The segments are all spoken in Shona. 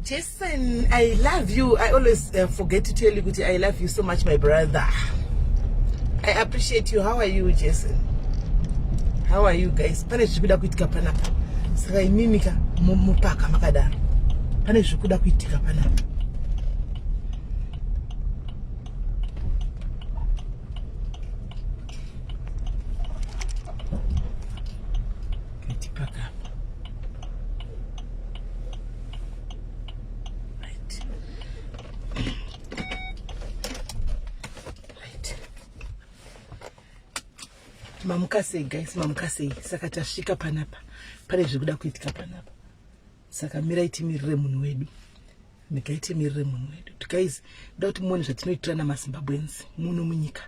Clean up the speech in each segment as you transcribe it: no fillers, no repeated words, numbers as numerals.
Jason, I love you. I always forget to tell you kuti I love you so much, my brother. I appreciate you. How are you, Jason? How are you guys? Pane zviri kuda kuitika panapa. Saka imimi ka mupaka makadaro. Pane zviri kuda kuitika panapa. Katipaka. Right. Right. Mamuka sei guys, mamuka sei. Saka tasvika panapa. Pane zvikuda kuitika panapa. Saka mirai timirire munhu wedu. Migai timirire munhu wedu. Guys, ndoda kuti muone zvatinoitirana maZimbabweans muno munyika.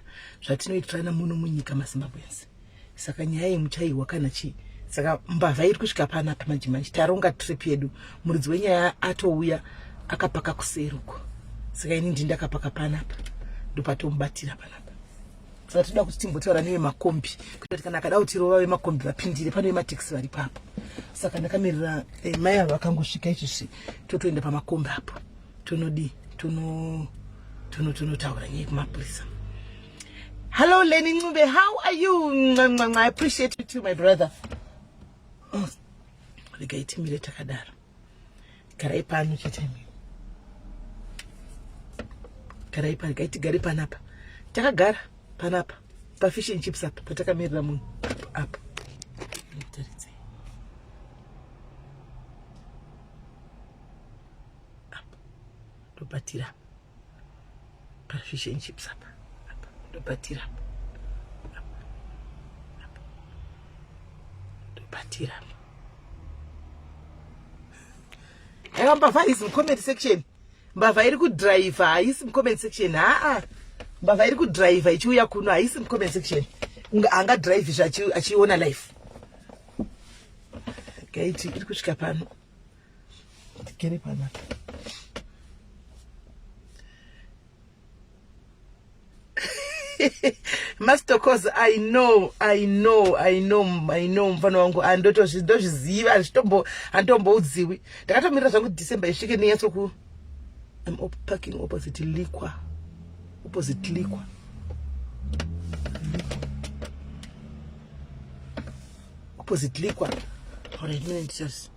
Zvatinoitirana muno munyika maZimbabweans. Saka nyaya iyi muchaiwa kana chii. Saka mbavha iri kusvika panapa manje manje taronga trip yedu. Muridzi wenyaya atouya akapaka kuseri uko. Saka ini ndini ndakapaka panapa. Ndopatomubatira panapa. Saka toda kuti timbotaura nevemakombi kuita kuti kana akada kutirova vemakombi vapindire pane vematekisi vari papo. Saka ndakamirira eh, mai ava vakangosvika izvizvi totoenda pamakombi apo tonodii tono tono tonotaura nyaya kumapurisa. Hello Lenny Ncube, how are you? I appreciate you too my brother. Oh, regai timire takadaro. Garai pano chete imi. Garai pano, regai tigare panapa. Takagara panapa pa fish and chips apa patakamirira munhu apa. Ndikutaridzei. Apa. Ndobatira apa. Pa fish and chips apa. Apa. Ndobatira apa. Apa. Apa. Ndobatira apa. Aiwa mbavha haisi mucomment section. Mbavha iri kudriver haisi mucomment section. Haa. Mbavha iri kudriver ichiuya kuno haisi mucomment section. Unga anga drive zvachi achiona life. Gaiti iri kusvika pano. Tigere panapa. Master cause I know, I know, I know, I know mfana wangu andotozviziva handitombo handitomboudziwi. Ndakatomirira zvangu December isvike ndinyatso ku I'm op parking opposite liquor. Opposite liquor. Opposite liquor. Alright, minute just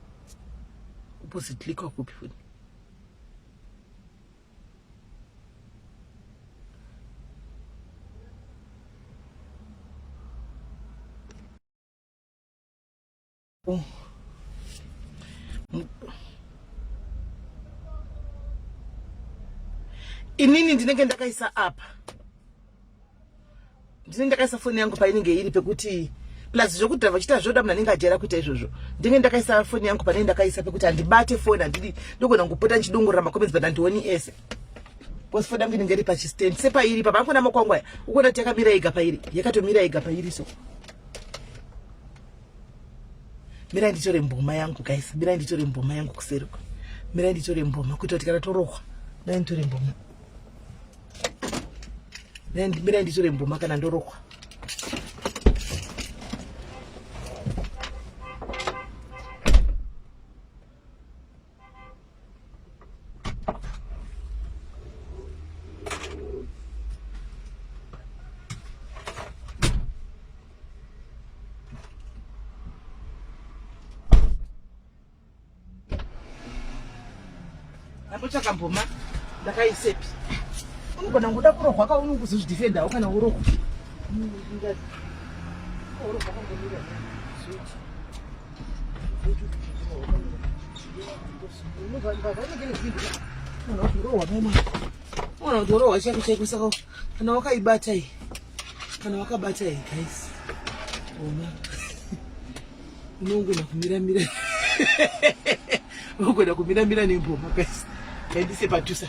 opposite liquor kupi futi. Oh. Inini ndinenge ndakaisa apa ndinenge ndakaisa foni yangu painenge iri pekuti plus zvekudhravha chita zvoda munhu anenge ajaira kuita izvozvo ndinenge ndakaisa foni yangu panenge ndakaisa pekuti handibate foni handidi ndogona kupota ndichidongorera macomments but handioni ese because foni yangu inenge iri pachistand sepairi papa akona makwangwa aya ukuona kuti yakamira yega pairi yakatomira yega pairi so mirai nditore mboma yangu guys mirai nditore mboma yangu kuseri mirai nditore mboma kuita kuti kana torohwa mirai nditore mboma Mirai nditore mboma kana ndorohwa. Ndambotsvaka mboma ndakaisepi. Unogona ngoda kurohwa ka unongozozvidefendawo kana urohwa. Unoona chaiko chaiko saka kana wakaibata iyi kana wakabata iyi guys ona unogona kumira mira unogona kumira mira nemboma guys ngaindise patusa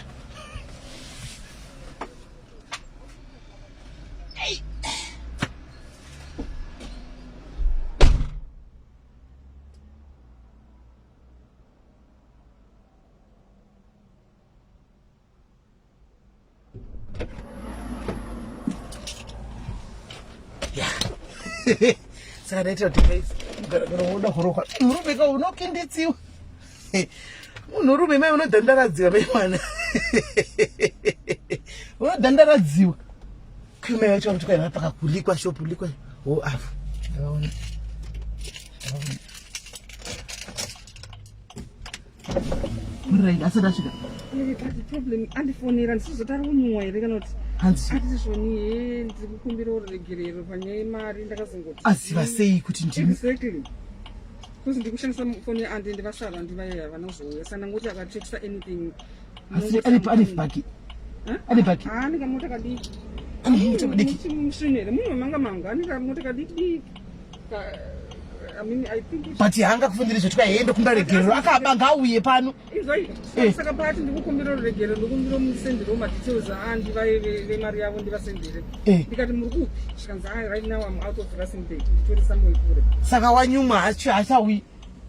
saka ndaitira kuti guys kana woda kurohwa murume ka unokinditsiwa. Munhurume mai unodhandaradziwa mai mwana. Unodhandaradziwa. Kume yacho kuti kwaiva pakakulikwa shop likwa. Oh afu. Ndaona. Ndaona. Right, asati asvika. But problem andifonera ndisizotari kunyumwa here kana kuti Hanzi ati zvoni he ndiri kukumbira ruregerero panyaya yemari ndakazongoti aziva sei kuti ndimi exactly because ndiri kushandisa foni yaandi ndivasara ndivaiya vanozouya saka ndangoti akatexta anything asi ane ane bhaki. Ane bhaki. ane kamota kadiki Ane kamota kadiki. musvinu here munhu wemanga manga ane kamota kadiki diki I mean, I think it- But hanga kufunira zvoti kwai hende kumbira regerero akaba ngauye pano. Inzwai, Eh. saka paati ndikukumbira ruregero ndikumbira musendere madetails aandi vemari yavo ndivasendere Eh. ndikati muri kupi zvikanzi "Ah, right now I'm out of Rustenburg nditori somewhere kure Saka wanyumwa hacho hachauyi.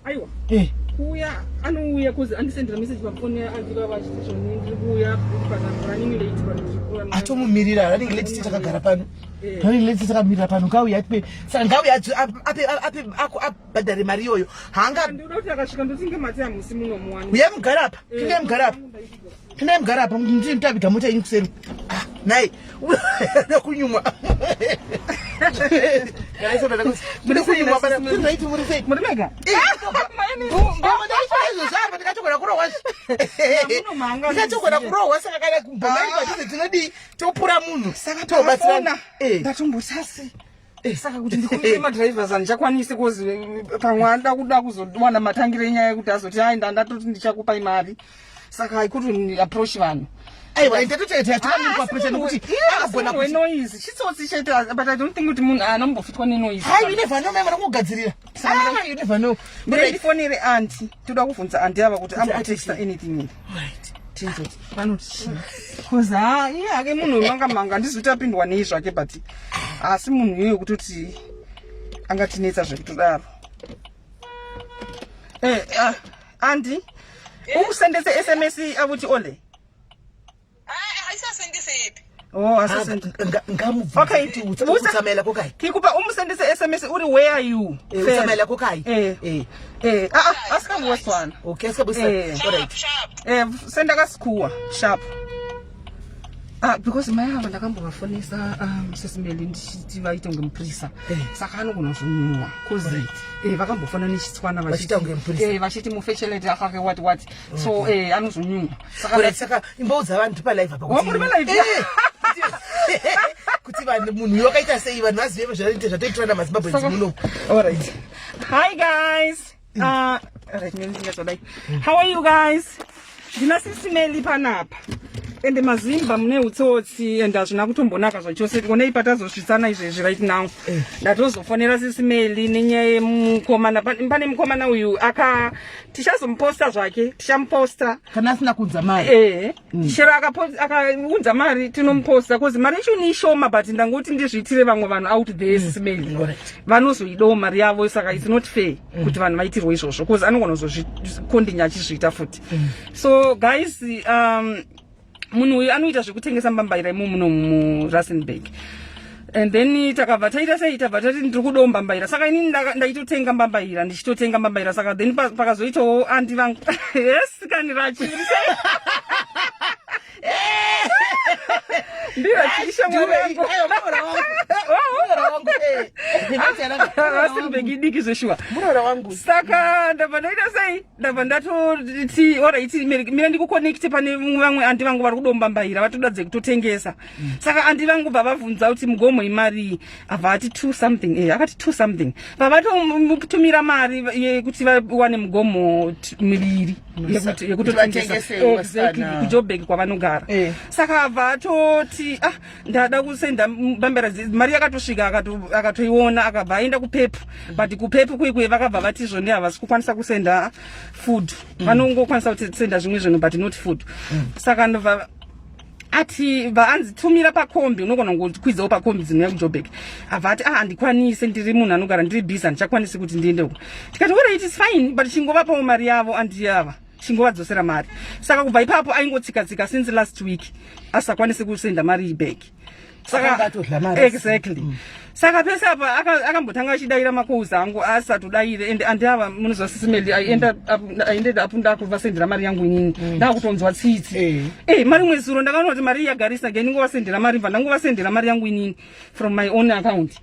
aiwa Eh. kuuya anouya cause andisendera message pafoni yaandika vachiti zvoni ndiri kuuya but I'm running late but ndiri kuuya Atomumirira running late tete takagara pano. Eh. Running late takamirira pano ngauye atipe. Saka ngauye ape ape ako abhadhare mari iyoyo. Hanga ndinoda kuti akasvika ndotinge mati hamusi munomuwani uye mugara apa. Pindai mugara apa. Pindai mugara apa ndini mutaviga mota yenyu kuseri. Ah, nai. Kunyumwa. Muri kunyumwa pana. Right muri sei? muri mega ndikatogona kurohwa ndikatogona kurohwa saka kana kubhomari padhuze tinodii topura munhu saka tobatsirana pafona ndatombotasi saka kuti ndikumbire madrivers handichakwanisi kozi pamwe anoda kuda kuzowana matangiro enyaya yekuti azoti ai ndandatoti ndichakupai mari saka i couldn't approach vanhu aiwa ndatotoitakuaprocha nekuti akagona kuti wenoise chitsotsi chete but I don't think kuti munhu anombofitwa nenoise hai you never know mai mwana kugadzirira Ah, you never know ndire ndifonere aunty toda kubvunza aunty ava kuti ambotexta anything here right tinzoti vanoti chii cause ha iye hake munhu wemanga manga handizi kuti apindwa nei zvake but asi munhu iyoyo kutoti angatinetsa zvekutodaro Eh, ah, aunty ukusendese SMS avuti ole oh asasende ngamubvunza Okay. kuti utsamaela kokai kikupa umusendese SMS uri where are you Eh, utsamaela kokai eh eh eh ah ah asikabuweswana okay asikabusa Eh. all right eh senda kasikhuwa sharp Ah, because mai ava ndakambovafonesa sesimeli ndichiti vaite kunge mupurisa Eh. saka anogona kuzonyumwa cause Right. eh, vakambofona nechitswana Vachiita kunge mupurisa. eh, vachiti mufechelete akake what what so eh, anozonyumwa saka Alright, saka imboudza vanhu palive apa Oh, muri palive? Eh, kuti vanhu munhu uyu wakaita sei vanhu vazive zvanoita zvatoitwa namazimbabwe Saka- muno All right. Hi guys. Right, ndingatodai. How are you guys? Ndina sisi Meli panapa. Ende mazimba mune utsotsi and hazvina kutombonaka zvachose. Onei patazosvitsana izvezvi right now. Ndatozofonera sisi Meli nenyaya yemukomana. Pane mukomana uyu aka tichazomuposta zvake, tichamuposta. Kana asina kuunza mari. Eh. Chero akaunza mari tinomuposta cause mari yacho ni ishoma but ndangoti ndizviitire vamwe vanhu out there sisi Meli. Alright. Vanozoidawo mari yavo saka it's not fair kuti vanhu vaitirwe izvozvo cause anogona kuzozvikondinya achizviita futi. So guys, munhu uyu anoita zvekutengesa mbambaira imo muno muRustenburg. And then takabva taita sei tabva tati ndiri kudawo mbambaira saka inini ndaitotenga mbambaira ndichitotenga mbambaira saka then pakazoitawo aunty vangu yes kani rachi uri sei ndirachisha mwari wangu Rustenburg idiki zveshuwa muroora wangu saka ndabva ndaita sei ndabva ndatoti alright mira ndikuconnecte pane vamwe aunty vangu vari kudombambaira vatoda dzekutotengesa saka aunty vangu bva vabvunza kuti mugomo imarii abva ati two something eh, akati two something vavatotumira mari yekuti vawane mugomo miviri yekutotengesa Vatengese exactly vasikana. kuJoburg kwavanogara Eh. saka abva atoti ah ndada kusenda mbambera mari yakatosvika akatoiona akabva aenda kuPep but kuPep kwekwe vakabva vati zvoni havasi kukwanisa kusenda food vanongokwanisa kusenda zvimwe zvinhu but not food saka ndobva ati vaanzi tumira pakombi unogona kungokwidzawo pakombi dzinouya kuJoburg abva ati ah handikwanisi ndiri munhu anogara ndiri busy handichakwanisi kuti ndiende uko tikati alright is fine but chingovapawo mari yavo aunty ava chingovadzosera mari saka kubva ipapo aingotsika-tsika since last week asakwanisi kusenda mari back. Saka exactly. Saka pese apa akambotanga achidaira macalls angu asatodaire and andiava munozwa sisimeli I ended up I ended up ndakuvasendera mari yangu inini. Ndakutonzwa tsitsi. Eh mari mwe zuro ndakaona kuti mari yagarisa again ngovasendera mari mva ndangovasendera mari yangu inini from my own account.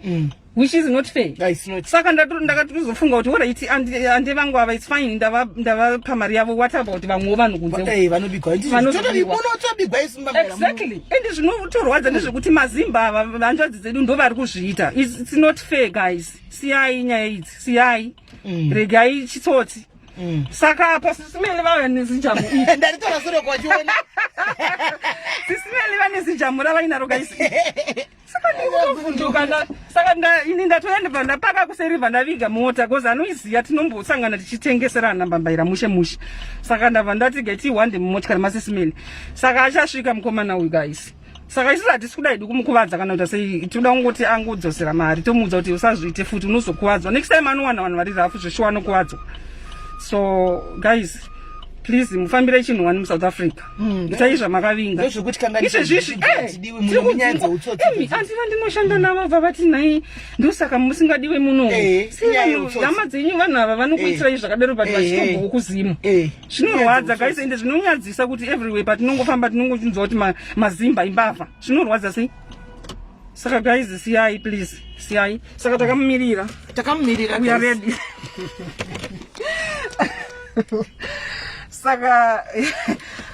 Which is not fair. Yeah, it's not. Saka ndakatozofunga kuti alright andi vangu ava it's fine ndavapa mari yavo what about vamwewo vanhu kunze? Vanobigwa. Vanobigwa. Munotobigwa isu mbambaira. Exactly. And zvinotorwadza ndezvekuti mazimba ava hanzvadzi dzedu ndo vari kuzviita. It's not fair guys. Siyai nyaya idzi. Siyai. Regai chitsotsi. Saka apa sisimele vava nezijamu iri. Ndaritora sure kwachiona. Sisimele vane zijamu ravainaro guys. Saka ndikutovhunduka saka ini ndatoya ndibva ndapaka kuseri bva ndaviga mota bcause anoiziva tinombosangana tichitengeserana mbambaira mushe mushe. Saka ndabva ndati geti wande mumotikari masisimele. Saka achasvika mukomana uyu guys. Saka isusu hatisi kuda hedu kumukuvadza kana kuita sei, tinoda kungoti angodzosera mari tomuudza kuti usazviite futi unozokuvadzwa. Next time anowana vanhu vari rafu zveshuwa anokuvadzwa. So guys please mufambire chinhu wani muSouth Africa. Itai zvamakavinga. Ndozvekuti kanganisa Izvezvizvi, hatidiwi muno munyaya dzeUtsotsi. Imi, anti vandinoshanda navo bva vati nhai ndosaka musingadiwe muno. Inyaya yeUtsotsi. Hama dzenyu vanhu ava vanokuitirai zvakadaro but vachitobvawo kuzimu. Zvinorwadza guys ende zvinonyadzisa kuti everywhere patinongofamba tinongochinzwa kuti mazimba imbavha. Zvinorwadza sei? Saka guys siyai please, siyai. Saka takamumirira. Takamumirira, We are guys. ready. Saka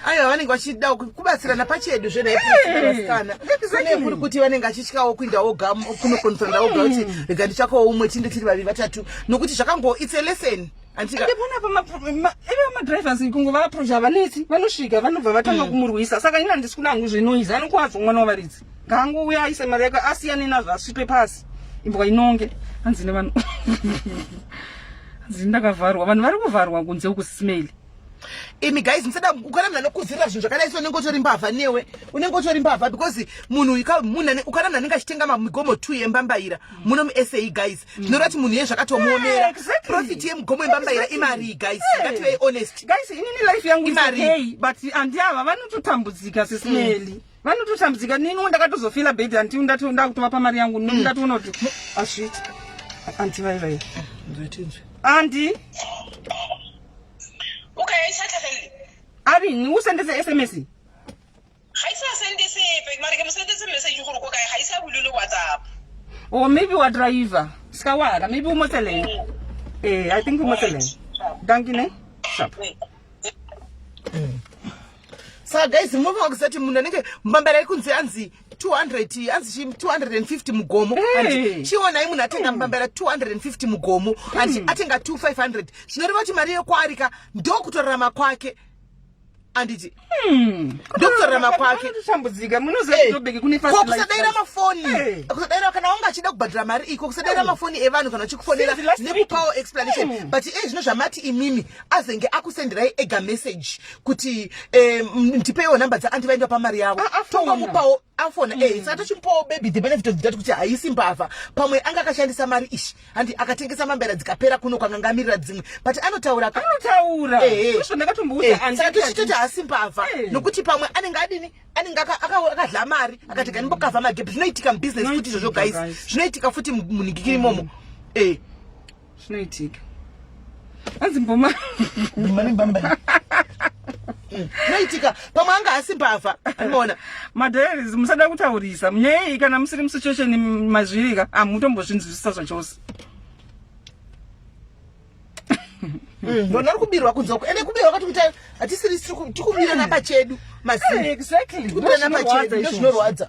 aiwa vanenge vachida kubatsirana pachedu zvenasikana kune kuri kuti vanenge achityawo kuinda woga kunokonfronta woga kuti rega ndichakawo umwe tinde tiri vaviri vatatu nokuti zvakango it's a lesson. Ende panapa ivo madrivers kungova approach havanetsi, vanosvika vanobva vatanga kumurwisa. Saka ini handisi kuda hangu zvenoise, anokuwadzwa mwana wavaridzi. Ngaangouya aise mari yake asiyane nazvo asvipe pasi. Imbwa inonge hanzi nevanhu. Hanzi ndakavharwa, vanhu vari kuvharwa kunze uku smell. Imi guys musada ukana munhu anokuzirira zvinhu zvakadai so unenge utori mbavha newe, unenge utori mbavha because munhu munhu ukana munhu anenge achitenga migomo 2 yembambaira muno muSA guys, zvinoreva kuti munhu iye zvakatomuomera. Profit yemugomo yembambaira imari guys, ngative honest. Guys, inini life yangu is Imari. okay, but andi ava vanototambudzika sismeli. Vanototambudzika nini ndakatozofila bed anti ndakutovapa mari yangu nini ndatoona kuti azviiti. Anti vai vai. Anti Okay, isa tlhagelele. Ari ni o sendetse SMS? Ga isa sende sepe, mare ke mo sendetse message gore ko kae, ga isa bule le WhatsApp. Or maybe wa driver. Ska wara, maybe o mo tseleng. I think o mo tseleng. Dankie ne. Sharp. Saka guys munofanira kuziva kuti munhu anenge mbambera iri kunzi anzi 200 anzi chi 250 mugomo. Hey. And chionai munhu atenga mbambera 250 mugomo and atenga 2500 zvinoreva kuti mari yekwaarika ndokutorarama kwake. Anditi ndokutorarama kwake. Vanototambudzika, munoziva kuti Joburg kune fast Ko life. kusadaira mafoni, kusadayira kana wanga achida kubhadhara mari iko, kusadaira mafoni evanhu kana uchikufonera Since last week. nekupawo explanation. But zvino zvamati imimi azenge akusenderai ega message kuti ndipeiwo namba dzaanti vaenda pamari yavo. Afona. Tongomupawo afona. Saka tochimupawo baby the benefit of the doubt kuti haisi mbavha, pamwe anga akashandisa mari ishi handi akatengesa mambera dzikapera kuno kwanga ngamirira dzimwe, but anotaura ka. Anotaura. Izvo ndakatomboudza auntie Saka kuti tichitoti haasi mbavha nokuti pamwe anenge adini, anenge akadla mari akati ganimbokavha magepi. Zvinoitika mubusiness futi izvozvo Zvinoitika, guys. guys. Zvinoitika futi munhingikiri imomo. Zvinoitika. Hanzi mboma. Zvinoitika, pamwe anga asi mbavha, anoona. Madiaries musada kutaurisa munyaya iyi kana musiri musituation mazvirika hamutombozvinzwisisa zvachose. Ndona ari kubirwa kunze uko, ende kubirwa kwati kuti hatisiri tikubirana pachedu mazini. Tikubirana pachedu Ndozvinorwadza ndo izvozvo. zvinorwadza.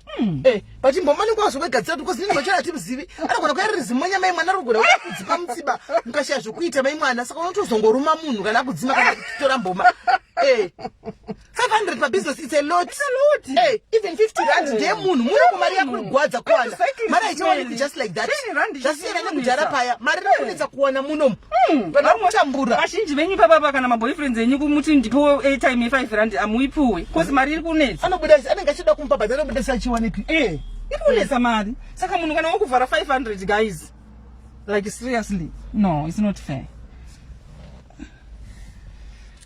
But mboma nenge wazowegadzira because nini macho hatimuzivi, anogona kuya riri zimonya mai mwana, arikugona kuya kudzipa mutsiba mukashaya zvokuita mai mwana, saka unotozongoruma munhu kana akudzima kana kutora mboma. 500 pabusiness it's a lot. It's a lot. Even 50 rand ndeyemunhu muno mari yakurwadza kuwana. Mari haichawaniki just like that. 10 rand Zvasiyana ichikunetsa. nekudhara paya, mari iri kunetsa kuwana munomu, vanhu vari kutambura. Vazhinji venyu papapa kana maboyfriends enyu kumuti ndipo airtime ye5 rand amuipuwe cause mari iri kunetsa. Anobuda anenge achida kumupa but anobuda achiwanepi? Iri kunetsa mari. Saka munhu kana wakuvhara 500 guys, like seriously, no, it's not fair.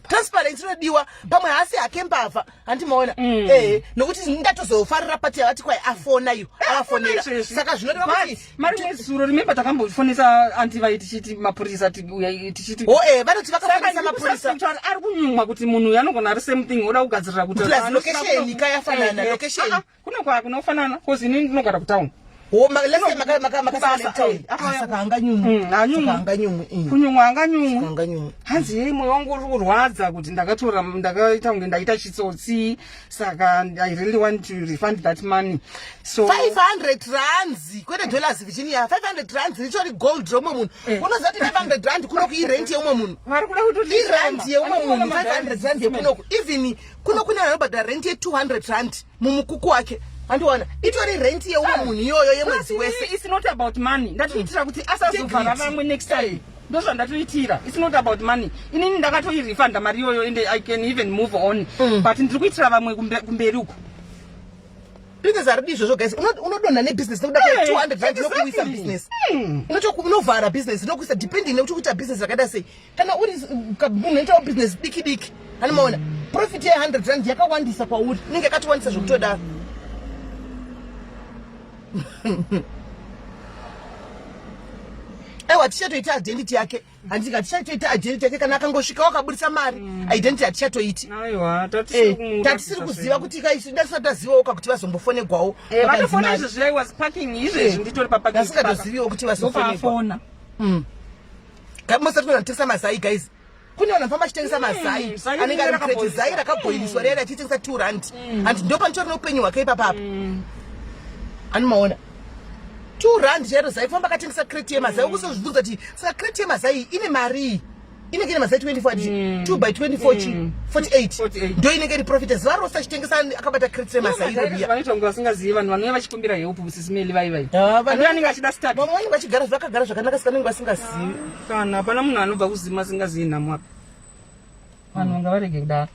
Transparency. Reference inodiwa. Pamwe haasi hake mbavha, handi maona. Eh, nokuti ndatozofarira pati yavati kwai afona iyo, avafonera. Izvezvi. Saka zvinoreva kuti But, mari nezuro remember takambofonesa anti vai tichiti mapurisa uya tichiti Oh, eh, vanoti Saka vakafonesa mapurisa. ndikususpect kuti ari kunyumwa kuti munhu uyu anogona ari same thing oda kugadzirira kuti Plus location ka yafanana, location. Ah, ah, kuno kwa kunofanana cause inini ndinogara kutown. Oh, let's say makasangana Kubasa, town. eh, apa- Ah, saka hanganyumwi. Hanyumwi. Saka hanganyumwi. Kunyumwa hanganyumwi. Hanganyumwi. Hanzi yei mwoyo wangu uri kurwadza kuti ndakatora ndakaita kunge ndaita chitsotsi, saka I really want to refund that money, so 500 rands kwete dollars, Virginia. 500 rands ritori gold reumwe munhu. Unoziva kuti 500 rand kunoku irent yeumwe munhu? Vari kuda kuti Irent yeumwe munhu, 500 rand yekunoku. Even kuno kune vanobhadhara rent ye200 rand mumukuku wake, andiona itori rent yeumwe munhu iyoyo yemwedzi wese. It's not about money. Ndatoitira kuti asazovhara Integrity. vamwe next time, ndozvandatoitira. It's not about money. Inini ndakatoirefunda mari iyoyo and I can even move on, but ndiri kuitira vamwe kumberi uku. Business haridi izvozvo, guys. Unodonha nebusiness nekuda kwe 200 rand inokuwisa business. Unovhara business inokuisa, depending nekuti kuita business rakaita sei. Kana uri munhu unoitawo business diki diki, animaona profit ye100 rand yakawandisa kwauri, inenge yakatiwandisa zvekutodaro. Aiwa, tichatoita identity yake, handika? Tichatoita identity yake kana akangosvika wakabudisa mari. Identity hatichatoiti. Aiwa. Tatisiri kuziva kuti kaisindasati tazivawo kakuti vazombofonegwawo. Vatofona izvezvi. I was parking izvezvi, nditori paparking. Ndasingatoziviwo kuti vazofonegwa. Ndopafona. Musati kunatengesa mazai, guys. Kune vanhu vanofamba achitengesa mazai Zai anenge ari mukreti, rakabhoiliswa. zai rakabhoiliswa riya achitengesa 2 rand, and ndo panitori neupenyu hwake ipapapo. Anomaona 2 rand chairo zai, kufamba akatengesa kreti yemazai. Ukuzozvibvunza kuti saka kreti yemazai iyi ine marii? Inenge ine mazai 24 ati 2 by 24 chi 48. 48. Ndo inenge iri profit zuva rose achitengesa akabata kreti remazai iro riya. Vanoita kunge vasingazivi vanhu vanouya vachikumbira help, sisimeli vai vai. Ah, Anenge achida start. Vamwe vanenge vachigara vakagara zvakanaka, saka vanenge vasingazivi. Kana hapana munhu anobva kuzima asingazivi nhamo apa. Vanhu vanga varege kudaro.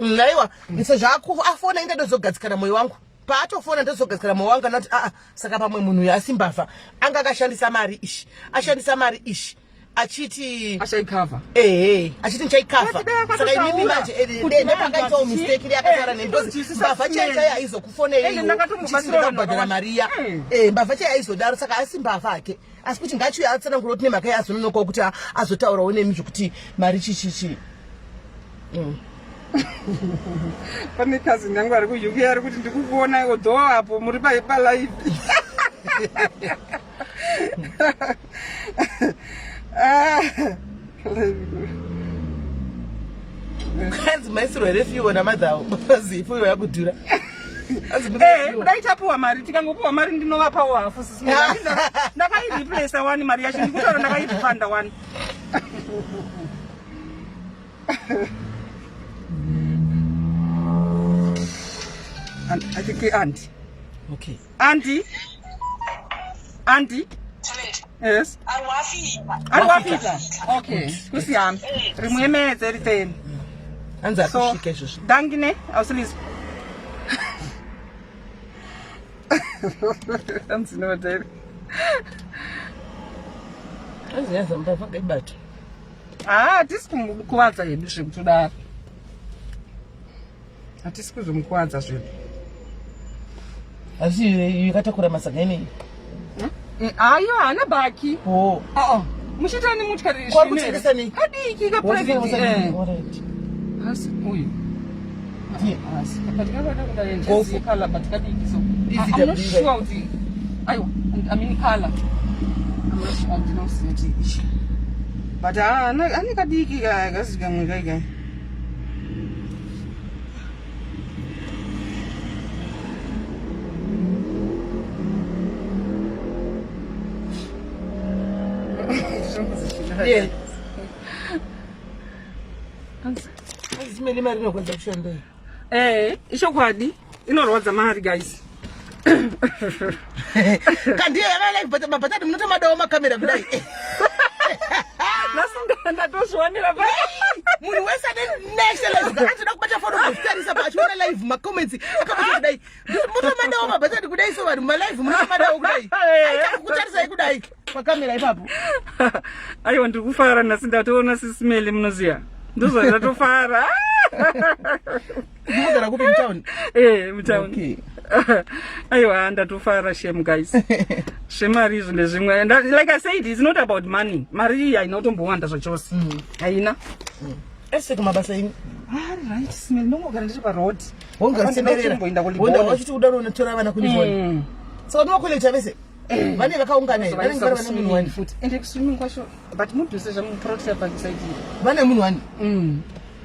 Aiwa, sezvo afona, inde ndozogadzikana mwoyo wangu. Paatofona ndozogadzikana mwoyo wangu, anoti aa, saka pamwe munhu uyu asi mbavha anga akashandisa mari ishi, ashandisa mari ishi achiti achaikavha. Ehe, achiti ndichaikavha. But dai Saka akatotaura imimi manje kuti ndepangaitawo vanhu mistake iri akataura neni, because mbavha chaiyo chaiyo aizokufonei. Ende ndakatomubatsira vanhu kubhadhara vakawanda. mari iya. Mbavha chaiyo aizodaro, saka asi mbavha hake, asi kuti ngachiuya atsanangura kuti nemhaka yeazononokawo kuti azotaurawo nemi zvokuti mari chichichi. Pane cousin yangu ari kuUK ari kuti ndikukuona, although apo muri palive. Ah, live. Hanzi maisirwa here fuel namadhawo? Zifu iyo yakudhura. Hanzi Kudai tapiwa mari, tikangopiwa mari ndinovapawo hafu. Sisi, ndakaireplaca wani mari yacho, ndikutaura ndakairefunda wani. I think auntie. Okay. Auntie. Auntie. Tšhelete. Yes. A re wa fihla. A re wa fihla. Okay. Kusiyami. Re mo emetse re tsene. Hanzi So, akusvika izvozvo. Dankie ne. Ausilizwe. Hanzi no dai. Hanzi yaza mbavha ngaibata. Ah, hatisi kumukuvadza hedu zvekutodaro. Hatisi kuzomukuvadza zvedu. Asi iyo yakatakura masaga inei? Ayo haana bhaki. Oh. Oo. Muchiita nemotikari. Kwari kutengesa nei? Kadiki ka private. Alright. Asi uyu. Ndiye. Asi but kakada kudai Golf. ndezi color, but kadiki so. EVW, I'm not right? sure kuti aiwa, I mean color. I'm not sure, ndinoziva kuti ichi. But ah, ane kadiki ka kazi kamwe kai kai. Yeah. Hanzi meli mari inokwanisa kushanda iyi. Ichokwadi, inorwadza mari, guys. Kandiyo yaka live, but mabhatani munotomadawo makamera kudai. Nhasi ndatozviwanira pa. Munhu wese ane national live anotoda kubata foni kuzitarisa pa achiona live, macomments akabata kudai. Mutomadawo mabhatani kudai, so vanhu malive munotomadawo kudai, aita kukutarisai kudai pakamera ipapo. Aiwa, ndiri kufara nhasi, ndatoona sisimeli, munoziya. Ndozvandatofara. Unogara kupi mutown? Eh, mutown. Okay. Aiwa, ndatofara shame guys. Zvemari izvo ndezvimwe. And like I said, it's not about money. Mari iyi haina kutombowanda zvachose. Haina. Ese kumabasa ini. Ah, right, Smell. Ndongogara ndiri paroad. Wongatenderera. Wonga Wonda wachiti udaro unotora vana kunivona. Saka unovakolekta vese? Vane vakaungana here? Vanenge vari vane munhu wani? futi. Ende kuswimming kwacho, but mudhuze zvamuprotya pakisaidi. Vane munhu wani?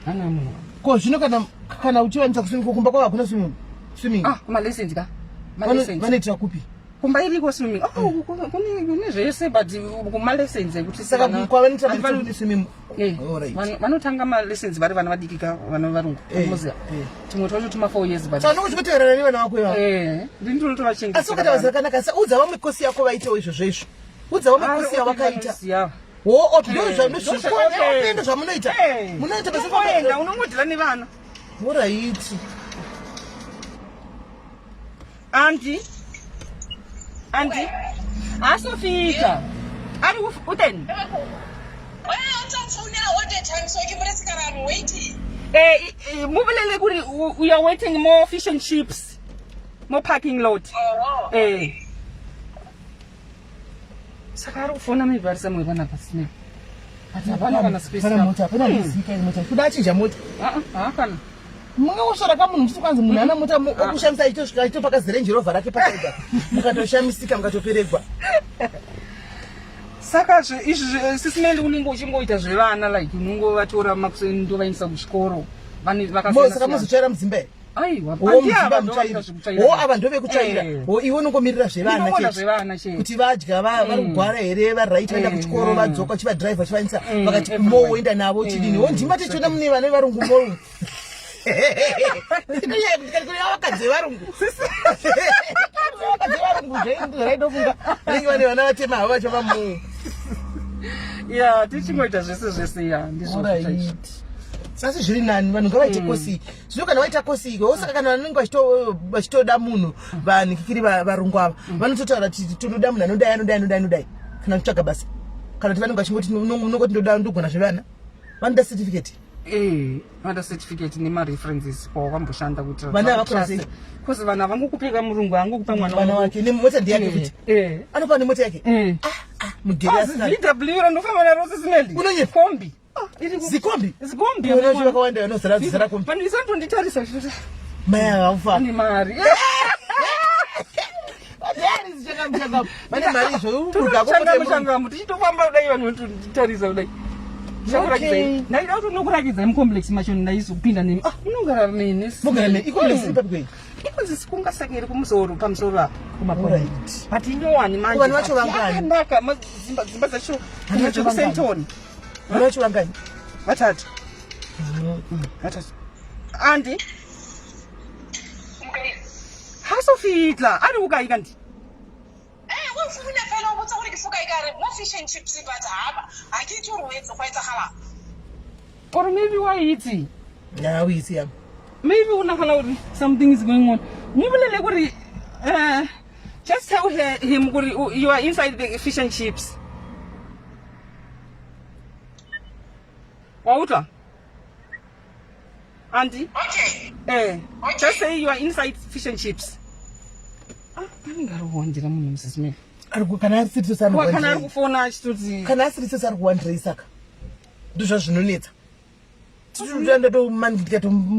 Vane munhu. Ko zvino kana kana uchivaendesa kuswimming kumba kwavo hakuna swimming. Swimming. Ah, malessons ka. Malessons. Vanoitira kupi? Kumba iriko swimming. Oh, kune kune zvese but kumalessons ekuti Saka kwavanoitira kune swimming. Eh, Alright. vanotanga malessons vari vana vadiki ka vana varungu Eh, muziva eh. tumwe twacho tuma 4 years but Saka unenge uchikuteerera nevana vako ivavo. eh ndini ndinotovachengeta Asi ukaita basa rakanaka sa udza vamwe kosi yako vaitewo izvozvo izvo. Udza vamwe kosi yawakaita. Wo opi Eh, ndozvo zvamunoita. Munoita basa unongoenda unongodila nevana. Alright. Andy Andy asofika ari uteni Eh, eh, mubolele kuri we are waiting more fish and chips more parking lot. Eh. Saka ari kufona maybe ari somewhere panapa sine. But hapana kana space. Pana mota, hapana misika mota. Kuda achinja mota. Ah ah kana. Mungangosvora kamunhu muchiti kwanzi munhu ana mota okushamisa achitosvika achitopaka zirenji rovha rake pasaida. Mukatoshamisika mukatoperegwa. Saka izvi sisimeli unenge uchingoita zvevana like unongovatora makuseni ndovaendesa kuchikoro. Vane vakasiyana. Saka muzotsvaira mudzimba here? Aiwa, Wo mudzimba mutsvairi. Wo ava ndovekutsvaira. Eh. Wo iwe unongomirira zvevana Ndinoona chete. zvevana chete. Kuti vadya vari kugwara here vari right vaenda kuchikoro vadzoka uchivadhiraivha uchivaendesa vakati everywhere. kumo woenda navo uchidini. Wo ndima tichiona mune vana vevarungu mo. Ndinoyaya kuti kani kune vakadzi vevarungu. Vakadzi vevarungu zvaindofunga. Vanenge vane vana vatema havo vacho vamu. Yeah, tichingoita zvese zvese ya ndizvo chaizvo. Alright. Sasi zviri nani vanhu ngavaite kosi. Zvino kana vaita kosi iko saka kana vanenge vachitoda munhu vanhikikiri varungu ava vanototaura kuti tinoda munhu anodai anodai anodai anodai kana kutsvaga basa. Kana kuti vanenge vachingoti unongoti ndoda ndogona zvevana. Vanoda certificate. Eh, vanoda certificate nemareferences kwawakamboshanda kuitira Vana havakura sei? Because vanhu havangokupe murungu haangokupa mwana Mwana wako. wake nemota ndeyake futi. Eh. Anopa nemota yake. Eh. Ah, mugeri asina. VW randofamba naro sisimeli. Unonyepa. Kombi. Ah, iri ku- Zikombi. Zikombi. Vana vacho vakawanda vanozara zara kombi. Vanhu isantonditarisa zviri. Mai ava vafa. Ane mari. Vane mari izvo. Changamu changamu tichitofamba kudai vanhu vanotonditarisa kudai. Okay. Ndaida kuti unokuratidzai mucomplex macho ndaizopinda nemi. Ah, munogara neni. Mugara neni. Icomplex iri papi kwei? Ikonzi sikungasakeri kumusoro pamusoro apa. Alright. But inyowani manje. Vanhu vacho vangani? Yakanaka dzimba dzimba dzacho. Vanhu vacho vangani? Sentoni. Vanhu vacho vangani? Vatatu. Vatatu. Andy. Ha sofitla. Ari ukaika ndi. Eh, o founa fela o botsa gore ke foka e kare mo fish and chips but ha ha ke itse gore o etse go etsagalang. Or maybe wa itse. Ya o itse yang. Maybe o nagana gore something is going on. Mo bolele gore just tell her, him gore you are inside the fish and chips. Wa utlwa? Andy? Okay. Eh. Okay. Just say you are inside fish and chips. Ah, anenge ari kuwandira munhu Mrs. Mary. Ari kana asiri tsotsi Kana ari anokuwandirei. kufona achitoti Kana asiri tsotsi ari kuwandirei saka. Ndizvo zvinonetsa.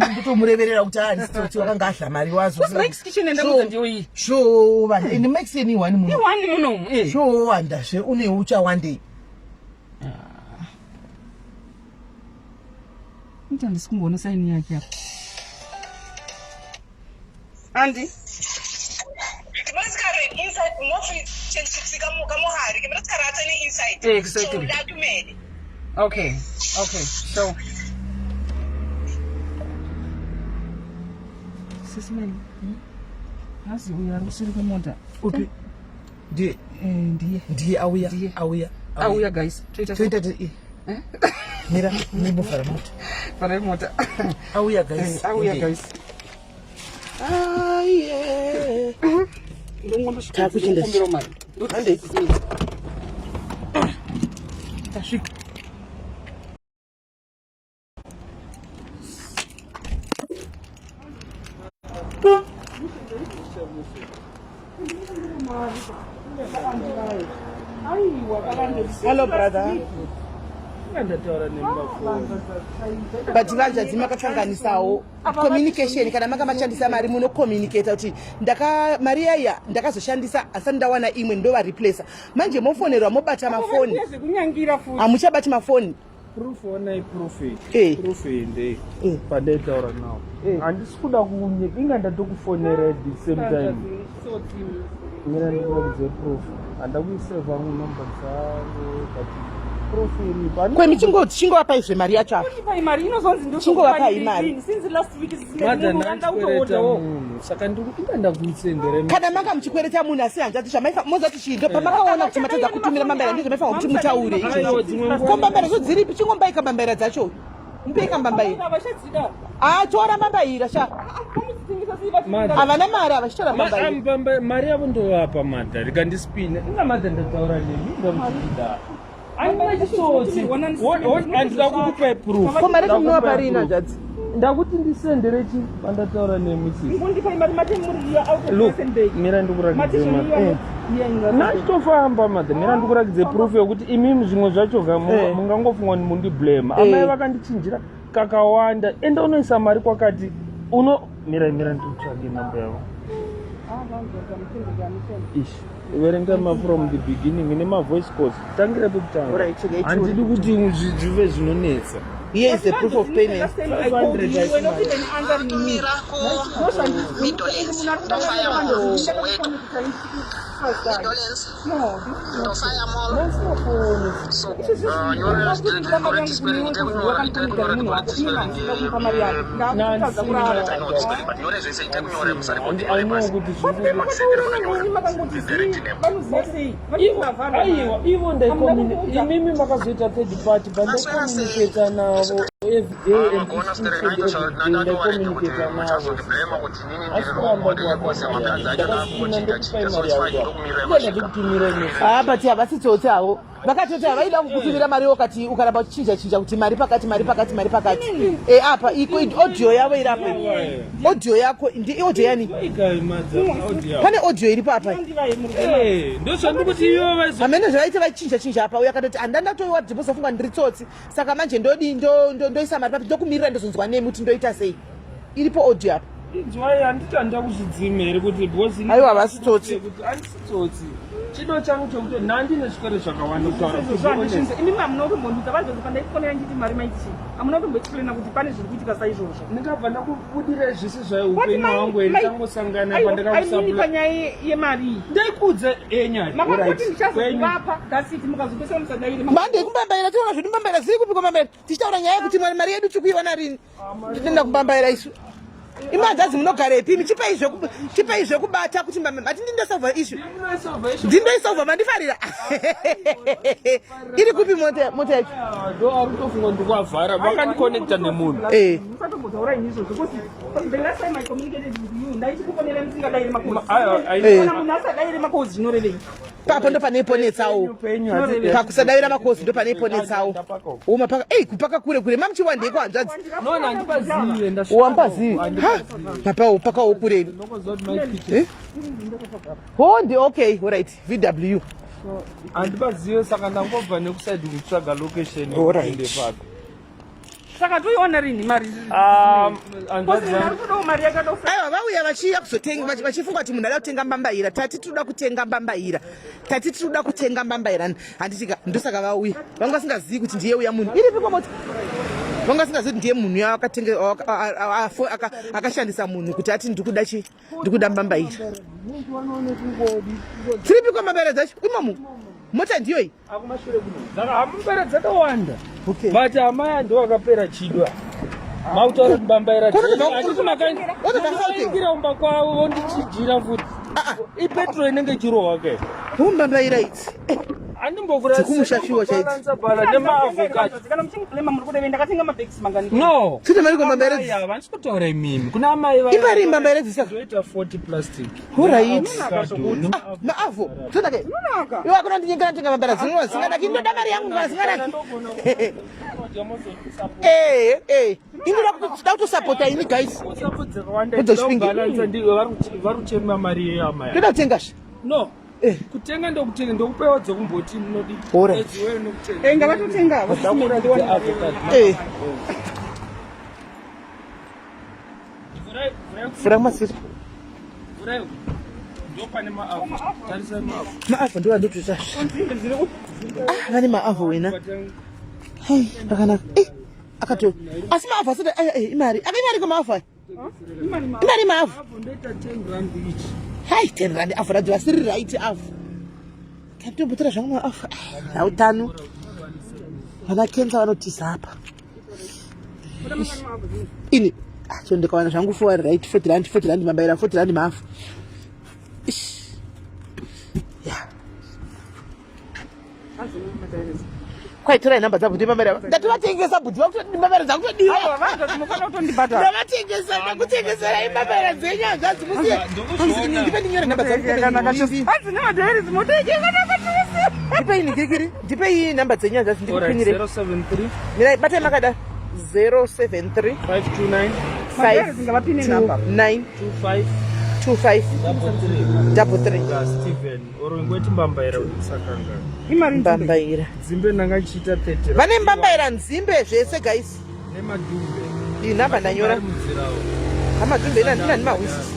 Ndotomureverera kuti handisi tsotsi wakanga adla mari wazo. Because Mike's Kitchen enda ndiyo iyi. Sure vanhu. Ende Mike's yeni one muno. Iwani munomu eh. Sure wandazve une uchawandei. Mtu handisi kumboona saini yake apa. Andy. Ke bona se kare inside mo fish and chips ka mo ka mogare ke bona se kare a tsene inside. Exactly. So la dumele. Okay. Okay. So Sisi Meli. Hazi uyo ari kuseri kwemota. Upi? Ndiye. Eh, ndiye. Ndiye auya. Ndiye. Auya. Auya guys. Toita Toita ti. Mira, nimbovhara mota. Vharai mota. Auya guys. Auya guys. Aye. Takuchinda. Ndongombira mari. Handei. Tasvika. Hello brother. Ndataura nemafoni. But vanzvadzi makasanganisawo communication kana manga mashandisa mari munocommunicata kuti ndaka mari yaiya ndakazoshandisa asati ndawana imwe ndova replacer. Manje mofonerwa mobata mafoni. Hamuchabati mafoni. Proof onai proof iyi. Eh. Proof iyi ndei. Eh. Pandaitaura nawo. Eh. Handisi kuda kunye inga ndatokufonera at the same time. Mira ndikuratidze proof. Handakuiseva hangu number dzangu but proof iripo. Handi- Kwemi chingovapai zve mari yacho apa. Chipai mari inozonzi ndo Chingovapai mari. Since last week sisina Madha munhu anda ndachikwereta kutoodhawo. munhu saka ndiri inga ndakuisendera Kana manga muchikwereta munhu asi hanzvadzi zvamaifa mozati chii ndo pamakaona kuti matadza kutumira mambera ndizvo maifanira kuti mutaure Aiwa, izvozvo. dzimwe nguva- Ko mbambera zvo dziripi chingombaika mbambera dzacho. Mupei kambambaira. Havachadzida. Ah tora mbambaira sha. Vamudzitengesa sei vati Madha. Havana mari avachitora mbambaira. Mari yavo ndovapa madha rikandispina inga madha ndataura nemi inga muchidaro andina chitsotsi handida kukupai proof Ko mari yacho rini hanzvadzi? Ndakuti ndisendere chi pandataura nemi sisi. Ngundipai mari mati muri you are out of Look, Rustenburg. mira Mati ndikuratidze zvoni mari. you are not here in Rustenburg. Nachitofamba madha, mira ndikuratidze proof yekuti imimi zvimwe zvacho ka Eh. mungangofunga kuti mundiblame. Eh. Amai vakandichinjira kakawanda. Enda unoisa mari kwakati uno mira mira ndikutsvage namba yavo. Ah, vanzwa mutendeka mutendeka. Ish, verenga ma from the beginning nema voice calls. Tangira pekutanga. Alright, okay, Handidi kuti zvive zvinonetsa. Here is the proof of payment. Last time I called you, you were not even answering me. Tumira ku Midlands, Ndofaya Mall, Soweto. Midlands, Ndofaya Mall. So, nyorera correct spelling, ite kunyora, ite kunyora the correct spelling. I know the spelling, but nyore zvese ite kunyora musaripoti I know kuti zviri Aiwa, ivo imimi makazoita third party but ndaicommunicata navo every day and each and every day ndaicommunicata navo. Asi kuramba kuwandakaspina ndokupai mari yangu ivo ndatokutumira message. Ah, but havasi tsotsi havo. Vakatoti havaida kukutumira mari wakati ukaramba uchichinja chinja kuti mari pakati mari pakati mari pakati. Eh apa iko audio yavo iri apa. Audio yako ndi audio yani? Ikai madza audio. Pane audio iripo apa. Ndozvandikuti ivo vaizo Hamene zvavaita vachinja chinja apa uyo akatoti handandatoiwa deposit ndiri tsotsi. Saka manje ndodi ndoisa mari papi ndokumirira ndozonzwa nemi kuti ndoita sei. Iripo audio apa. Inzwai, handiti handida kuzvidzima here kuti because Aiwa, havasi tsotsi. Kuti handisi tsotsi. Chido changu chokuti nhandine zvikoro zvakawanda kutaura to be honest. Imi hamuna kutombondiudza vanzvadzi pandaifonera ndichiti mari maiti hamuna kutomboexplaina kuti pane zviri kuitika saizvozvo. Ndingabva ndakubudira zvese zvaupenyu hwangu here tangosangana pandakakusapula panyaya yemari iyi ndaikudza enyari makangoti ndichazokuvapa that's it mukazopesera musadaire. Mande kumbambaira tiona zvedu mbambaira dziri kupi kwambambaira tichitaura nyaya yekuti mari yedu tiri kuiwana rini tinoenda kumbambaira isu. Imanzadzi munogarepi imi chipai zvekubata kuti mati ndindosolva issue ndindoisolva mandifarira iri kupi mota yacho? Ndo ari kutofunga ndikwavhara vakandikonekta nemunhu. Eh. Musatombotaura ini izvozvo because the last time I communicated with you ndaichikufonera musingadairi makozi. Aiwa, Eh. Kana munhu asadairi makozi zvinorevei? Papo ndo pane iponetsawo Penyu pakusadavira makozi ndo pane iponetsawo umapaka ei kupaka kure kure mamuchiwandeko hanzvadzi. No, handipazive. Wampazivi ha papa upakawo kure. Eh? Hondi okay alright VW. Handipazive saka ndangobva nekusaidi kutsvaga location. Alright. Yekuende papi. Saka toiona rini mari? Hanzvadzi Because ari kudawo mari yakadofra. Aiwa vauya vachiuya kuzotenga vachifunga kuti munhu ada kutenga mbambaira. Tati tinoda kutenga mbambaira, tati tinoda kutenga mbambaira handitika ndosaka vauya vanga vasingazivi kuti ndiye uya munhu iripi komota vanga vasingazivi kuti ndiye munhu uya akashandisa munhu kuti ati ndikuda chi ndikuda mbambaira tiripi kwambambaira dzacho imomo mota ndiyoyi. Akumashure kuno saka hamupera dzakawanda. Okay. But amai ndo akapera chidwa mautaura kuti bambaira Otobva Gauteng. kumba kwavo vondichinjira futi ipetro inenge ichirohwa ke. Humbambaira idzi. Dzekumusha shuwa chaidzo. Bala nemaavocado. Kana muchindiblema muri kudeve ndakatenga mabhegisi mangani? No. Tine mari kwambambaira idzi? Aya, handisi kutaura imimi kuna amai Imari mbambaira idzi saka? Ndoita 40 plastic. Alright. Avocado, Maavho totake Zvinonaka. iwe akuna ndinyengera ntenga mbambaira dzinonwa zinganaki ndoda mari yangu kana zinganaki. Eh eh inoda kuda kutosapota ini guys. Sapo dzakawanda Kudzo Chipinge. dzinobalansa vari kuchema mari yeyamaya. Ndoda kutenga zve. No. Eh. Kutenga ndokutenga ndokupewa dzekumboti munodi. Alright. Edziweyo nokutenga. Eh, ngavatotenga avo. Ndakuratidza avocado. Eh. Vhurai vhurai Vhura masiri. vhurai. Ndopane maavho. Tarisai maavho. Maavho ndo andotoita. Ah, vane maavho wena. Hey, akanaka. Eh, akato. Asi maavho asati eh, eh, imari. Akaimari ko maavho aya? Imari maavho. Avho ndoita 10 rand each. Hai, 10 rand avho radzo vasiri right avho. Kanditombotora zvangu maavho. Hautano. Vana kenza vanotiza apa. Ini ah, cho ndikawana zvangu 4 right 40 rand 40 rand mambaira 40 rand maavho. Ish. Yeah. Kwai torai nhamba dzabhuti mbambaira. Ndatovatengesa bhuti vakutoti mbambaira dzakutodiwa. Aiwa, vanhu mufanira kutondibhadhara. Ndavatengesa ndakutengeserai mbambaira dzenyu hanzvadzi musiye. Ndipe ndinyore nhamba Yakanaka dzangu. chose. Hanzi nemadhairi motenge yakanaka chose. Ndipe ini kirikiri. Ndipe iyi nhamba dzenyu hanzvadzi Alright, ndikupinire. 073 Mirai batai makada 073 529 Madhairi ngavapine nhamba. 9 25 25 33. 33 Ya Steven or ingoti mbambaira usakanga. Imari nzimbe. mbambaira. Dzimbe ndanga chiita 30. rand. Vane mbambaira nzimbe zvese guys. Nemadhumbe. Iyi nhamba ndanyora. Ari munzirawo. Amadhumbe ina ndina ndimahwisisi.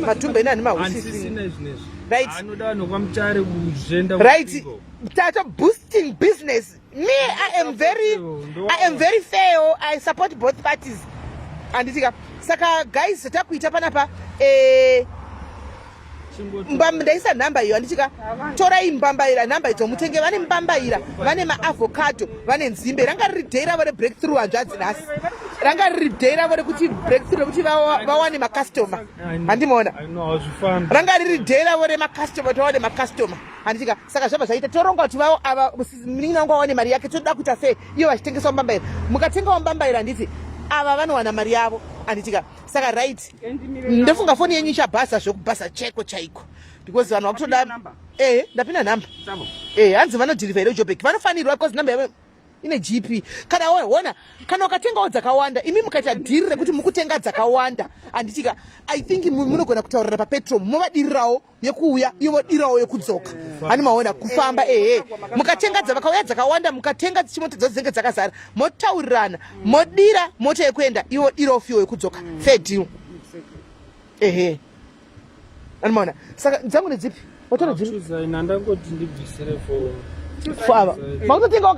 Madhumbe ina ndimahwisisi. Handisisina izvinezvi. Right. Anoda vanhu kwaMutare kuzvenda Right. kuSvingo. Tato boosting business. Me, I am very fair. I support both parties. Anditika. Saka guys, takuita panapa eh Chingoti- mbam ndaisa nhamba iyo anditika. Torai mbambaira nhamba idzo mutenge vane mbambaira, vane maavocado, vane nzimbe. Ranga riri day ravo rebreakthrough hanzvadzi nhasi. Ranga riri day ravo rekuti breakthrough rekuti vawane macustomer. I know. Handimaona. I know, hazvifambi. Ranga riri day ravo remacustomer kuti vawane macustomer. Handitika. Saka zvabva zvaita toronga kuti vavo ava munin'ina wangu awane mari yake toda kuita sei iyo vachitengesawo mbambaira. Mukatengawo mbambaira handiti ava vanowana mari yavo handitika. Saka right. Ndofunga foni yenyu ichabhaza zvekubhaza cheko chaiko because vanhu vakutoda Wapinda number? eh ndapinda nhamba Dzavo. eh hanzi vanodhirivha here Joburg vanofanirwa because nhamba yavo ine GP kana hona kana ukatengawo dzakawanda imi mukaita dhiri rekuti mukutenga dzakawanda handitika I think munogona kutaurira papetrol movadirirawo yekuuya ivo vodirawo yekudzoka hani maona kufamba ehe mukatenga dzavakauya dzakawanda mukatenga chimota dzo dzinenge dzakazara motaurirana modira mota yekuenda ivo vodirawo fuel yekudzoka fair deal ehe ani maona saka dzangu ndedzipi watora dziri Chuzai, ndangoti ndibvisire phone. fava makutotengawo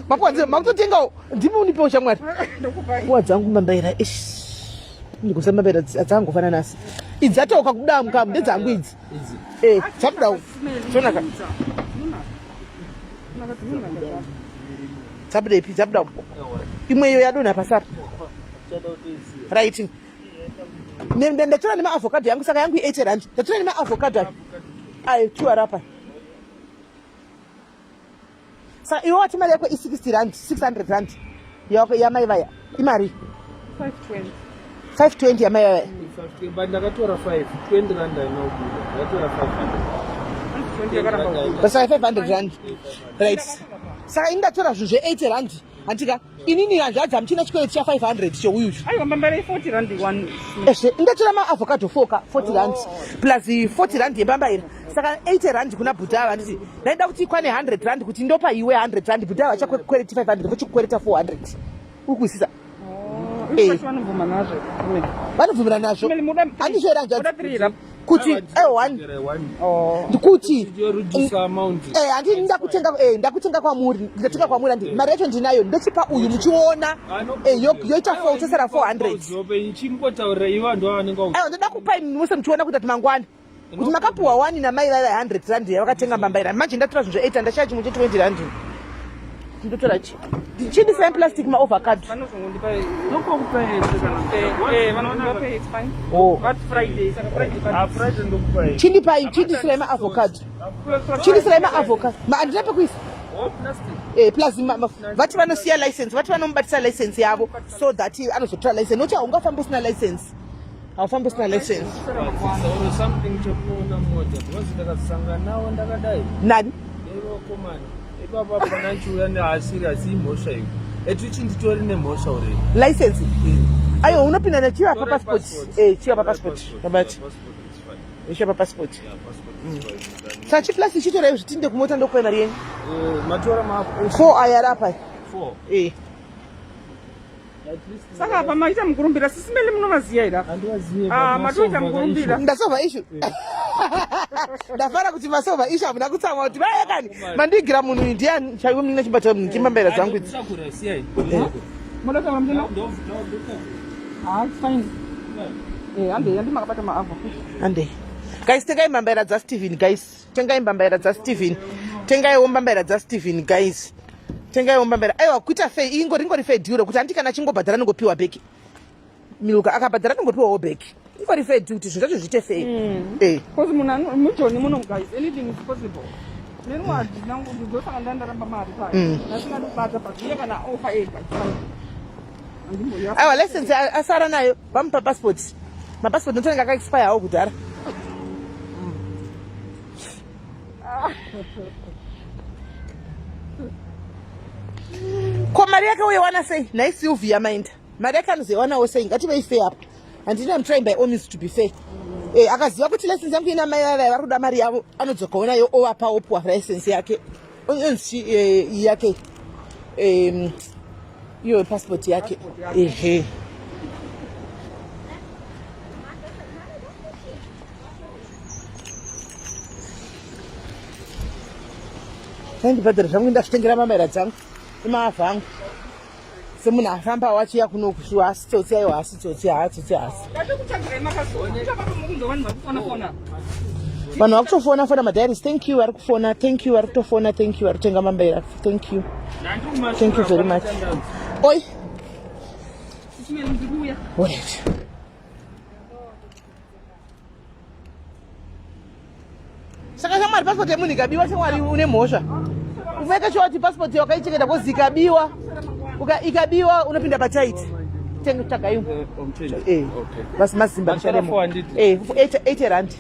makuwa dziri makutotengawo ndimi unipewo shamwari Ndokupai. nguva dzangu mbambaira ish ndikusa mbambaira dzangu nasi idzi dzatooka kuda mukamu ndedzangu idzi Idzi. eh dzabudawo tonaka dzabuda ipi dzabuda imwe iyo yadonha pasapa Chada kutoisiya. Right, ndatora nemaavocado yangu saka yangu i8 rand ndatora nemaavocado ayo ayo two arapa saka iwe wati mari yako i60 rand 600 rand yamai vaya imari 520. 520 yamai vaya. But ndakatora 5 20 rand haina kubuda ndakatora 500. 20 yakaramba kubuda. But saka 500 rand right saka ini ndatora zvinhu zve8 rand handika inini hanzvadzi hamuchina chikwereti cha500 cheuyuyu. Aiwa, mbambaira i40 rand one. Ezve ndatora maavocado 4 ka 40 rand plus 40 rand yembambaira saka 80 rand kuna bhuta ava handiti ndaida kuti ikwane 100 rand kuti ndopa iwe 100 rand bhuta ava vachakwereti 500 vochikwereta 400 uri kuwisisa. Oh, Eh. ivo vanobvuma nazvo. Vanobvumira nazvo Imeli muda handizvo here Muda hanzvadzi 3 rand. Kuti e1 Oh. ndikuti Reduce amount. Eh, handiti ndakutenga ndakutenga kwamuri ndatenga kwamuri handi mari yacho ndinayo ndochipa uyu muchiona yoita 4 tosara 400. Zope ichimbotaurira ivo vanhu vanenge Aiwa ndoda kupai muse muchiona kuti ati mangwana kuti makapuwa wani namai vaiva 100 rand yavakatenga mbambaira manje ndatora zvinhu zve8 ndashaya chimwe che20 rand ndotora chi chindisai plastic maavocado. Vanozongondipa Ndokupa yese kana vanondipa pay, it's fine. Oh. But Friday, saka Friday Ah, Friday ndokupa yese. Chindipai chindisirai maavocado chindisirai maavocado handina pekuisa. Oh, plastic. Plus vati vanosiya license vati vanomubatisa license yavo so that anozotora license nokuti haungafambi usina license haufambi usina license. Or something chekuona mota because ndakasangana nawo ndakadai. Nani? Nevakomana ipapa pana chiuya neasiri asi imhosva iyo etuchi nditori nemhosva already. License aiwa unopinda nechiva papassport chiva papassport babati Passport is fine. chiva papassport. Yeah, passport. Saka chiplasi chitorai zvitinde kumota ndokupai mari yenyu. Eh, matora ma 4 aya ari apa. 4. Eh. Saka apa maita mukurumbira sisi Meli munovaziva here? Handivazive. Ah, matoita mukurumbira. Ndasova issue. Ndafara kuti masova issue hamuna kutsamwa kuti vaya kani. Mandigira munhu uyu ndiani chaiwe munina chibata munhu chimbambaira dzangu idzi. Sakura siyai. Moda kutaura muteno? Ah, it's fine. Eh, hande, hande makabata maavo. Hande. Guys, tengai mbambaira dzaSteven guys. Tengai mbambaira dzaSteven. Tengaiwo mbambaira dzaSteven guys. Tengaiwo mbambaira. Aiwa kuita fair ingori ingori fair deal kuti handi kana achingobhadhara anongopiwa bheki. Miluka akabhadhara anongopiwawo bheki. Ingori fair deal kuti zvinhu zvacho zviite fair. Eh. Because munhu mujoni muno guys, anything is possible. Neni wadina ndosaka ndandaramba mari payo. Ndasingadi kubata but iye kana offer ega. It's fine. Andimboya. Aiwa license asara nayo vamupa passport. Mapassport notonga aka expire hawo kudhara. Ko mari yake uyewana sei? Nhai Sylvia Mainda. Mari yake anozoiwanawo sei? Ngativei fair apa. Handina I'm trying by all means to be fair. Eh, akaziva kuti license yangu ina mai vaya vari kuda mari yavo anodzokawo nayo ovapa opuwa license yake. Onzi eh, yake. Eh, iyo passport yake. Ehe. Ndibhadhara zvangu ndazvitengera mamera dzangu nemaavha angu semunhu afamba wachiya kuno kushuwa asi tsotsi aiwa asi tsotsi haa tsotsi haasi Ndatokutsvagirai makazona. Ndichavapo mukunzwa vanhu vari kufona fona. Vanhu vakutofona fona madiaries. Thank you vari kufona. Thank you vari kutofona. Thank you vari kutenga mambaira. Thank you. Thank you very much. Oi. Sisi Meli ndiri kuuya. Alright. Saka shamwari passport yemunhu ikabiwa shamwari une mhosva. Umeke sure kuti passport wakaichengeta kozi ikabiwa. Uka ikabiwa unopinda patight. Tenga tsvaga imwe. Eh. Basi mazimba Matora ndicharemo. 400. Eh, 80 rand.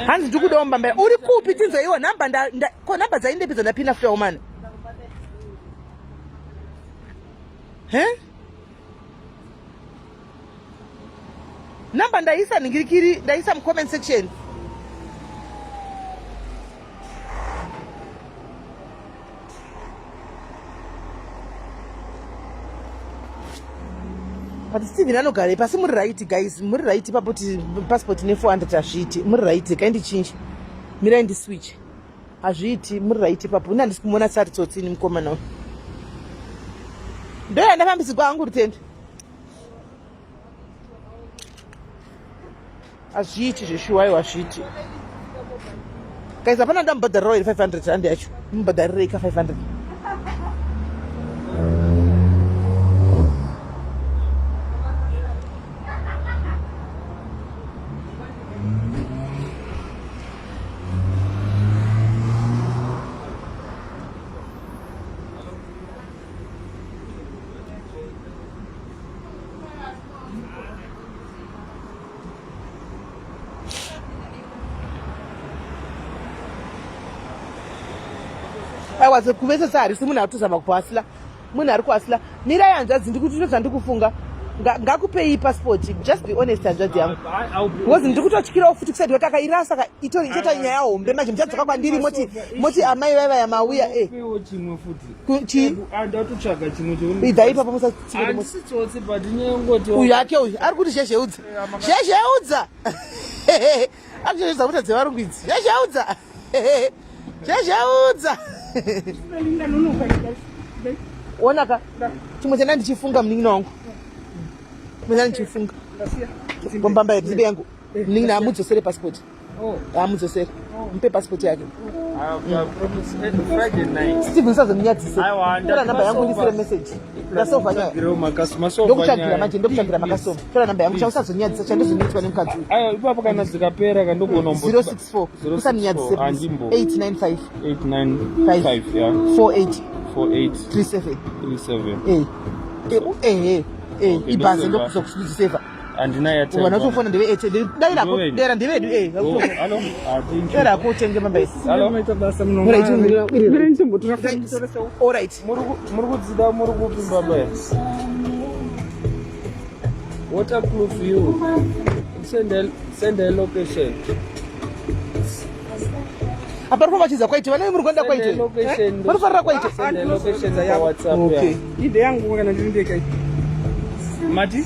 Hanzi ndikudawo mbambera. Uri kupi tinzwe iwo namba nda, nda ko namba dzaindepi dzandapinda futi omana. He? Namba ndaisa ningirikiri ndaisa mu comment section. But Steven anogara pasi muri right guys, muri right ipapo kuti passport ne 400 hazviiti. Muri right kai ndichinje. Mirai ndi switch. Hazviiti muri right ipapo. Ini handisi kumuona sari tsotsi ini mukomana uyu. Ndoya ndafambisigwa hangu Rutendo. Hazviiti zveshuwa aiwa hazviiti. Guys hapana ndamubhadharirawo here 500 rand yacho. Mubhadharirei ka 500. Aiwa kuvese saharisi munhu ari kutozama kuhasila munhu ari kuhasila mirai hanzvadzi ndikuti ndo zvandikufunga ngakupei passport just be honest hanzvadzi yangu because ndiri kutotyirawo futi kusati wekaka irasa ka itori ichata nyaya hombe manje muchadzoka kwandiri moti moti amai vaivaya mauya eh Piwo chimwe futi. Chi Ah, ndatotsvaga chimwe chekuti. ibva ipapo musatsike Handisi tsotsi but nyengoti. uyu ake uyu ari kuti zhezheudza zhezheudza ari kuzhezheudza mota dzevarungu idzi zhezheudza zhezheudza onaka chimwe chanda ndichifunga munin'ina wangu chimwe chanda ndichifunga mbamba yedzibe yangu munin'ina amudzosere passport amudzosere mupe passport yake Steven usazondinyadzise tora namba yangu ndisire message ndasova nyaya ndokutsvagira manje ndokutsvagira makasoma tora namba yangu chausazonyadzisa chandizonetswa nemukadzi uyu Aiwa ipapo kana dzikapera kandogona 064 usaninyadzise please. Andimbo. 895 895 yeah 48 48 37 37 eh eh eh eh Okay, ibhazi ndoseva. ndokuzokuseva handina vana vatofona ndeve dai rako Ndovenyu. dera ndevedu eh Oh, hello. Ah, thank you. dera rako utenge mamba isi Hello. Maita basa muno. Alright, Mire ndichimbotora foni nditoresewo. alright Muri kudzida muri kupi mbaba ya? Waterproof you. Send a, send a location. Apa rufamba chiza kwaite vana vemuri kuenda kwaite. Vanofarira kwaite. Okay. Ide yangu kana ndiri ndega. Mati?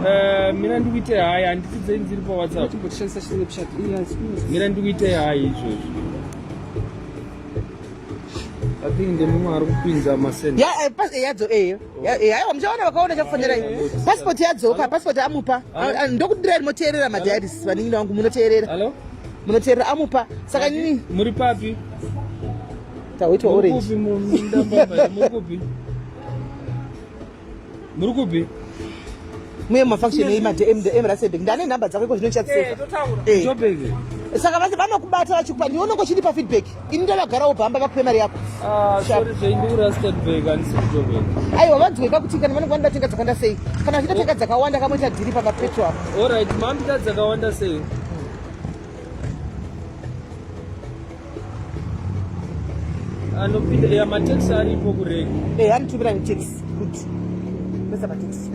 Eh, mira ndikuite hayi handiti dzenyu dziri pawhatsapp mira ndikuite hayi izvozvo I think ndemumwe ari kupinza masend ya eh, eh, yadzo eyo eh, haiwa muchaona vakaona chakufanira passport yadzoka passport amupa ah, ndokudirai rimoteerera madiaris vanin'ina vangu munoteerera munoteerera amupa saka nini muri papi taitwa orange muri Muri kupi? Muye mumafunction emrasebank ndane nhamba dzako iko zvino ndichadzisefa eh, eh. Saka vase vanokubata vachikupa ndiwe unonge uchindipa feedback ini ndovagarawo bhamba vakupe mari yako ah, aiwa vanzweka kuti kana vanenge vanoda tenga dzakawanda sei kana vachida tenga dzakawanda kamoita dhiri pamapetro apo orit mamida dzakawanda sei anopinda ya mataxi aripo kureki eh anotumira netaxi good pesa mataxi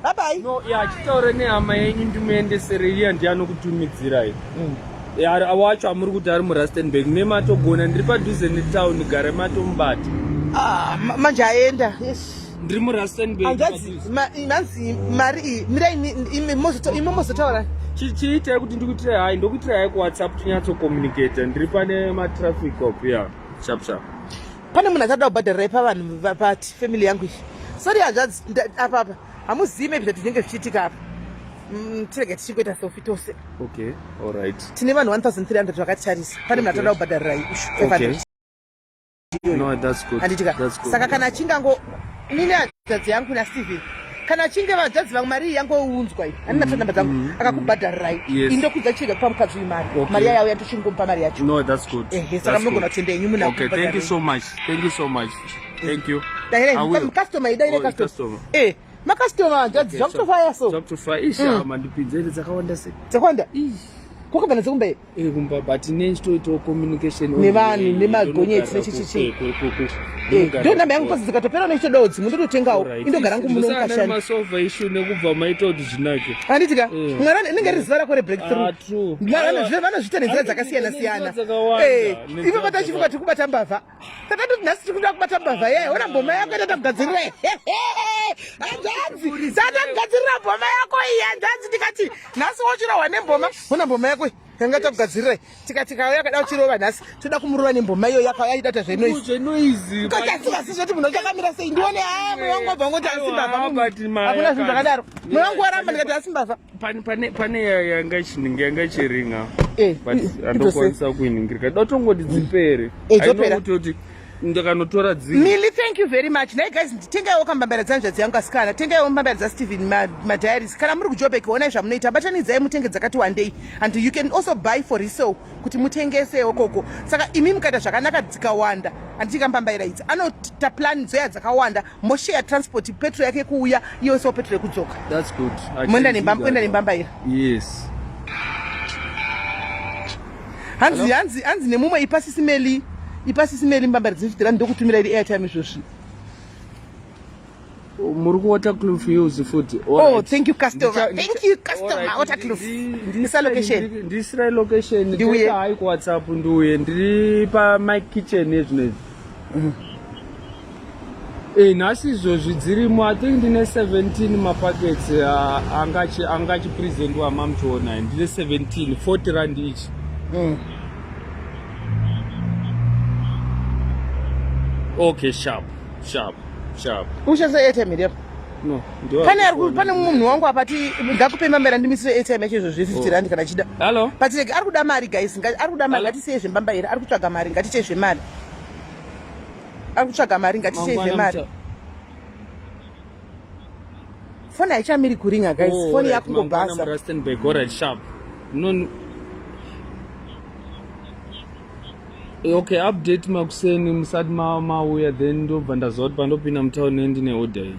bye bye no ya chitaure nehama yenyu ndimuendesere iya ndiye anokutumidzirai mm. Ya, wacho amuri kuti ari murustenburg mematogona ndiri padhuze netown gare matomubata ah, manje aenda yes ndiri murustenburg hanzvadzi hanzi mari iyi mirai imi mozotaura chiitai kuti ndikuitirai hai ndokuitirai hai kuwhatsapp tinyatsokommunicata ndiri pane matraffic op ya sharp sharp pane munhu achada kubhadharirai pavanhu pati family yangu iyi sorry hanzvadzi apa apa hamuzivi maybe that zvinenge zvichiitika apa mm, tirege tichingoita selfie tose okay alright tine vanhu 1300 vakatitarisa pane munhu achada kubhadharirai ushu 500 No, that's good. Handitika. That's good. Saka kana achinge ango nini hanzvadzi yangu naSteven kana achinge vanzvadzi vangu mari iyi yangounzwa iyi handina mm, namba dzangu mm, akakubhadharirai yes. indokudza chiga kupa mukadzi uyu mari okay. mari yayauya ndochingomupa mari yacho no, that's good. Ehe, saka munogona kutenda henyu muna okay, thank you so much. Thank you so much. Thank you. Daire customer daire oh, customer. Eh, makastoma hanzvadzi okay, zvakutofaya so. Zvakutofaya. Isha mm. mandipinzere dzakawanda sei? Dzakawanda? Kwakabva nadzo kumba here? Eh, kumba but nechitoitawo communication nevanhu nemagonyeti nechichichi eh, ndo namba yangu pasi dzikatopera nechitodawo dzimwe ndototengawo indogara ngu muno mukashani masova issue nekubva maita kuti zvinake handiti ka eh. mwari inenge riri zuva rako rebreakthrough ah, vanozviita nenzira dzakasiyana siyana ivo vatachifunga tiri kubata mbavha Takatoti nhasi tiri kuda kubata mbavha yeye ona mboma yako ita takugadzirira hanzvadzi tatakugadzirira mboma yako iyi hanzvadzi ndikati nhasi wochirohwa nemboma ona mboma yako yanga takugadzirira tikati kauya kada uchirova nhasi toda kumurova nemboma iyo yakauya idata zvenoizi katasingasi zvoti munhu achakamira sei ndione haa mweya wangu wabva wangoti asi mbavha hakuna zvinhu zvakadaro mweya wangu waramba ndikati asi mbavha pane pane yanga ichinenge yanga ichiringa eh, but andokwanisa kuiningirika dotongoti dzipere eh, kutoti ndakanotora dzimwe Milly thank you very much nhai guys tengaiwo kambambera dzanzvadzi yangu asikana tengaiwo mbambera dzasteven madiaries kana muri kujobek onai zvamunoita batanidzai mutenge dzakati wandei and you can also buy for resale kuti mutengesewo koko saka imi mukaita zvakanaka dzikawanda handiti kambambaira idzi anota plan dzoya dzakawanda mosheya transport petro yake kuuya iyo so petro yekudzoka That's good. Moenda nembambaira nembambaira. Yes. Hanzi hanzi hanzi nemumwe ipa sisi Meli ipa sisi Meli mbambaira dzefitira ndokutumira iri airtime izvozvi. Muri ku Waterkloof Hills futi. Oh, thank you customer. Thank you customer Waterkloof. Ndisa location. Ndisira location. Ndiuye. Hayi ku WhatsApp ndiuye. Ndiri pa my kitchen ezvinezvi. Eh, nhasi izvozvi dzirimo i think ndine 17 mapackets uh, angachipresentwa mamuchiona ndine 17 40 rand each mm. okay sharp sharp sharp ushandisa airtime here no pane ari pane munhu wangu apa ti ngakupe mbambaira ndimisire airtime yacho izvozvi 50 oh. rand kana chida hello but ari kuda mari guys ari kuda mari ngatisiye zvembambaira ari kutsvaga mari ngatiite zvemari ari kutsvaga mari ngatiite zvemari foni haichamiri kuringa guys oh, foni yakungobhasa no okay update makuseni musati mauya then ndobva ndaziva kuti pandopinda mutown nendine order iyi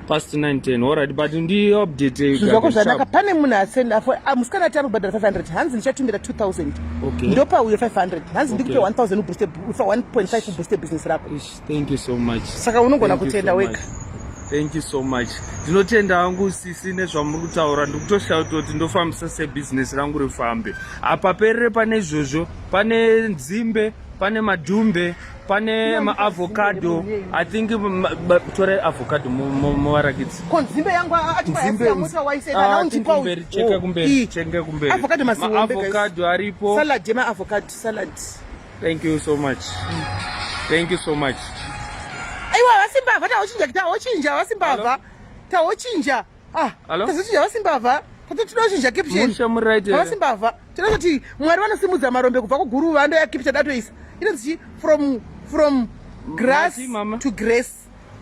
past 910 alright but ndi update zvinhu zvako zvanaka pane munhu asenda ah, musikana ati anobhadhara 500 hanzi ndichatumira 2000 okay. ndopa uyo 500 hanzi ndikupe 1000 ubooste 1.5 ubooste business rako thank you so much saka unogona kutenda wega thank Thank you so much. Ndinotenda hangu sisi nezvamuri kutaura. Ndikutoshaya kutoti ndofambisa se business rangu rifambe. Hapaperere pane izvozvo, pane nzimbe, pane madhumbe, pane maavocado. I think tore avocado muvarakidzi. Ko nzimbe yangu nzimbe kumberi, cheka kumberi, cheka kumberi. Avocado masihombe guys. Avocado aripo. Salad yema avocado salad. Thank you so much. Thank you so much. Aiwa vasimbavha tahochinja tahochinja vasimbavha tahochinja. Ah, tazochinja vasimbavha. Tatotoda kuchinja caption. Musha muri right. Vasimbavha. Tinoda kuti Mwari vanosimudza marombe kubva kuguruva ndo ya caption datoisa. Inonzi from from grass Mati, to grace.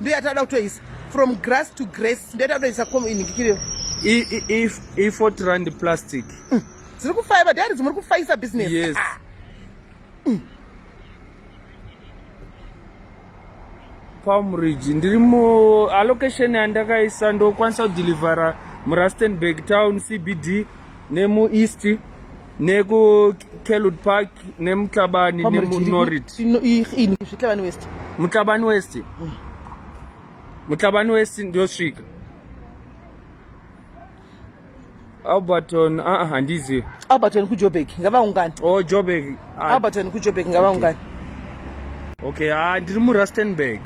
Ndo yatada kutoisa. From grass to grace. Ndo yatada kutoisa kom inhikikiriyo. I i i 40 rand plastic. Dziri kufaya badhari dzimuri kufaisa business. Yes. Ah. Palm Ridge ndiri mu allocation yandakaisa ndokwanisa kudelivera muRustenburg town CBD nemuEast nekuKelwood Park nemuTlabani nemuNorit. Mutlabani West. Mutlabani West. Mutlabani West ndosvika. Alberton ah, ah handizivi. Alberton kuJoburg ngavaungane. Oh Joburg. Ah. Alberton kuJoburg ngavaungane. Okay, ah ndiri muRustenburg.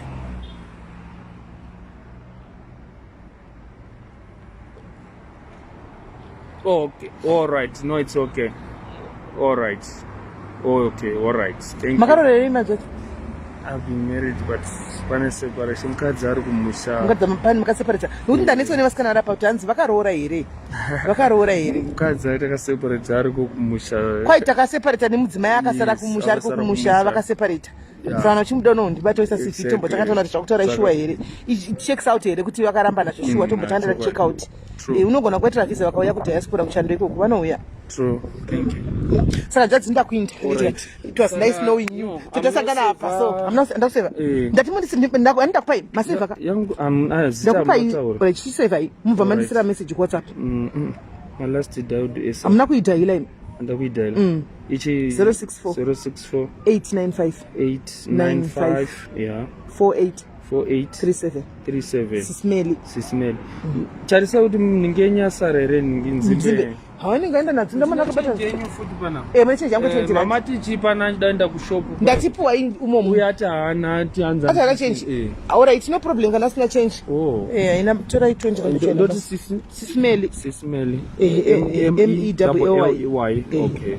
Okay, all right. No, it's okay. All right. Oh, okay, all right. Thank you. Makarorerei majoki? I've been married but pane separation mukadzi ari kumusha. Mukadzi pane makaseparata. Nokuti ndanetswa nevasikana vari apa kuti hanzi vakaroora here? Vakaroora here? Mukadzi ari takaseparata ari kumusha. Kwai takaseparata nemudzimai akasara kumusha ari kumusha vakaseparata. Mfana uchimuda unondibata oisa CV tombo takatoona kuti zvakutaura ishuwa here? It checks out here kuti vakarambana zveshuwa mm, tombo tandira check out. Eh, unogona kuitira visa vakauya kudiaspora kuchando ikoko vanouya. True. Thank you. Saka njadzi ndakuinda. It was nice knowing you. Totasangana apa so I'm not ndakuseva. Eh. Ndati mundisi ndakupai maseva ka. Yangu am ah, zita Ndakupai mataura. ora chiseva mubva mandisira message ku WhatsApp. Mm. mm. My last dialed is Amuna kuidhaila imi. Ndakuidaila. Mm. Ichi 064 064 895 895 yeah 48 48 37 37 Sismeli. Sismeli. Tarisa kuti ninge nyasara here ninge nzimbe. Hawanenge aenda nadzo ndamona akabata. Yenyu futi pana. Eh mune change yangu 20 rand. Mama tichi pana ndaenda kushop. Ndatipuwa umomo. Uya ati haana ati hanzi. Ati haana change. Eh. Alright no problem kana asina change. Oh. Eh haina torai 20 rand. Ndoti sisi Sismeli. Sismeli. Eh, M E W L Y. Eh. Okay.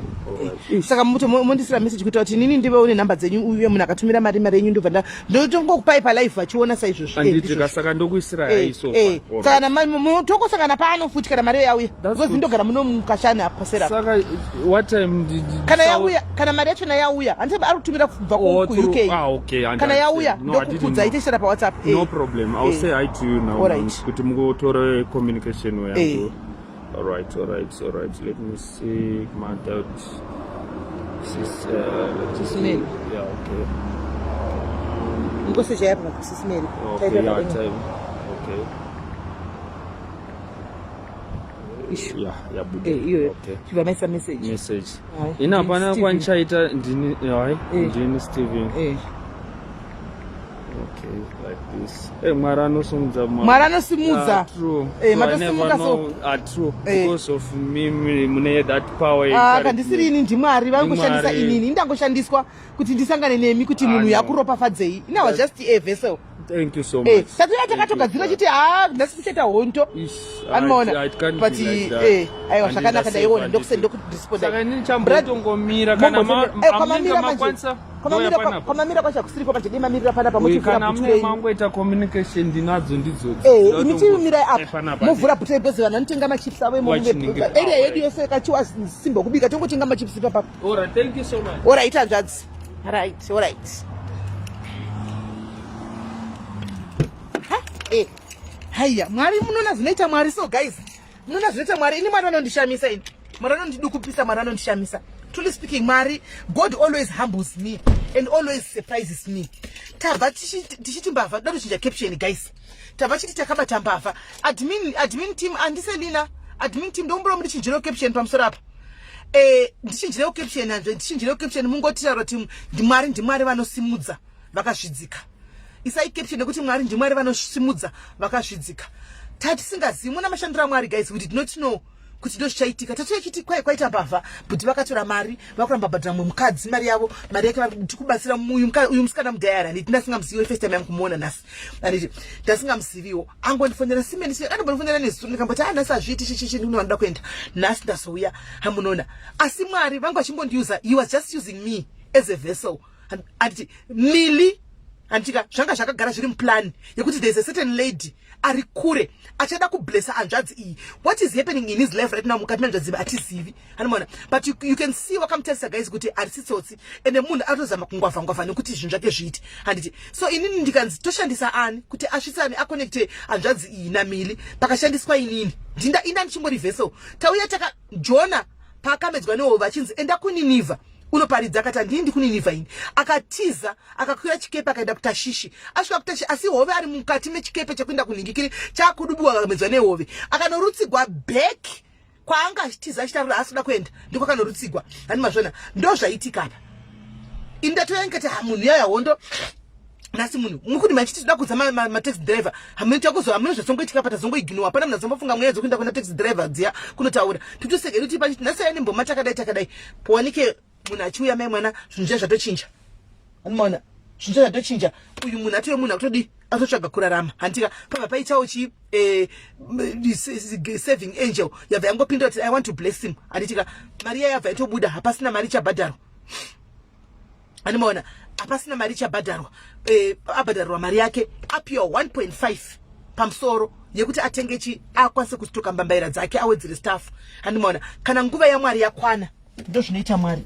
Saka muto mondisira message kuita kuti inini ndive une nhamba dzenyu uye munhu akatumira mari mari yenyu ndobva ndotongokupai palive vachiona saizvozvo. Anditi saka ndokuisira eh, so. Eh, saka na tokosangana pano futi kana mari yauya. Because ndogara muno mukashani apa pasera. Saka what time did Kana yauya kana mari yachona yauya handiti ari kutumira kubva oh, ku UK. Ah okay. Kana yauya ndokukudza itesera pa WhatsApp. No problem. I'll say hi to you now. Kuti mungotore communication yangu. All right, all right, all right. Let me see my doubt. Sis, let me see. Yeah, okay. Nkosi chayapa sis Mary. Okay, yeah, type. Okay. Yeah, yabuda. Eh, iyoyo. Okay. Chibva maisa message. Message. Hai. Ina hapana Steven. kwandichaita ndini hai, Eh. ndini Steven. Eh. Okay, like this. Eh, Mwari anosimudza Mwari anosimudza. Ah, true. Eh, So I matosimuka never so. know. Ah, true. Eh. Because of me mune that power. Ah, encouragement. kandisiri ini ndimwari vangoshandisa Ndimwari. inini indangoshandiswa kuti ndisangane nemi kuti Ah, munhu no. yakuropafadzei ini was just a vessel Thank you so Eh, much. tatoya takatogadzira chiti haa nhasi kuchaita hondo Ish, anoona I can't but be like that. eh, aiwa zvakanaka Handina ndaiona save, ndokuse handisi. ndokuresponda Saka inini chambotongomira kana kwamamira manje makwanisa kwamamira kwamamira kwacho hakusiriko manje dei mamirira panapa Uye motivhura kana bhutu mune renyu mangoita communication ndinadzo ndidzodzi. Eh, imi chimirai Eh, apa panapa. movhura bhutu renyu because vanhu vanotenga machips avo imomo Wachinenge- area yedu yose yakachiwa simba kubika tongotenga machips ipapapa Alright, thank you so much. Alright hanzvadzi. Right, alright. Ha, eh. Haiya, Mwari munoona zvinoita Mwari so guys. Munoona zvinoita Mwari. Ini Mwari vanondishamisa ini. Mwari vanondidukupisa, Mwari vanondishamisa. Truly speaking, Mwari, God always humbles me and always surprises me. Tabva tichiti mbavha, toda kuchinja caption guys. Tabva chiti takabata mbavha. Admin, admin team andiselina. Admin team ndokumbira mundichinjire caption pamusoro apa. Eh, ndichinjirewo caption hanzve ndichinjirewo caption mungotitaura kuti ndimwari ndimwari vanosimudza vakazvidzika. Isai caption nekuti Mwari ndiMwari vanosimudza vakazvidzika. Tatisingazivi muna mashandiro aMwari guys, we did not know kuti ndozvichaitika. Tatoyachiti kwai kwaita mbavha, but vakatora mari, vakuramba bhadhara mumwe mukadzi mari yavo, mari yake vari kubatsira uyu musikana mudhayari. Handiti ndasingamuziviwo, first time yangu kumuona nhasi, handiti ndasingamuziviwo. Angondifonera simeni, anombondifonera nezuro, ndikamboti, "A, nhasi hazviiti, chichichi, ndikuno vanoda kuenda." Nhasi ndazouya, hamunoona. Asi Mwari vangu vachingondiuza, he was just using me as a vessel, handiti mili, handitika zvanga zvakagara zviri muplan yekuti there is a certain lady ari kure achada kublessa hanzvadzi iyi. What is happening in his life right now mukati mehanzvadzi hatizivi, anomaona. But you can see wakamutarisa guys kuti harisi tsotsi, ende munhu atozama kungwavha ngwavha nekuti zvinhu zvake zviite, handiti. So inini ndikanzi toshandisa ani kuti asvitsane, aconnecte hanzvadzi iyi namili? Pakashandiswa inini, ndinda inda ndichimbori vessel. Tauya taka Jona paakamedzwa nehove achinzi, "Enda kuNinivha unoparidza," akati, "Handiendi kuNinivha ini." Akatiza, akakwira chikepe, akaenda kuTashishi. Asvika kuTashishi, asi hove ari mukati mechikepe chekuenda kunhingikiri chaakudubuwa, akamedzwa nehove, akanorutsigwa back kwaanga achitiza achitaura asida kuenda, ndiko akanorutsigwa. Hani mazvona, ndo zvaitika apa. Ini ndatoya ndikati, "Ha, munhu yaya hondo nhasi." Munhu mukuti machiti toda kudza mataxi driver, hamene takuzo, hamene zvazongoitika pa tazongoignore. Hapana munhu azombofunga mweya dzekuenda kuna taxi driver dziya kunotaura. Titoseke kuti pachiti nhasi aine mboma, takadai takadai, powanike munhu achiuya mai mwana, zvinhu zviya zvatochinja. Anomaona zvinhu zviya zvatochinja. Uyu munhu atove munhu akutodi atotsvaga kurarama, handika. Pabva paitawo chi saving angel yabva yangopinda kuti, "I want to bless him," handitika. Mari iya yabva yatobuda, hapasina mari ichabhadharwa. Animaona hapasina mari ichabhadharwa. Abhadharirwa mari yake, apiwa 1.5 pamusoro yekuti atenge chi akwanise kustoka mbambaira dzake, awedzere staff. Handimaona kana nguva yaMwari yakwana, ndo zvinoita Mwari.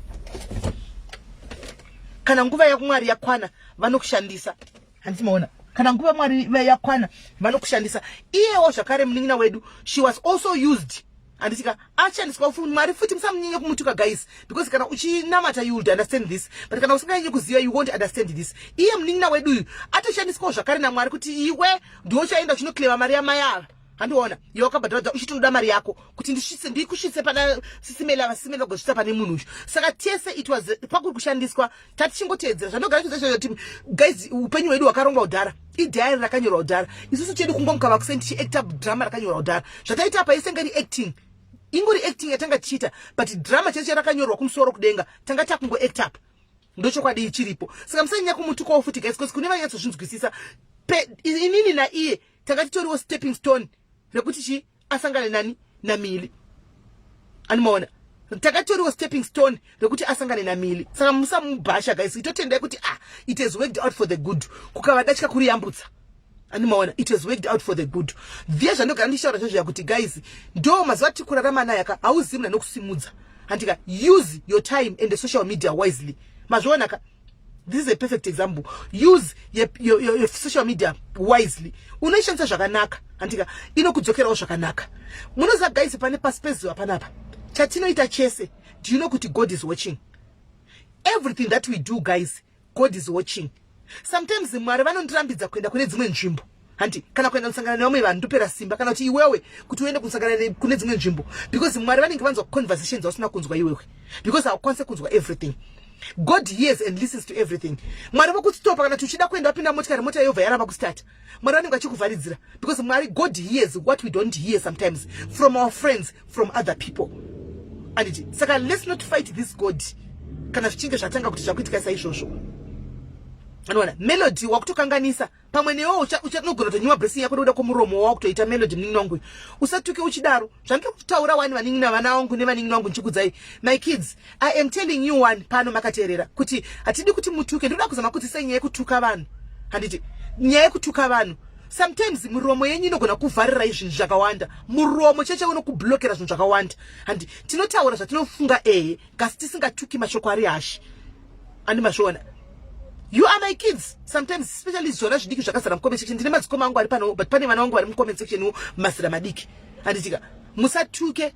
Kana nguva yaMwari yakwana, vanokushandisa. Handimaona kana nguva Mwari yakwana, vanokushandisa. Iyewo zvakare munin'ina wedu, she was also used, handitika. Ashandiswa Mwari futi. Musamunyanye kumutuka guys, because kana uchinamata you would understand this, but kana usinganyanyi kuziva you won't understand this. Iye munin'ina wedu uyu atoshandiswawo zvakare naMwari kuti iwe ndiwo uchaenda uchinoclaima mari yamai ava. Handiona iwe wakabhadhara uchitonoda mari yako kuti ndisvitse, ndikusvitse pana sisimeli ava, sisimeli vagosvitsa pane munhu uyu. Saka tese it was pakuri kushandiswa, tatichingotedzera zvandogara kuti guys, upenyu hwedu hwakarongwa kudhara, idiary rakanyorwa kudhara. Isusu chedu kungomuka vakuseni tichiacta drama rakanyorwa kudhara. Zvataita apa isenge reacting, ingori acting yatanga tichiita, but drama chese rakanyorwa kumusoro kudenga, tanga takungoact up. Ndochokwadi chiripo. Saka musanyanya kumutukawo futi guys, because kune vanyatsozvinzwisisa, inini naiye tanga titoriwo stepping stone rekuti chi asangane nani, namili. Animaona takatoriwo stepping stone rekuti asangane namili. Saka musamubhasha guys, itotendai kuti, ah, it has worked out for the good. Kukava datya kuriyambutsa. Animaona it has worked out for the good. Dhiye zvandogara ndichitaura zvezviya kuti guys, ndo mazuva atiri kurarama nayo aka, hauzivi munhu anokusimudza, handika. Use your time and the social media wisely. Mazviona ka, this is a perfect example. Use your social media wisely. Unoishandisa zvakanaka, handika, inokudzokerawo zvakanaka. Munoziva guys, pane pasi pezuva panapa chatinoita chese, do you know kuti God is watching everything that we do? Guys, God is watching. Sometimes Mwari vanondirambidza kuenda kune dzimwe nzvimbo, handi kana kuenda kusangana nevamwe vanhu, ndopera simba, kana kuti iwewe kuti uende kusangana kune dzimwe nzvimbo, because Mwari vanenge vanzwa conversations ausina kunzwa iwewe, because haukwanisi kunzwa everything. God hears and listens to everything. Mwari vokustopa kana kuti uchida kuenda, wapinda motikari, mota yobva yaramba kustart, Mwari vanenge vachikuvharidzira, because Mwari, God hears what we don't hear sometimes from our friends, from other people, anditi. Saka let's not fight this God kana zvichinge zvatanga kuti zvakuitika saizvozvo. Anoona Melody wakutokanganisa pamwe newewo unogona kutonyiwa blessing yako nekuda kwomuromo wakutoita. Melody, munin'ina wangu, usatuke uchidaro. Zvandiri kutaura wani, vanin'ina, vana vangu nevanin'ina vangu, ndichikudzai, my kids, I am telling you one pano makateerera kuti hatidi kuti mutuke. Ndinoda kuzama kuti sei nyaya yekutuka vanhu, handiti nyaya yekutuka vanhu, sometimes miromo yenyu inogona kuvharirai zvinhu zvakawanda. Muromo cheche unokublokera zvinhu zvakawanda. Handi tinotaura zvatinofunga, ehe, kasi tisingatuki mashoko ari hashi. Andi mazviona, you are my kids. Sometimes, especially zvona zvidiki zvakazara mucomment section, ndine madzikoma angu ari pano, but pane vana vangu vari mucomment section, mazira madiki, handitika. Musatuke,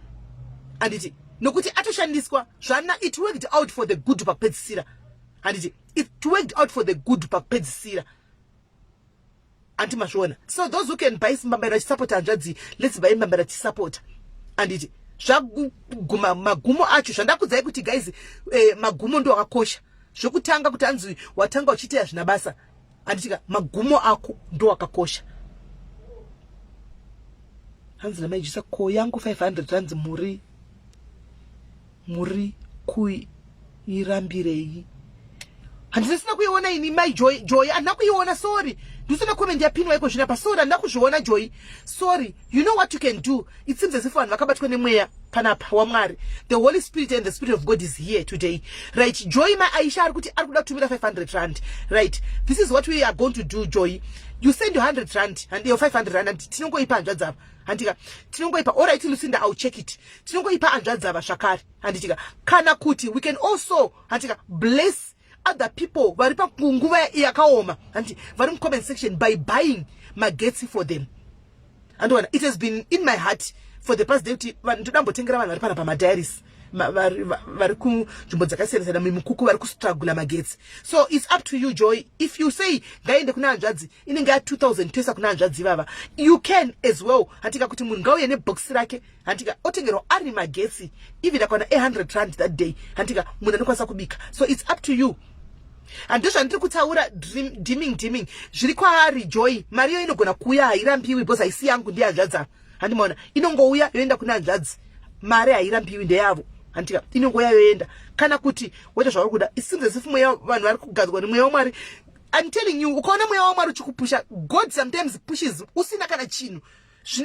handiti, nokuti atoshandiswa zvana. It worked out for the good pakupedzisira, handiti. It worked out for the good pakupedzisira, handiti mazviona. So those who can buy mbambaira achisapota hanzvadzi, let's buy mbambaira tichisapota, handiti. Zvaguma magumo acho zvandakudzai kuti guys, magumo ndo akakosha. Zvokutanga kuti anzi watanga uchiita zvina basa. Handitika magumo ako ndo akakosha. Hanzi namaijisa ko yangu 500 rands muri muri kuirambirei? Handisina kuiona ini mai Joy. Joy handina kuiona, sorry. Ndisina comment yapinwa iko zvino pa, sorry, handina kuzviona Joy, sorry. You know what you can do? It seems as if vanhu vakabatwa nemweya panapa waMwari. The Holy Spirit and the Spirit of God is here today, right? Joy, ma Aisha ari kuti ari kuda kutumira 500 rand, right? This is what we are going to do, Joy. You send your 100 rand and your 500 rand and tinongoipa hanzvadzi ava, handika? Tinongoipa. Alright Lucinda, I'll check it. Tinongoipa hanzvadzi ava zvakare, handitika? Kana kuti we can also, handika, bless other people vari panguva yakaoma, handi, vari mucomment section by buying magetsi for them. Andiona, it has been in my heart for the past day kuti ndodambotengera vanhu vari pana pamadiaries, vari kunzvimbo dzakasiyana siyana mumikuku, vari kustrugula magetsi. So it's up to you, Joy. If you say ngaende kuna hanzvadzi, inenge ya 2000, toisa kuna hanzvadzi ivava. You can as well, handika, kuti munhu ngauye nebhokisi rake, handika, otengerwa ari magetsi, even akawana 100 rand that day, handika, munhu anokwanisa kubika. So it's up to you. Handizvo zvandiri kutaura, dimming dimming zviri kwaari Joy. Mari iyo inogona kuuya, hairambiwi because haisi yangu, ndihanzvadzi ava, handimaona? Inongouya yoenda kuna hanzvadzi. Mari hairambiwi, ndeyavo, handika? Inongouya yoenda. Kana kuti woita zvauri kuda. It seems as if mweya, vanhu vari kugadzwa nemweya waMwari. I'm telling you, ukaona mweya waMwari uchikupusha, God sometimes pushes usina kana chinhu.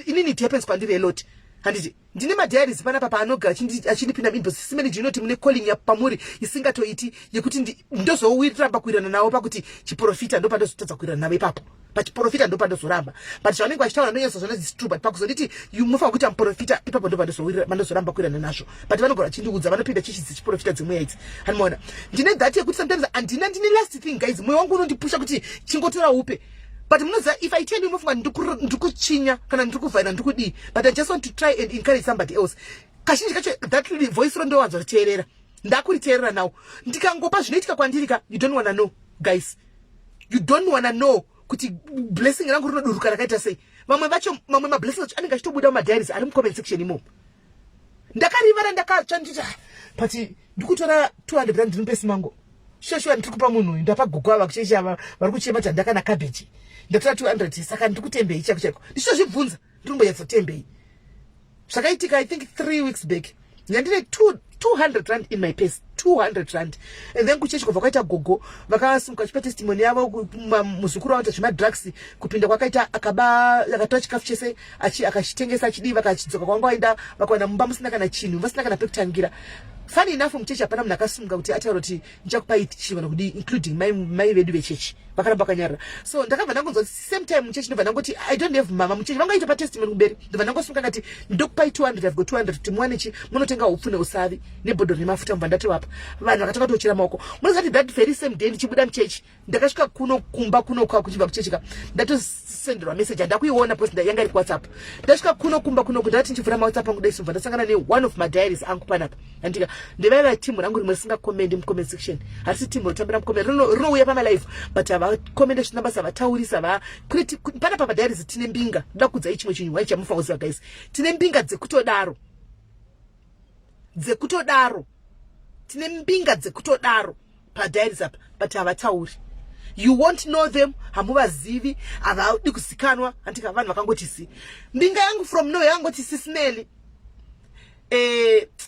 Inini it happens kwandiri a lot, handiti? Ndine madiaries panapa paanogara achindipinda inbox. Simene ndinoti mune calling pamuri isingatoiti yekuti ndozowiramba kuirana navo pakuti chiprofita, ndopandozotadza kuirana navo ipapo pachiprofita, ndopandozoramba. But zvavanenge vachitaura ndonyatsa zvona, it's true, but pakuzonditi mufanira kuita muprofita, ipapo ndopandozoramba kuirana nazvo. But vanogara vachindiudza, vanopinda chechi dzechiprofita dzemweya idzi, handimaona? Ndine that yekuti sometimes handina, ndine last thing, guys. Mweya wangu unondipusha kuti chingotora upe, but munoziva, if I tell you, munofunga ndikuchinya kana ndiri kuvhaira, ndiri kudii, but I just want to try and encourage somebody else. Kazhinji kacho that voice ro ndowanza riteerera, ndakuriteerera now. Ndikangopa zvinoitika kwandiri ka, you don't wanna know, guys. You don't wanna know kuti blessing rangu rinoduruka rakaita sei. Vamwe vacho, mamwe mablessing acho anenge achitobuda mumadiaries ari mucomment section imomo. Ndakarivara, ndakatsva, ndichiti, "Ah, but ndikutora 200 rand ndinopesi mango shoshuwa, ndiri kupa munhu uyu, ndapa gogo ava kuchechi ava vari kuchema kuti handakana cabbage. Ndatora 200, saka ndiri kutembei chaiko chaiko?" Ndichitozvibvunza, ndiri kumbonyatsotembei? Zvakaitika, I think 3 weeks back, ndandine 200 rand in my purse, 200 rand, and then kuchechi kubva kwaita gogo vakasimuka vachipa testimony yavo. Muzukuru wavo zvemadrugs, kupinda kwakaita akaba, akatora chikafu chese akachitengesa achidii. Vakachidzoka kwanga vaenda, vakawana mumba musina kana chinhu, vasina kana pekutangira. Funny enough, muchechi hapana munhu akasimuka kuti ataura kuti ndichakupai chii kana kudii, including mai vedu vechechi, vakaramba vakanyarara. So ndakabva ndangonzwa same time muchechi, ndobva ndangoti, "I don't have mama." Muchechi vangaita patestimony kumberi, ndobva ndangosimuka ndati, "Ndokupai 200, I've got 200 kuti muwane chi munotenga upfu neusavi nebhodhoro remafuta." Mubva ndatovapa. Vanhu vakatanga kutochera maoko. Munoziva kuti that very same day ndichibuda muchechi, ndakasvika kuno kumba kuno kwa kuchibva kuchechi ka, ndatosenderwa message. Handakuiona because yanga iri kuWhatsApp. Ndasvika kuno kumba kunoku, ndati ndichivhura maWhatsApp angu dai, sobva ndasangana neone of madiaries angu panapa, andika? Ndevaiva timu rangu rimwe risingakomendi mucomment section. Harisi timu rinotambira mucomment, rinouya pamalive but havakomende zvisina basa, havataurisa va panapa padiaries. Tine mbinga. Ndoda kuudzai chimwe chinhu wai chamufanira kuziva, guys. Tine mbinga dzekutodaro, dzekutodaro. Tine mbinga dzekutodaro padiaries apa, but havatauri. You won't know them, hamuvazivi, havadi kuzikanwa, andika? Vanhu vakangoti si mbinga yangu from no yakangoti, "Sisimeli,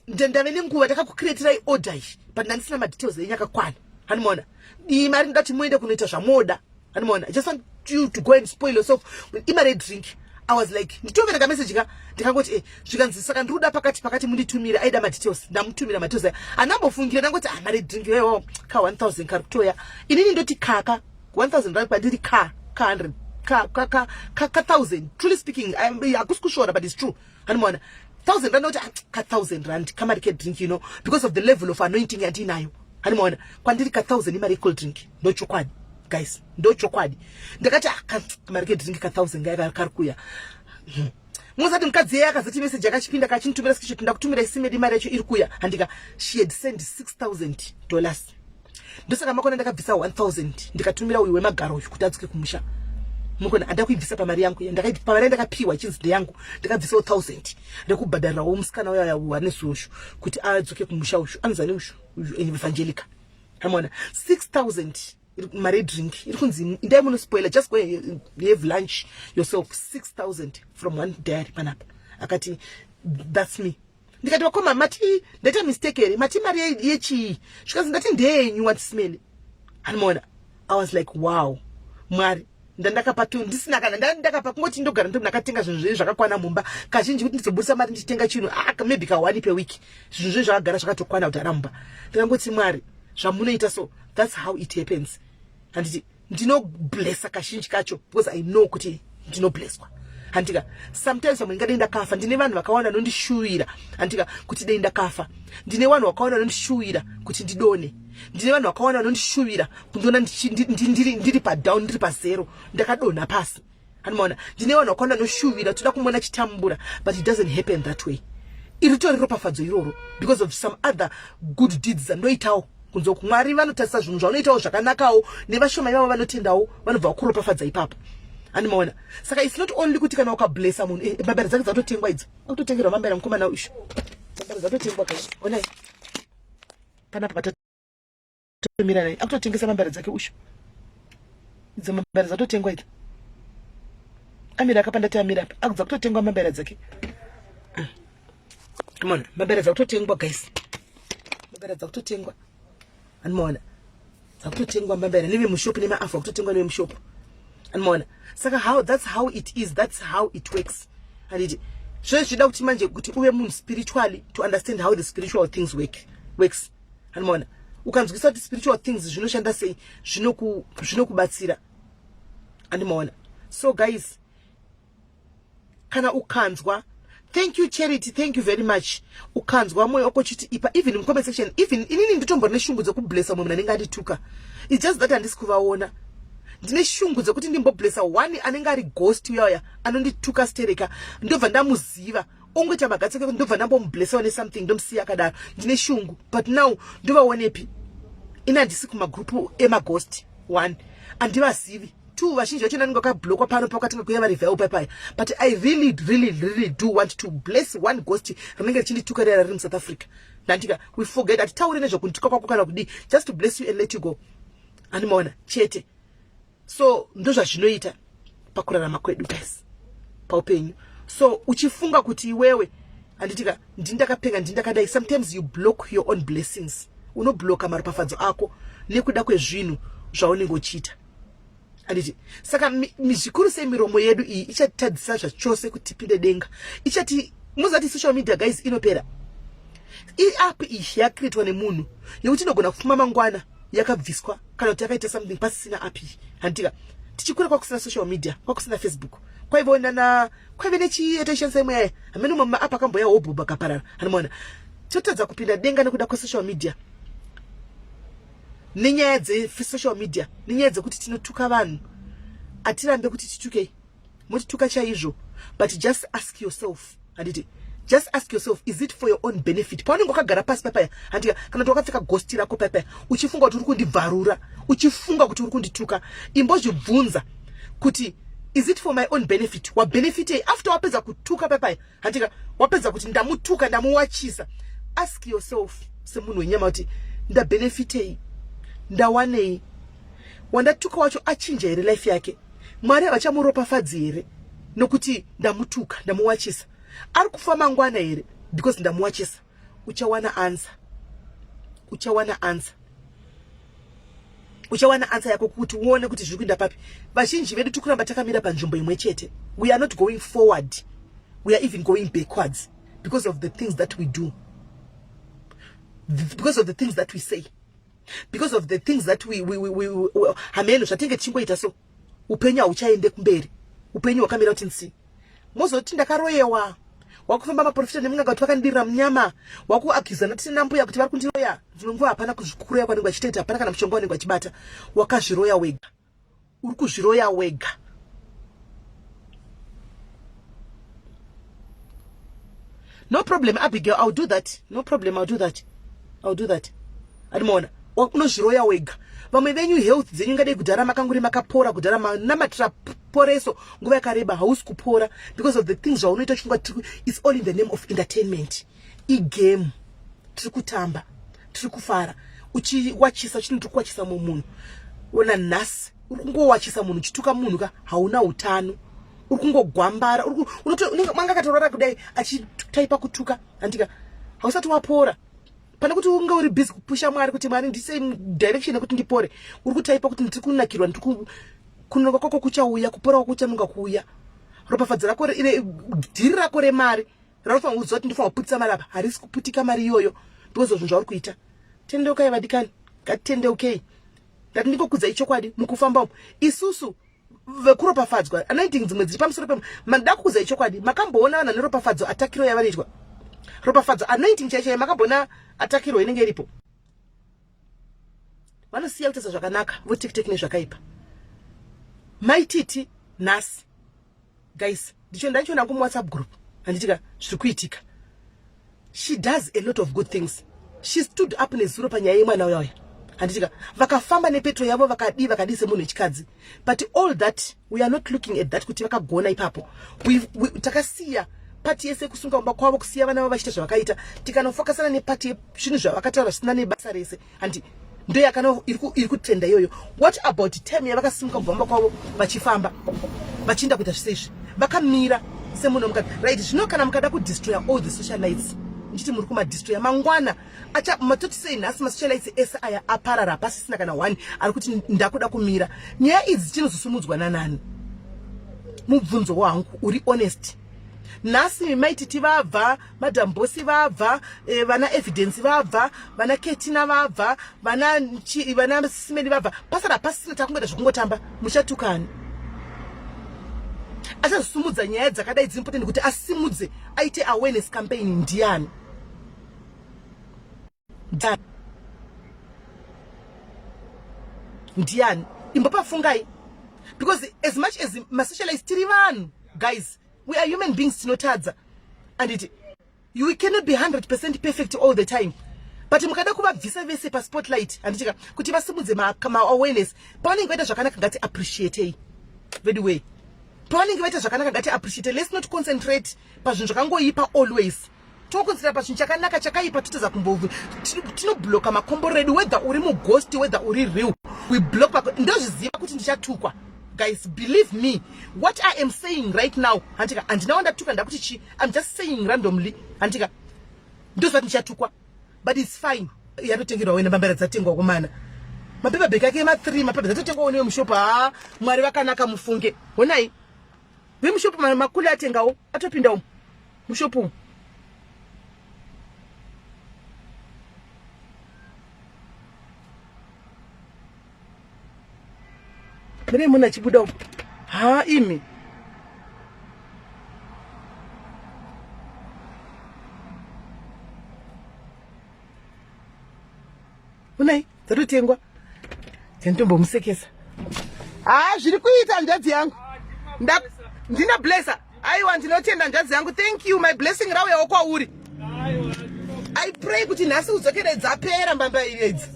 ndave nenguva ndakakucreatirai order iyi, but ndandisina madetails enyu akakwana, handimaona? Iyi mari ndoda kuti muende kunoita zvamoda, handimaona? I just want you to go and spoil yourself. Imari yedrink." I was like, nditovereka message ka, ndikangoti, zvikanzi, "Saka ndiri kuda pakati pakati munditumire." Aida madetails, ndamutumira madetails aya. Handambofungira, ndangoti, "Ah, mari yedrink iyoyo ka 1000 kari kutoya." Inini ndoti kaka 1000 rand kwandiri ka 100 ka 1000. Truly speaking, hakusi kushora, but it's true, handimaona? 1000 rand, ndoti, "Ah, ka 1000 rand kamari kedrink," because of the level of anointing yandinayo, handimaona? Kwandiri ka 1000 imari yecold drink. Ndochokwadi, guys, ndochokwadi. Ndakati, "Ah, kamari kedrink ka 1000 ngaya kari kuya." Muzati mukadzi yeye akazoti message akachipinda kachinitumira screenshot, "Ndakutumira isimedi, mari yacho iri kuya," handika? She had sent $6000. Ndosaka makona ndakabvisa 1000 ndikatumira uyu wemagaro uyu kuti adzoke kumusha. Mukona handakuibvisa pamari yangu, pamari yandakapiwa ichinzi ndeyangu, ndakabvisawo 1000 rekubhadharirawo musikana uya ane ushu kuti adzoke kumusha. Ushu anozani ushu, evangelica, amona? 6000. Mari yedrink iri kunzi indai munospoiler, just go have lunch yourself. 6000 from one diary panapa. Akati, "That's me." Ndikati, "Vakoma, mati ndaita mistake here? Mati mari yechii?" Zvikanzi, "Ndati ndeyenyu, watismele." Anomaona, I was like, "Wow, Mwari." Ndandakapa tu ndisina kana ndandakapa, kungoti ndogara ndo ndakatenga zvinhu zvenyu zvakakwana mumba. Kazhinji kuti ndizobudisa mari ndichitenga chinhu, ah, maybe ka1 per week. Zvinhu zvenyu zvakagara zvakatokwana kudhara mumba. Ndikangoti, "Mwari, zvamunoita." So that's how it happens, handiti? Ndinoblessa kazhinji kacho because I know kuti ndinoblesswa, handika? Sometimes vamwe ndingadei ndakafa. Ndine vanhu vakawanda vanondishuwira, handika, kuti dei ndakafa. Ndine vanhu vakawanda vanondishuwira kuti ndidone. Ndine vanhu vakawanda vanondishuwira kundiona ndiri padown, ndiri pazero, ndakadonha pasi, handimaona? Ndine vanhu vakawanda vanoshuvira, toda kumuona chitambura, but it doesn't happen that way. Iri tori ropafadzo iroro because of some other good deeds dzandoitawo kunze uku. Mwari vanotarisa zvinhu zvaunoitawo zvakanakawo, nevashoma ivavo vanotendawo, vanobva vakuropafadza ipapo, handimaona? Saka it's not only kuti kana ukablessa munhu, mbambera dzake dzatotengwa idzo, akutotengerwa mambera mukomana ushu. Mbambera dzatotengwa kai, onai panapa patatomira nai, akutotengesa mambera dzake ushu. Idzo mambera dzatotengwa idzo, amira akapa, ndati amira apa, akudza kutotengwa mambera dzake. Mona, mambera dzakutotengwa, guys, mambera dzakutotengwa, animaona? Dzakutotengwa mbambera nevemushopu, nemaafu akutotengwa nevemushopu, animaona? Saka how that's how it is, that's how it works, handiti? Zvose zvida kuti manje kuti uve munhu spiritually to understand how the spiritual things works, animaona? Ukanzwisa kuti spiritual things zvinoshanda sei, zvinokubatsira, animaona? So guys, kana ukanzwa, thank you, Charity, thank you very much. Ukanzwa mwoyo wako uchiti ipa, even mucomment section, even inini nditombori neshungu dzekublessa mumwe munhu anenge andituka. It's just that handisi kuvaona. Ndine shungu dzekuti ndimboblessa one anenge ari ghost uyauya anondituka stereka, ndobva ndamuziva, ongoita magatsi ake, ndobva ndambomublessawo nesomething, ndomusiya akadaro. Ndine shungu, but now ndovaonepi? Ini handisi kumagrupu emaghost. One, handivazivi. Two, vazhinji vacho nanenge vakablockwa pano pakatanga kuuya vari papaya. But I really, really, really do want to bless one ghost rinenge richindituka rera riri muSouth Africa, ndandika we forget, hatitauri nezvekundituka kwako kana kudii, just to bless you and let you go, handimaona chete. So ndozvazvinoita pakurarama kwedu, guys, paupenyu. So uchifunga kuti iwewe, handitika, ndindakapenga, ndindakadai, sometimes you block your own blessings. Unobloka maropafadzo ako nekuda kwezvinhu zvaunenge uchiita, handiti? Saka zvikuru sei miromo yedu iyi ichatitadzisa zvachose kuti tipinde denga. Ichati muzati social media, guys, inopera. Iapp iyi yakacreatwa nemunhu yekuti inogona kufuma mangwana yakabviswa kana kuti yakaita something pasisina app iyi, handitika? Tichikura kwakusina social media, kwakusina Facebook, kwaivawo nana, kwaive nechietaishandisa imwe yaya, hamene umwe maapp akamboya wobhubha kaparara, handimaona? Totadza kupinda denga nekuda kwesocial media, nenyaya dzesocial media, nenyaya dzekuti tinotuka vanhu. Hatirambe kuti titukei, motituka chaizvo, but just ask yourself, handiti? Just ask yourself, is it for your own benefit? Paunenge wakagara pasi papaya, handika, kana kuti wakapfeka ghost rako papaya, uchifunga kuti uri kundibvarura, uchifunga kuti uri kundituka, imbozvibvunza kuti, is it for my own benefit? Wabenefitei after wapedza kutuka papaya, handika? Wapedza kuti ndamutuka, ndamuwachisa, ask yourself semunhu wenyama kuti, ndabenefitei? Ndawanei? Wandatuka wacho achinja here life yake? Mwari havachamuropafadzi here nokuti ndamutuka, ndamuwachisa? Ari kufa mangwana here because ndamuwachisa? Uchawana answer, uchawana answer, uchawana answer yako kuti uone kuti zviri kuenda papi. Vazhinji vedu tiri kuramba takamira panzvimbo imwe chete. We are not going forward, we are even going backwards because of the things that we do, because of the things that we say, because of the things that we hameno zvatinge tichingoita. So upenyu hauchaende kumberi, upenyu hwakamira kuti nsi. Mozoti ndakaroyewa, wakufamba maprofita nemun'anga kuti vakandirira munyama, wakuakizana tisina mbuya kuti vari kundiroya. Dzimwe nguva hapana kuroya kwanenge vachitoita, hapana kana mushonga wanenge vachibata. Wakazviroya wega, uri kuzviroya wega. No problem, Abigail, I'll do that. No problem, I'll do that, I'll do that. Adimaona, unozviroya wega. Vamwe venyu health dzenyu ingadai kudhara makanguri makapora kudhara, manamatira poreso nguva yakareba, hausi kupora because of the things zvaunoita uchifunga it's all in the name of entertainment. Igame tiri kutamba, tiri kufara, uchiwachisa chino, tiri kuwachisa mumwe munhu. Ona nhasi uri kungowachisa munhu uchituka munhu ka hauna utano. Uri kungogwambara uri manga akatorwara kudai achitaipa kutuka handika hausati wapora. Pane kuti unge uri busy kupusha Mwari kuti Mwari ndise direction yekuti ndipore. Uri kutaipa kuti ndiri kunakirwa ndiri kunonoka kwako kuchauya kupora kwako kuchanonga kuuya. Ropafadzo rako dhiri rako remari raunofanira kuziva kuti ndinofanira kuputisa mari apa harisi kuputika mari iyoyo because of zvinhu zvauri kuita. Tendeukai vadikani, ngatitendeukei. Ndati ndingokudzai chokwadi mukufamba umu isusu vekuropafadzwa anointing dzimwe dziri pamusoro pe mandida kukudzai chokwadi makamboona vanhu vane ropafadzo atakiro yavanoitwa ropafadzo anointing chaiyo chaiyo makamboona atakiro inenge iripo vanosiya kutarisa zvakanaka votektek nezvakaipa maititi nhasi guys ndicho ndachiona kumuwhatsapp group handitika zviri kuitika she does a lot of good things she stood up nezuro panyaya yemwana uya uya handitika vakafamba nepetro yavo vakadii vakadii semunhu wechikadzi but all that we are not looking at that kuti vakagona ipapo takasiya pati yese kusunga kumba kwavo kusiya vana vavo vachiita zvavakaita tikanofokasana nepati yezvinhu zvavakataura zvisina nebasa rese handi ndoyakana iri kutrenda iyoyo what about time yavakasimuka kubva mumba kwavo vachifamba vachienda kuita zvise izvi vakamira semunhu wemukadzi right zvino kana mukada kudestroya all the social lights ndichiti muri kumadestroya mangwana acha matoti sei nhasi masocial lights ese aya aparara hapasisina kana one ari kuti ndakuda kumira nyaya idzi chinozosumudzwa nanani mubvunzo wangu uri honest nhasi maititi vabva madam bosi vabva eh, vana evidence vabva vana ketina vabva vana vana simeni vabva pasara pasina takungoita zvekungotamba muchatukani achazosumudza nyaya dzakadai dzimpotent kuti asimudze aite awareness campaign ndiani ndiani imbopafungai because as much as masocialize tiri vanhu guys we are human beings tinotadza anditi you cannot be 100 percent perfect all the time but mukada kuvabvisa vese paspotlight handitika kuti vasimudze maawareness pavanenge vaita zvakanaka ngati appreciatei veduway pavanenge vaita zvakanaka ngati appreciate let's not concentrate pazvinhu zvakangoipa always tokonzera pachinhu chakanaka chakaipa totadza kumbo tinobloka makomborero edu whether uri mughost whether uri real we block ndozviziva kuti ndichatukwa guys believe me what i am saying right now handika handina wandatuka ndakuti chi i'm just saying randomly handika ndoziva kuti ndichatukwa but its fine yatotengerwa wena mbambera dzatengwa komana mapepa bheki ake ma3 mapepa dzatotengwa wene wemushopo haa mwari vakanaka mufunge honai vemushopu makule atengawo atopinda umu mushopu umu mune munhu achibuda umu ha imi Unai dzatotengwa dzanditombomusekesa. Haa zviri kuita hanzvadzi yangu. Ndina blesser. Aiwa ndinotenda hanzvadzi yangu. Thank you my blessing rauyawo kwauri. I pray kuti nhasi udzokere dzapera mbamba idzi.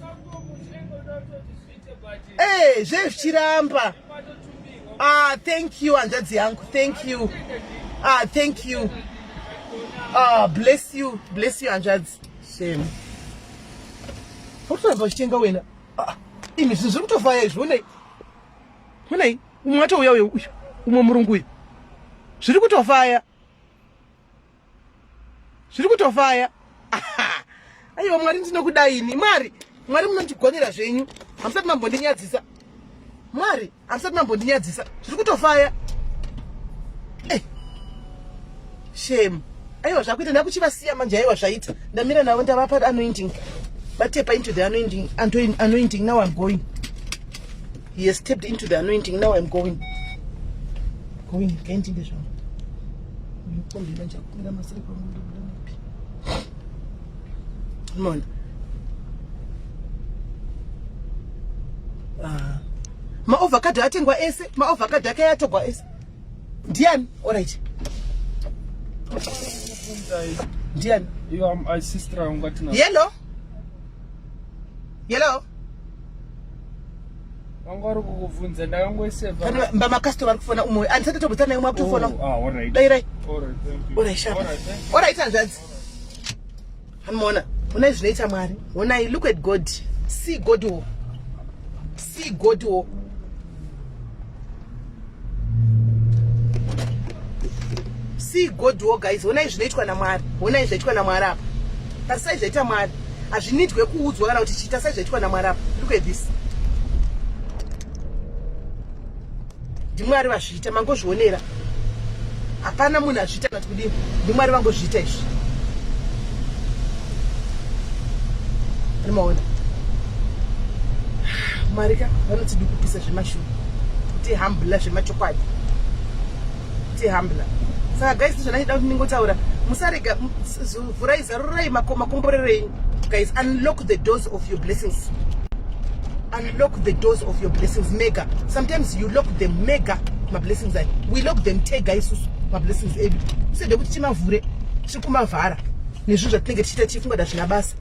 Eh, zvezvichiramba. Ah, thank you hanzvadzi yangu. Thank you. Ah, thank you. Ah, bless you. Bless you hanzvadzi. Shame. Utoramba uchitenga wena. Ah, imi zvinhu zviri kutofaya izvi onei. Onei, umwe atouya uyo uyu, umwe murungu uyu. Zviri kutofaya. Zviri kutofaya. Aiwa Mwari ndinokudai ini. Mwari, Mwari munondigonera zvenyu. Hamusati mambondinyadzisa. Mwari. Hamusati mambondinyadzisa. Zviri kutofaya. Eh. Shame. Aiwa zvakuita ndakuchivasiya manje aiwa zvaita. Ndamira navo ndavapa anointing. Vatepa into the anointing, anointing now I'm going. He has stepped into the anointing now I'm going. Going ngaindinde zvangu. Mukombi manje akumira masiri kwangu ndobuda nepi. Mona. Ah. Maovacado atengwa ese, maovacado ake atogwa ese. Ndiani? Alright. Ndiani? You are my sister ungatina. Yellow. Yellow. Vanga vari kukubvunza ndakangoiseva. Kana mba customer vari kufona umwe. Andisati tobvunza naye umwe akutofona. Oh, ah, all right. Dairai. All right, thank you. All right, sharp. All right, thank you. All right, hanzvadzi. Anoona. Honai zvinoita Mwari. Honai, look at God. See God. Oh. See God wo. See God wo guys, honai zvinoitwa naMwari. Honai zvaitwa naMwari apa. Tarisai zvaita Mwari. Hazvinidwe kuudzwa kana kuti chiita sai zvaitwa naMwari apa. Look at this. Ndimwari vazviita mangozvionera. Hapana munhu azviita kana kuti kudini. Ndimwari vangozviita izvi. Maona. Mwari ka vanotidukupisa zvemashuwa. Kuti hambula zvemachokwadi. Kuti hambula. Saka guys ndizvo kuti ndingotaura. Musarega vhurai zarurai makomborero enyu. Guys unlock the doors of your blessings. Unlock the doors of your blessings mega. Sometimes you lock them mega mablessings ayo. We lock them tega isusu mablessings edu. Sede kuti timavhure tiri kumavhara nezvinhu zvatinenge tichiita tichifunga kuti hazvina basa.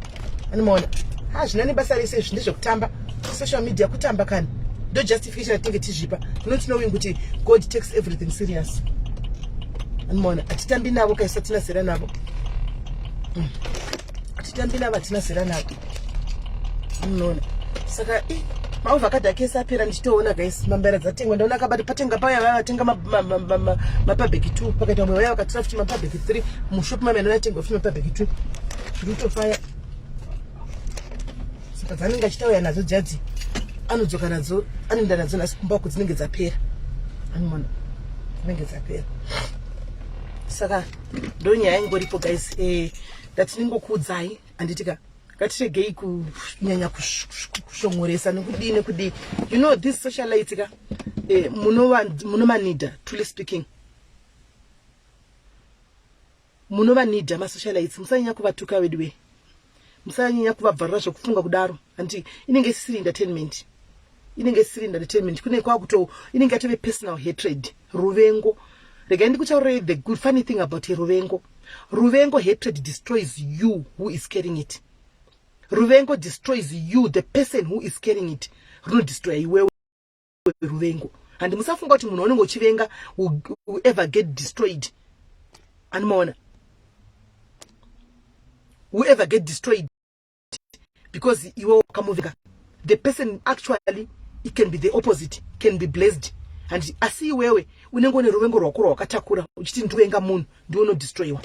Anomaona hazvina nebasa rese izvi ndezvekutamba social media kutamba kani ndo justification yatinenge tizvipa not knowing kuti God takes everything serious. Anomaona hatitambi navo kaisa tina zera navo. Hatitambi navo hatina zera navo. Unoona saka i maovhakadhi ake ese apera ndichitoona guys mambera dzatengwa ndaona akabata patenga paya vaya vatenga mapabheki 2 pakaita vamwe vaya vakatora futi mapabheki 3 mushop mame anoya tengwa futi mapabheki 2 zviri kutofaya saka dzanenge achitauya nadzo dzadzi anodzoka nadzo anoenda nadzo nhasi kumba uko dzinenge dzapera anoona dzinenge dzapera saka ndonyaya ingoripo guys eh, ndatinongokuudzai handitika ngatiregei kunyanya kushongoresa nekudii nekudii you know this socialite ka eh, munomanida truly speaking munovanida masocialites musanyanya kuvatuka veduwe musanyanya kuvabvarira zvekufunga kudaro hanti inenge isisiri entertainment inenge isisiri entertainment kune kwakuto inenge yatove personal hatred ruvengo regai ndikutaurei the good funny thing about ruvengo ruvengo hatred destroys you who is carrying it ruvengo destroys you the person who is carrying it runodestroya iwewe ruvengo handi musafunga kuti munhu waunenge uchivenga will ever get destroyed anomaona will ever get destroyed because iwe wakamuvenga the person actually it can be the opposite can be blessed and asi iwewe unenge une ruvengo rwako rwawakatakura uchiti ndivenga munhu ndiwe unodestroyiwa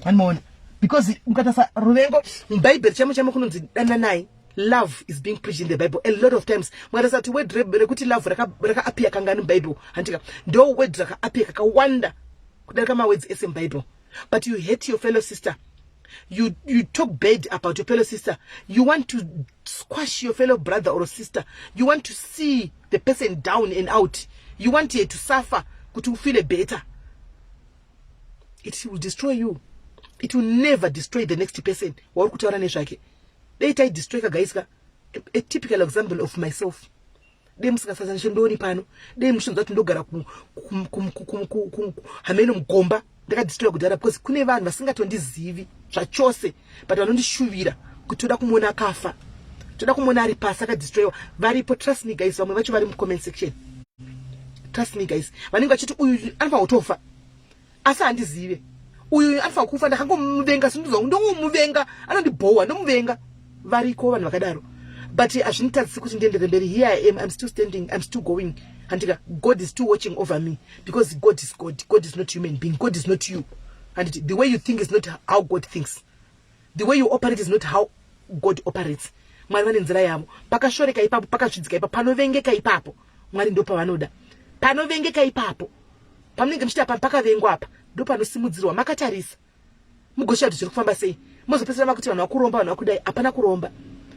anomaona because ukatarisa ruvengo mubhaibheri chamo chamo kunonzi dananai love is being preached in the bible a lot of times mukatarisa kuti word rekuti love rakaapia kangani mubible handika ndo word rakaapia kakawanda kudarika mawords ese mubible but you hate your fellow sister you, you talk bad about your fellow sister you want to squash your fellow brother or sister you want to see the person down and out you want her to suffer kuti ufeel better it will destroy you it will never destroy the next person wauri kutaura nezvake dei taidestroy kagays ka a typical example of myself dei musingasasandoni pano dei muchinzwa kuti ndogara hameno mugomba ndakadestroya kudhara because kune vanhu vasingatondizivi zvachose but vanondishuvira kuti toda kumuona akafa toda kumuona ari pasi akadestroyiwa varipo trust me guys vamwe vacho vari mucomment section trust me guys vanenge vachiti uyu anofanira kutofa asi handizive uyu anofanira kufa ndakangomuvenga sindizwa ndongomuvenga anondibhowa ndomuvenga variko vanhu vakadaro but hazvinitadzisi kuti ndiendere mberi here I am I'm still standing I'm still going handika God is still watching over me because God is God God is not human being God is not you and the way you think is not how God thinks the way you operate is not how God operates mwari vane nzira yavo pakashoreka ipapo pakazvidzika ipapo panovengeka ipapo mwari ndo pavanoda panovengeka ipapo pamunenge muchiita pa pakavengwa apa ndo panosimudzirwa makatarisa mugosha kuti zviri kufamba sei mozopedzisira makuti vanhu vakuromba vanhu vakudai hapana kuromba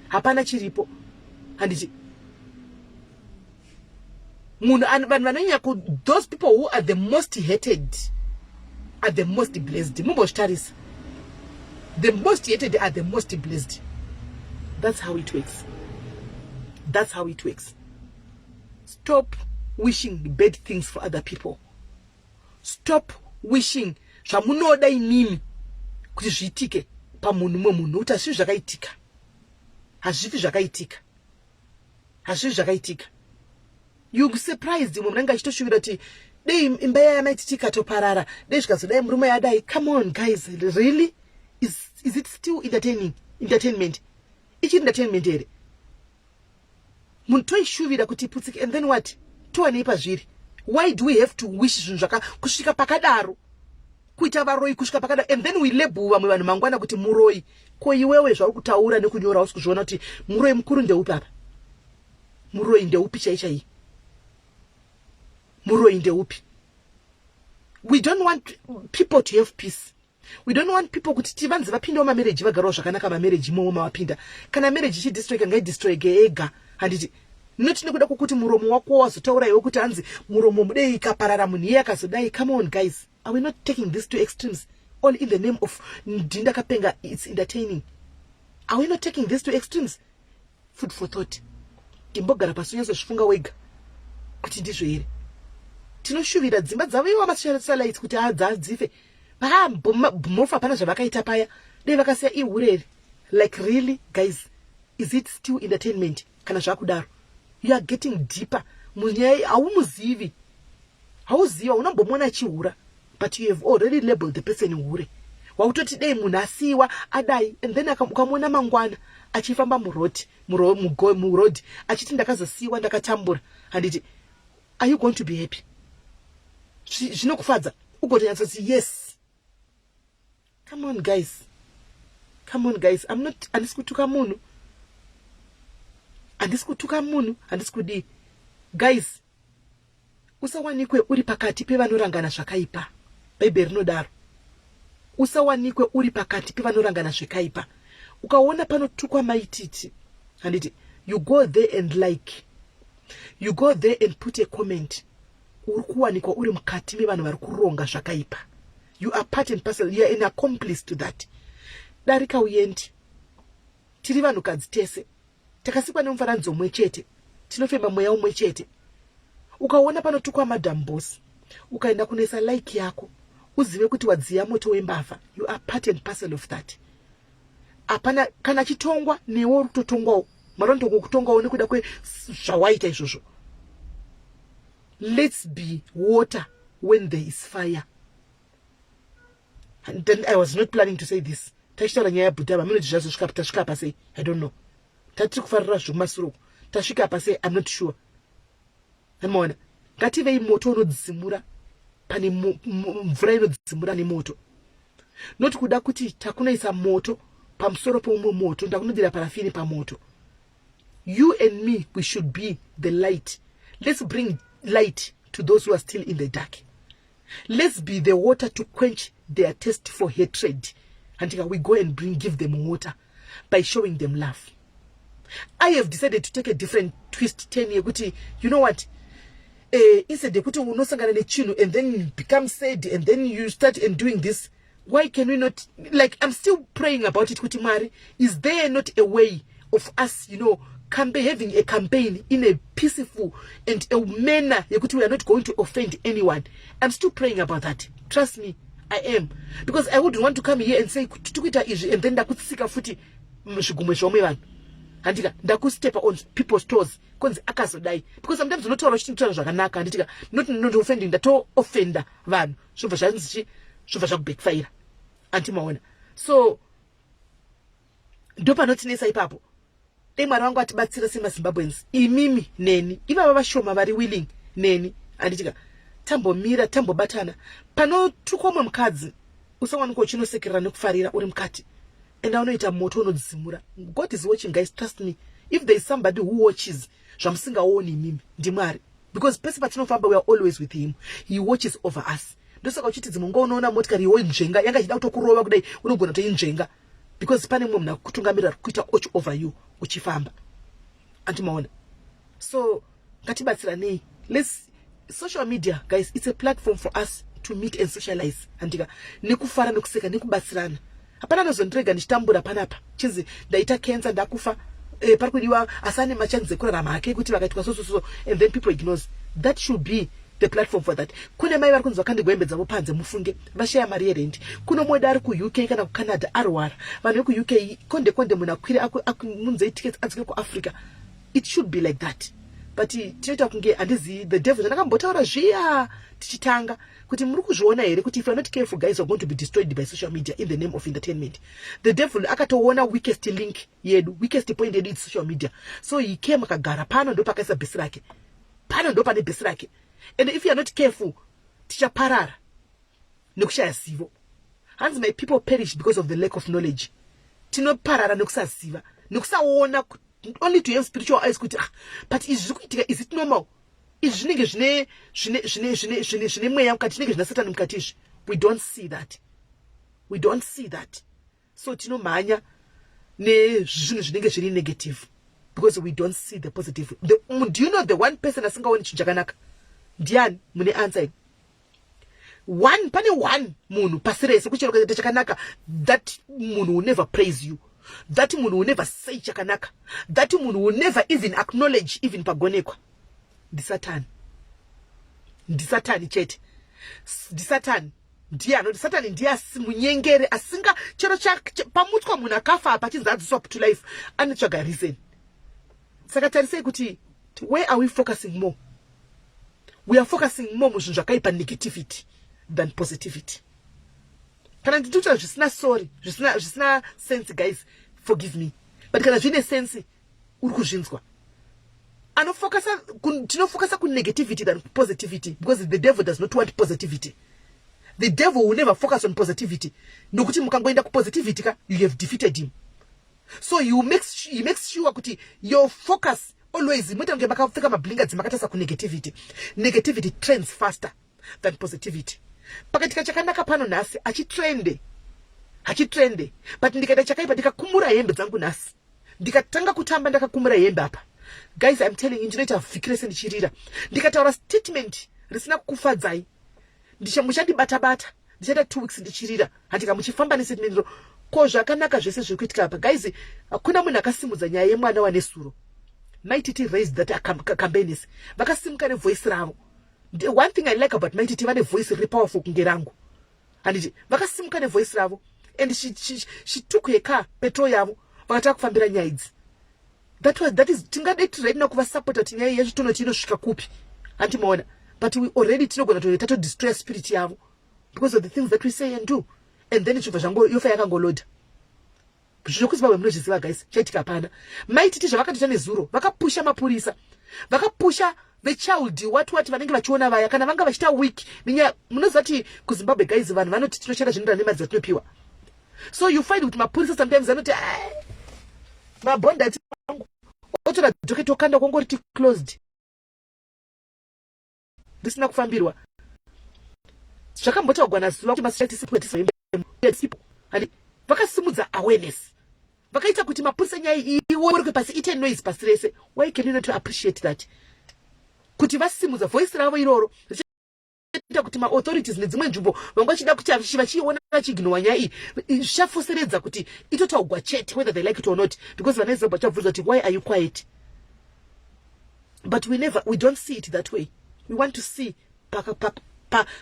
hapana chiripo handiti munhu vanhu vanonyanya those people who are the most hated are the most blessed mumbozvitarisa the most hated are the most blessed that's how it works that's how it works stop wishing bad things for other people stop wishing zvamunoda imimi kuti zviitike pamunhu mumwe munhu nokuti hazvifi zvakaitika hazvifi zvakaitika hazvifi zvakaitika you surprised mumwe munenge achitoshuvira kuti dei imba yaya maititi ikatoparara dei zvikazodai murume yadai come on guys really is it still entertaining entertainment ichiri entertainment here Munhu toishuvira kuti iputsike and then what? Towanei pazviri? Why do we have to wish zvinhu zvaka kusvika pakadaro? Kuita varoyi kusvika pakadaro and then we label vamwe vanhu mangwana kuti muroyi. Ko iwewe zvauri kutaura nekunyora hausi kuzviona kuti muroyi mukuru ndeupi apa? Muroyi ndeupi chai chai? Muroyi ndeupi? We don't want people to have peace. We don't want people kuti tivanzi vapindawo mamarriage vagarawo zvakanaka mamarriage imomo mavapinda. Kana marriage ichidestroyeka ngaidestroyeke ega. Handiti not nekuda kwokuti muromo wako wazotaura iwe kuti hanzi muromo mudei ikaparara munhu iye akazodai. Come on guys, are we not taking this to extremes all in the name of ndindakapenga? It's entertaining. Are we not taking this to extremes? Food for thought. Imbogara pasi unyatsozvifunga wega kuti ndizvo here. Tinoshuvira dzimba dzavo ivo masocialites kuti hadzife. Mofa hapana zvavakaita paya. Dei vakasiya ihure. Like really guys, is it still entertainment kana zvakudaro? You are getting deeper munyaya, haumuzivi, hauzivi, unombomuona achihura, but you have already labeled the person hure. Wakutoti dei munhu asiyiwa adai, and then ukamuona mangwana achifamba muroad muroad achiti ndakazosiyiwa ndakatambura, handiti? Are you going to be happy? Zvinokufadza ugotonyatsoti yes? Come on guys, come on guys. I'm not, handisi kutuka munhu, handisi kutuka munhu, handisi kudii. Guys, usawanikwe uri pakati pevanorangana zvakaipa. Bhaibheri rinodaro, usawanikwe uri pakati pevanorangana zvekaipa. Ukaona panotukwa Maititi, handiti, you go there and like, you go there and put a comment, uri kuwanikwa uri mukati mevanhu vari kuronga zvakaipa. You are part and parcel, you are an accomplice to that. Darika uendi. Tiri vanhukadzi tese, takasikwa nemufananidzo umwe chete, tinofema mweya umwe chete. Ukaona panotukwa Madam Boss, ukaenda kunoisa like yako, uzive kuti wadziya moto wembavha. You are part and parcel of that. Hapana kana chitongwa newe uri kutotongwawo. Mwari vanotokutongawo nekuda kwezvawaita izvozvo. Let's be water when there is fire. And then I was not planning to say this. Tachitaura nyaya yabhutava minoti zvazosvika, tasvika apa sei? I don't know. Tatiri kufarira zvekumasure uku, tasvika apa sei? I'm not sure. Anomaona, ngativei moto unodzimura pane mvura inodzimura nemoto, not kuda kuti takunoisa moto pamusoro peumwe moto, ndakunodira parafini pamoto. You and me, we should be the light. Let's bring light to those who are still in the dark. Let's be the water to quench their taste for hatred. And we go and bring, give them water by showing them love. I have decided to take a different twist 10 yekuti, you know what, instead yekuti unosangana nechinhu and then become sad and then you start and doing this, why can we not, like, I'm still praying about it kuti Mwari, is there not a way of us having a campaign in a peaceful and a manner yekuti we are not going to offend anyone? I'm still praying about that. Trust me, I am, because I wouldn't want to come here and say tikuita izvi and then ndakutsika futi zvigumwe zvomwe vanhu, handika? Ndakustepa on people's toes, konzi akazodai, because sometimes unotaura uchitaura zvakanaka, handitika? Not offending, ndatoofenda vanhu, zvobva zvanzi chi, zvobva zvakubackfire, antimaona? So ndopanotinetsa ipapo. Dei Mwari vangu atibatsira semaZimbabweans, imimi neni, ivava vashoma vari willing neni, handitika? Tambomira, tambobatana. Panotukwa umwe mukadzi, usawanikwa uchinosekerera nekufarira uri mukati. Enda unoita moto unodzimura. God is watching, guys. Trust me, if there is somebody who watches zvamusingaoni imimi, ndiMwari, because pese patinofamba we are always with him. He watches over us. Ndosaka uchiti dzimwe nguva unoona motikari yonzvenga, yanga ichida kutokurova kudai, unogona kutoinzvenga because pane mumwe munhu akutungamirira, ari kuita watch over you uchifamba, antimaona? So ngatibatsiranei. Let's, social media guys, it's a platform for us to meet and socialize, handika? Nekufara, nekuseka, nekubatsirana. Hapana anozondirega ndichitambura panapa chinzi ndaita cancer, ndakufa, pari kudiwa, asi ane machances ekurarama hake kuti vakaitwa so so so, and then people ignores. That should be the platform for that. Kune mai vari kunzi vakandigwa hembe dzavo panze, mufunge, vashaya mari yerendi. Kuno mwedu ari kuUK kana kuCanada arwara, vanhu vekuUK, konde konde munhu akwire, munzei tickets adzoke kuAfrica. It should be like that. But tinoita kunge handizivi the devil. Zvandakambotaura zviya tichitanga kuti muri kuzviona here kuti if you are not careful, guys, are going to be destroyed by social media in the name of entertainment. The devil akatoona weakest link yedu, weakest point yedu, it's social media. So he came, akagara pano, ndo pakaisa bhesi rake pano, ndo pane bhesi rake. And if you are not careful, tichaparara nekushaya zivo. Hanzi, "My people perish because of the lack of knowledge." Tinoparara nekusaziva, nekusaona, only to have spiritual eyes kuti, "Ah, but izvi zviri kuitika, is it normal?" Izvi zvinenge zvine mweya mukati, zvinenge zvina Satani mukati izvi. We don't see that, we don't see that. So tinomhanya nezvinhu zvinenge zviri negative because we don't see the positive. Do you know the one person asingaoni chinhu chakanaka ndiani? Mune answer ini one, pane one munhu pasi rese kuchero kaita chakanaka, that munhu will never praise you, that munhu will never say chakanaka, that munhu will never even acknowledge even pagonekwa. Ndisatani, ndisatani chete, ndisatani. Ndiye anoti Satani ndiye munyengere asinga chero pamutswa munhu akafa apa achinzi adziswa to life, anotsvaga reason. Saka tarisei kuti where are we focusing more? We are focusing more muzvinhu zvakaipa, negativity than positivity. Kana nditotaura zvisina, sorry, zvisina sense, guys, forgive me, but kana zvine sense uri kuzvinzwa. Anofokasa, tinofokasa kunegativity than positivity because the devil does not want positivity. The devil will never focus on positivity nokuti mukangoenda kupositivity ka, you have defeated him. So he makes sure kuti your focus always, moita kunge makapfeka mablinkers, makatarisa kunegativity. Negativity trends faster than positivity. Pakaitika chakanaka pano nhasi, hachitrende, hachitrende. But ndikaita chakaipa, ndikakumura hembe dzangu nhasi, ndikatanga kutamba ndakakumura hembe apa, guys, I'm telling you, ndinoita vhiki rese ndichirira. Ndikataura statement risina kukufadzai, muchandibata-bata, ndichaita 2 weeks ndichirira. Handika muchifamba nestatement ro. Ko zvakanaka zvese zviri kuitika apa, guys, hakuna munhu akasimudza nyaya yemwana wanesuro. MaiTiti raised that campaigns, vakasimuka nevoice ravo. One thing I like about MaiTiti, vane voice riri powerful kunge rangu, handiti? Vakasimuka nevoice ravo and she took her car, petrol yavo, vakatanga kufambira nyaya idzi. That is, tingade right now kuvasapota kuti nyaya yacho tonoti inosvika kupi, handimaona? But we already tinogona to tatodestroy spirit yavo because of the things that we say and do, and then zvibva zvango yofa yakangoloda. ZvekuZimbabwe munozviziva, guys, chaitika hapana. MaiTiti zvavakatoita nezuro, vakapusha mapurisa, vakapusha vechild what vanenge vachiona vaya kana vanga vachiita week nenyaya. Munoziva kuti kuZimbabwe, guys, vanhu vanoti tinoshanda zvinoenderana nemari dzatinopiwa. So you find kuti mapurisa sometimes anoti mabhonda angu otora docket, okanda kwongoriti closed, risina kufambirwa. Zvakambotaurwa nazuva kuti vakasimudza awareness, vakaita kuti mapurisa nyaya iworeke pasi, ite noise pasi rese. Why can you not appreciate that kuti vasimudza voice ravo iroro richaita kuti maauthorities nedzimwe nzvimbo vanga vachida kuti vachiiona vachiignowa nyaya iyi, zvichafoseredza kuti itotaugwa chete, whether they like it or not, because vana veZimbabwe vachabvunza kuti, "Why are you quiet?" But we never, we don't see it that way. We want to see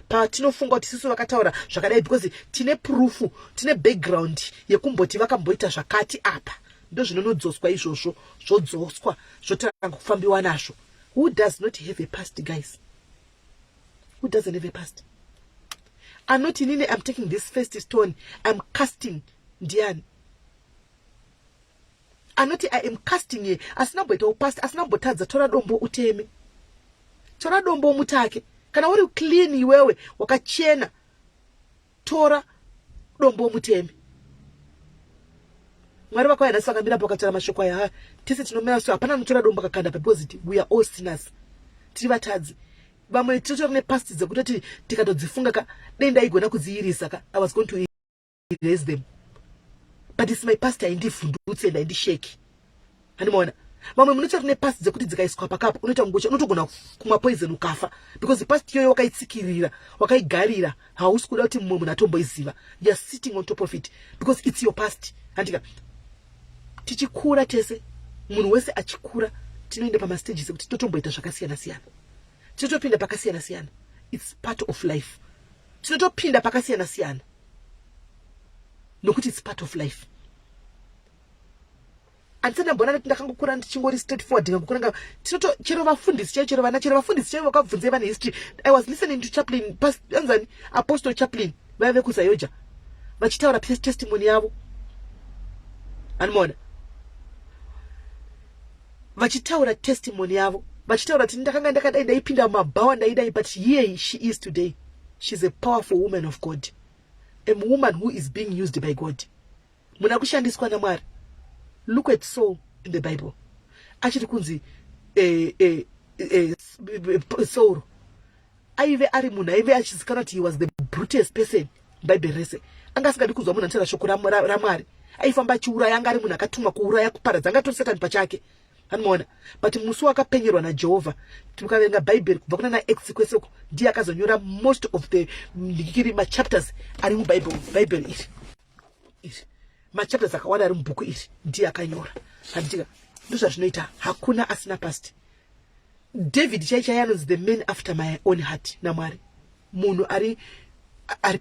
patinofunga kuti sisu vakataura zvakadai because tine proof, tine background yekumboti vakamboita zvakati apa. Ndo zvinonodzoswa izvozvo, zvodzoswa, zvotanga kufambiwa nazvo. Who does not have a past, guys? Who doesn't have a past? Anoti, "Inini I'm taking this first stone, I'm casting," ndiani anoti, "I am casting ye"? Asina kumboitawo past, asina kumbotadza, tora dombo uteme, tora dombo umutake. Kana uri clean iwewe, wakachena, tora dombo umuteme. Mwari vakauya nhasi vakamira pakataura mashoko aya, tese tinomira. So hapana anotora dombo akakanda, because we are all sinners, tiri vatadzi. Vamwe tinotora nepast dzekutoti tikatodzifunga ka, dei ndaigona kudziirisa ka, I was going to erase them, but it's my past, haindivhundutse and haindisheki, handimaona? Vamwe munotora nepast dzekuti dzikaiswa pakapo unoita ngocha, unotogona kumwa poison ukafa, because past iyoyo wakaitsikirira, wakaigarira, hausi kuda kuti mumwe munhu atomboiziva. You are sitting on top of it because it's your past, handika? Tichikura tese, munhu wese achikura, tinoenda pamastages ekuti tinotomboita zvakasiyana siyana, tinotopinda pakasiyana siyana. It's part of life. Tinotopinda pakasiyana siyana nokuti it's part of life. Handisati ndamboona nekuti ndakangokura ndichingori straight forward, ndikangokura nga tinoto chero vafundisi chaivo, chero vana, chero vafundisi chaivo vakabvunzei vane history. I was listening to Chaplain, anzani Apostle Chaplain vaive vekuZayoja vachitaura testimony yavo, anomaona vachitaura testimony yavo, vachitaura kuti ndakanga ndakadai, ndaipinda mumabhawa, ndaidai, but here she is today. She's a powerful woman of God, a woman who is being used by God. Muna kushandiswa naMwari. Look at Saul in the Bible, achiri kunzi Sauro. Aive ari munhu aive achizikanwa kuti he was the brutest person mubhaibheri rese. Anga asingadi kunzwa munhu anotaura shoko raMwari. Aifamba achiuraya, anga ari munhu akatumwa kuuraya, kuparadza, anga atori Satani pachake, anomaona. But musi wakapenyerwa naJehovha, mukaverenga Bhaibheri kubva kuna naActs kwese uko, ndiye akazonyora most of the ndikiri machapters ari mubhaibheri iri. Iri machapters akawanda ari mubhuku iri ndiye akanyora, handitika? Ndozvazvinoita, hakuna asina past. David chai chai anonzi the man after my own heart naMwari, munhu ari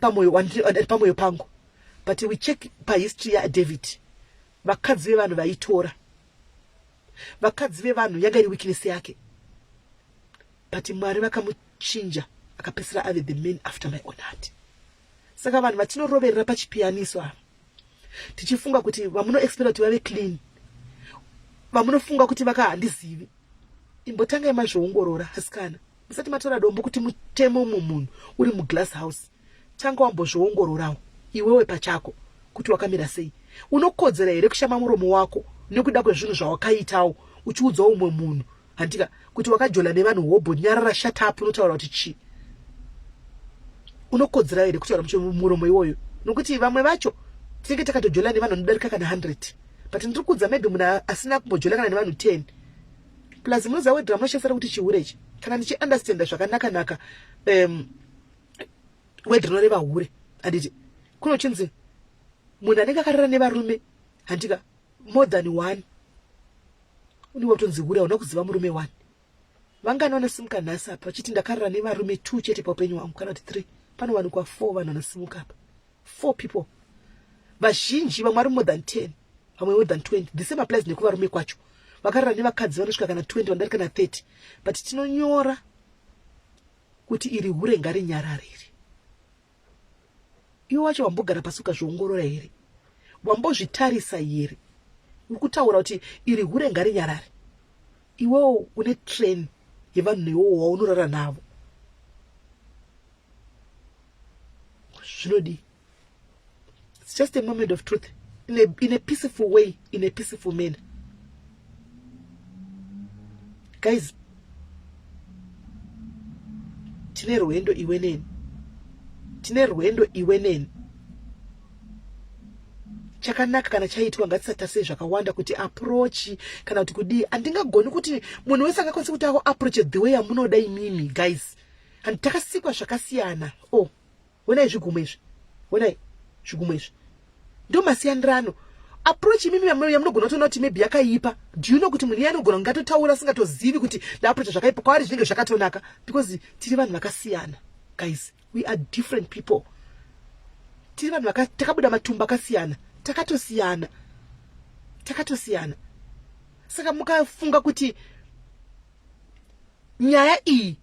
pamwoyo, ari pamwoyo pangu. But we check pahistory yaDavid, vakadzi vevanhu vaitora vakadzi vevanhu, yanga iri weakness yake, but Mwari vakamuchinja, akapedzisira ave the man after my own heart. Saka vanhu vatinoroverera pachipiyaniso ava, tichifunga kuti vamunoexpecta kuti vave clean, vamunofunga kuti vaka, handizivi, imbotangai mazviongorora asikana, musati matora dombo kuti mutemo mumunhu uri muglass house. Tanga wambozviongororawo iwewe pachako kuti wakamira sei. Unokodzera here kushama muromo wako nekuda kwezvinhu zvawakaitawo, uchiudzawo umwe munhu, handika, kuti wakajola nevanhu hobho? Nyarara, shut up. Unotaura kuti chii? Unokodzera here kutaura muromo iwoyo? Nokuti vamwe vacho tinenge takatojola nevanhu vanodarika kana 100, but ndiri kuudza maybe munhu asina kumbojola kana nevanhu 10. Plus munoziva word ramunoshandisira kuti chihure ichi, kana ndichiunderstanda zvakanaka naka, word rinoreva hure, handiti kunochinzi munhu anenge akarara nevarume, handika, more than one, unenge watonzi hure. Hauna kuziva murume one. Vangani vanosimuka nhasi apa vachiti ndakarara nevarume two chete paupenyu hwangu, kana kuti three? Panowanikwa four vanhu vanosimuka apa, four people. Vazhinji vamwe vari more than 10, vamwe more than 20. The same applies nekuvarume kwacho, vakarara nevakadzi vanosvika kana 20, vanodarika kana 30, but tinonyora kuti iri hure, ngarinyarariri. Iwe wacho wambogara pasi ukazviongorora here? Wambozvitarisa here? Uri kutaura kuti iri hure, ngarinyarare. Iwewo une train yevanhu newowo waunorara navo, zvinodii? It's just a moment of truth in a peaceful way, in a peaceful manner, guys. Tine rwendo iwe neni, tine rwendo iwe neni. Chakanaka kana chaitwa, ngatisatarisei zvakawanda kuti approach kana kuti kudii. Handingagoni kuti munhu wese angakwanisa kuti ako approach the way yamunoda imimi, guys. Handi takasikwa zvakasiyana? Oh, onai zvigumo izvi, onai zvigumo izvi, ndo masiyanirano. Approach imimi yamunogona kutoona kuti maybe yakaipa, do you know kuti munhu iye anogona kunge atotaura asingatozivi kuti ndaapproacha zvakaipa? Kwaari zvinenge zvakatonaka, because tiri vanhu vakasiyana, guys. We are different people. Tiri vanhu takabuda matumbu akasiyana, takatosiyana, takatosiyana. Saka mukafunga kuti nyaya iyi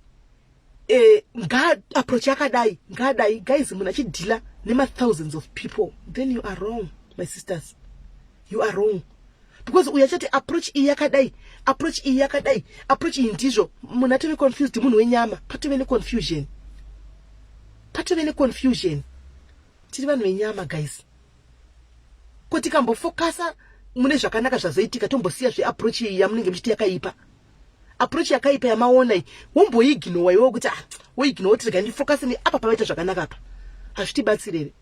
nga approach yakadai, ngadai, guys, munhu achideala nemathousands of people, then you are wrong, my sisters. You are wrong, because uyu achati approach iyi yakadai, approach iyi yakadai, approach iyi ndizvo. Munhu atove confused, munhu wenyama, patove neconfusion, patove neconfusion. Tiri vanhu venyama, guys. Ko tikambofocusa mune zvakanaka zvazoitika, tombosiya zveapproach iyi yamunenge muchiti yakaipa. Approach yakaipa yamaona iyi, womboiignowa iwewo, kuti ah, woignowa kuti rega ndifocuse neapa pavaita zvakanaka apa. Hazvitibatsiri here?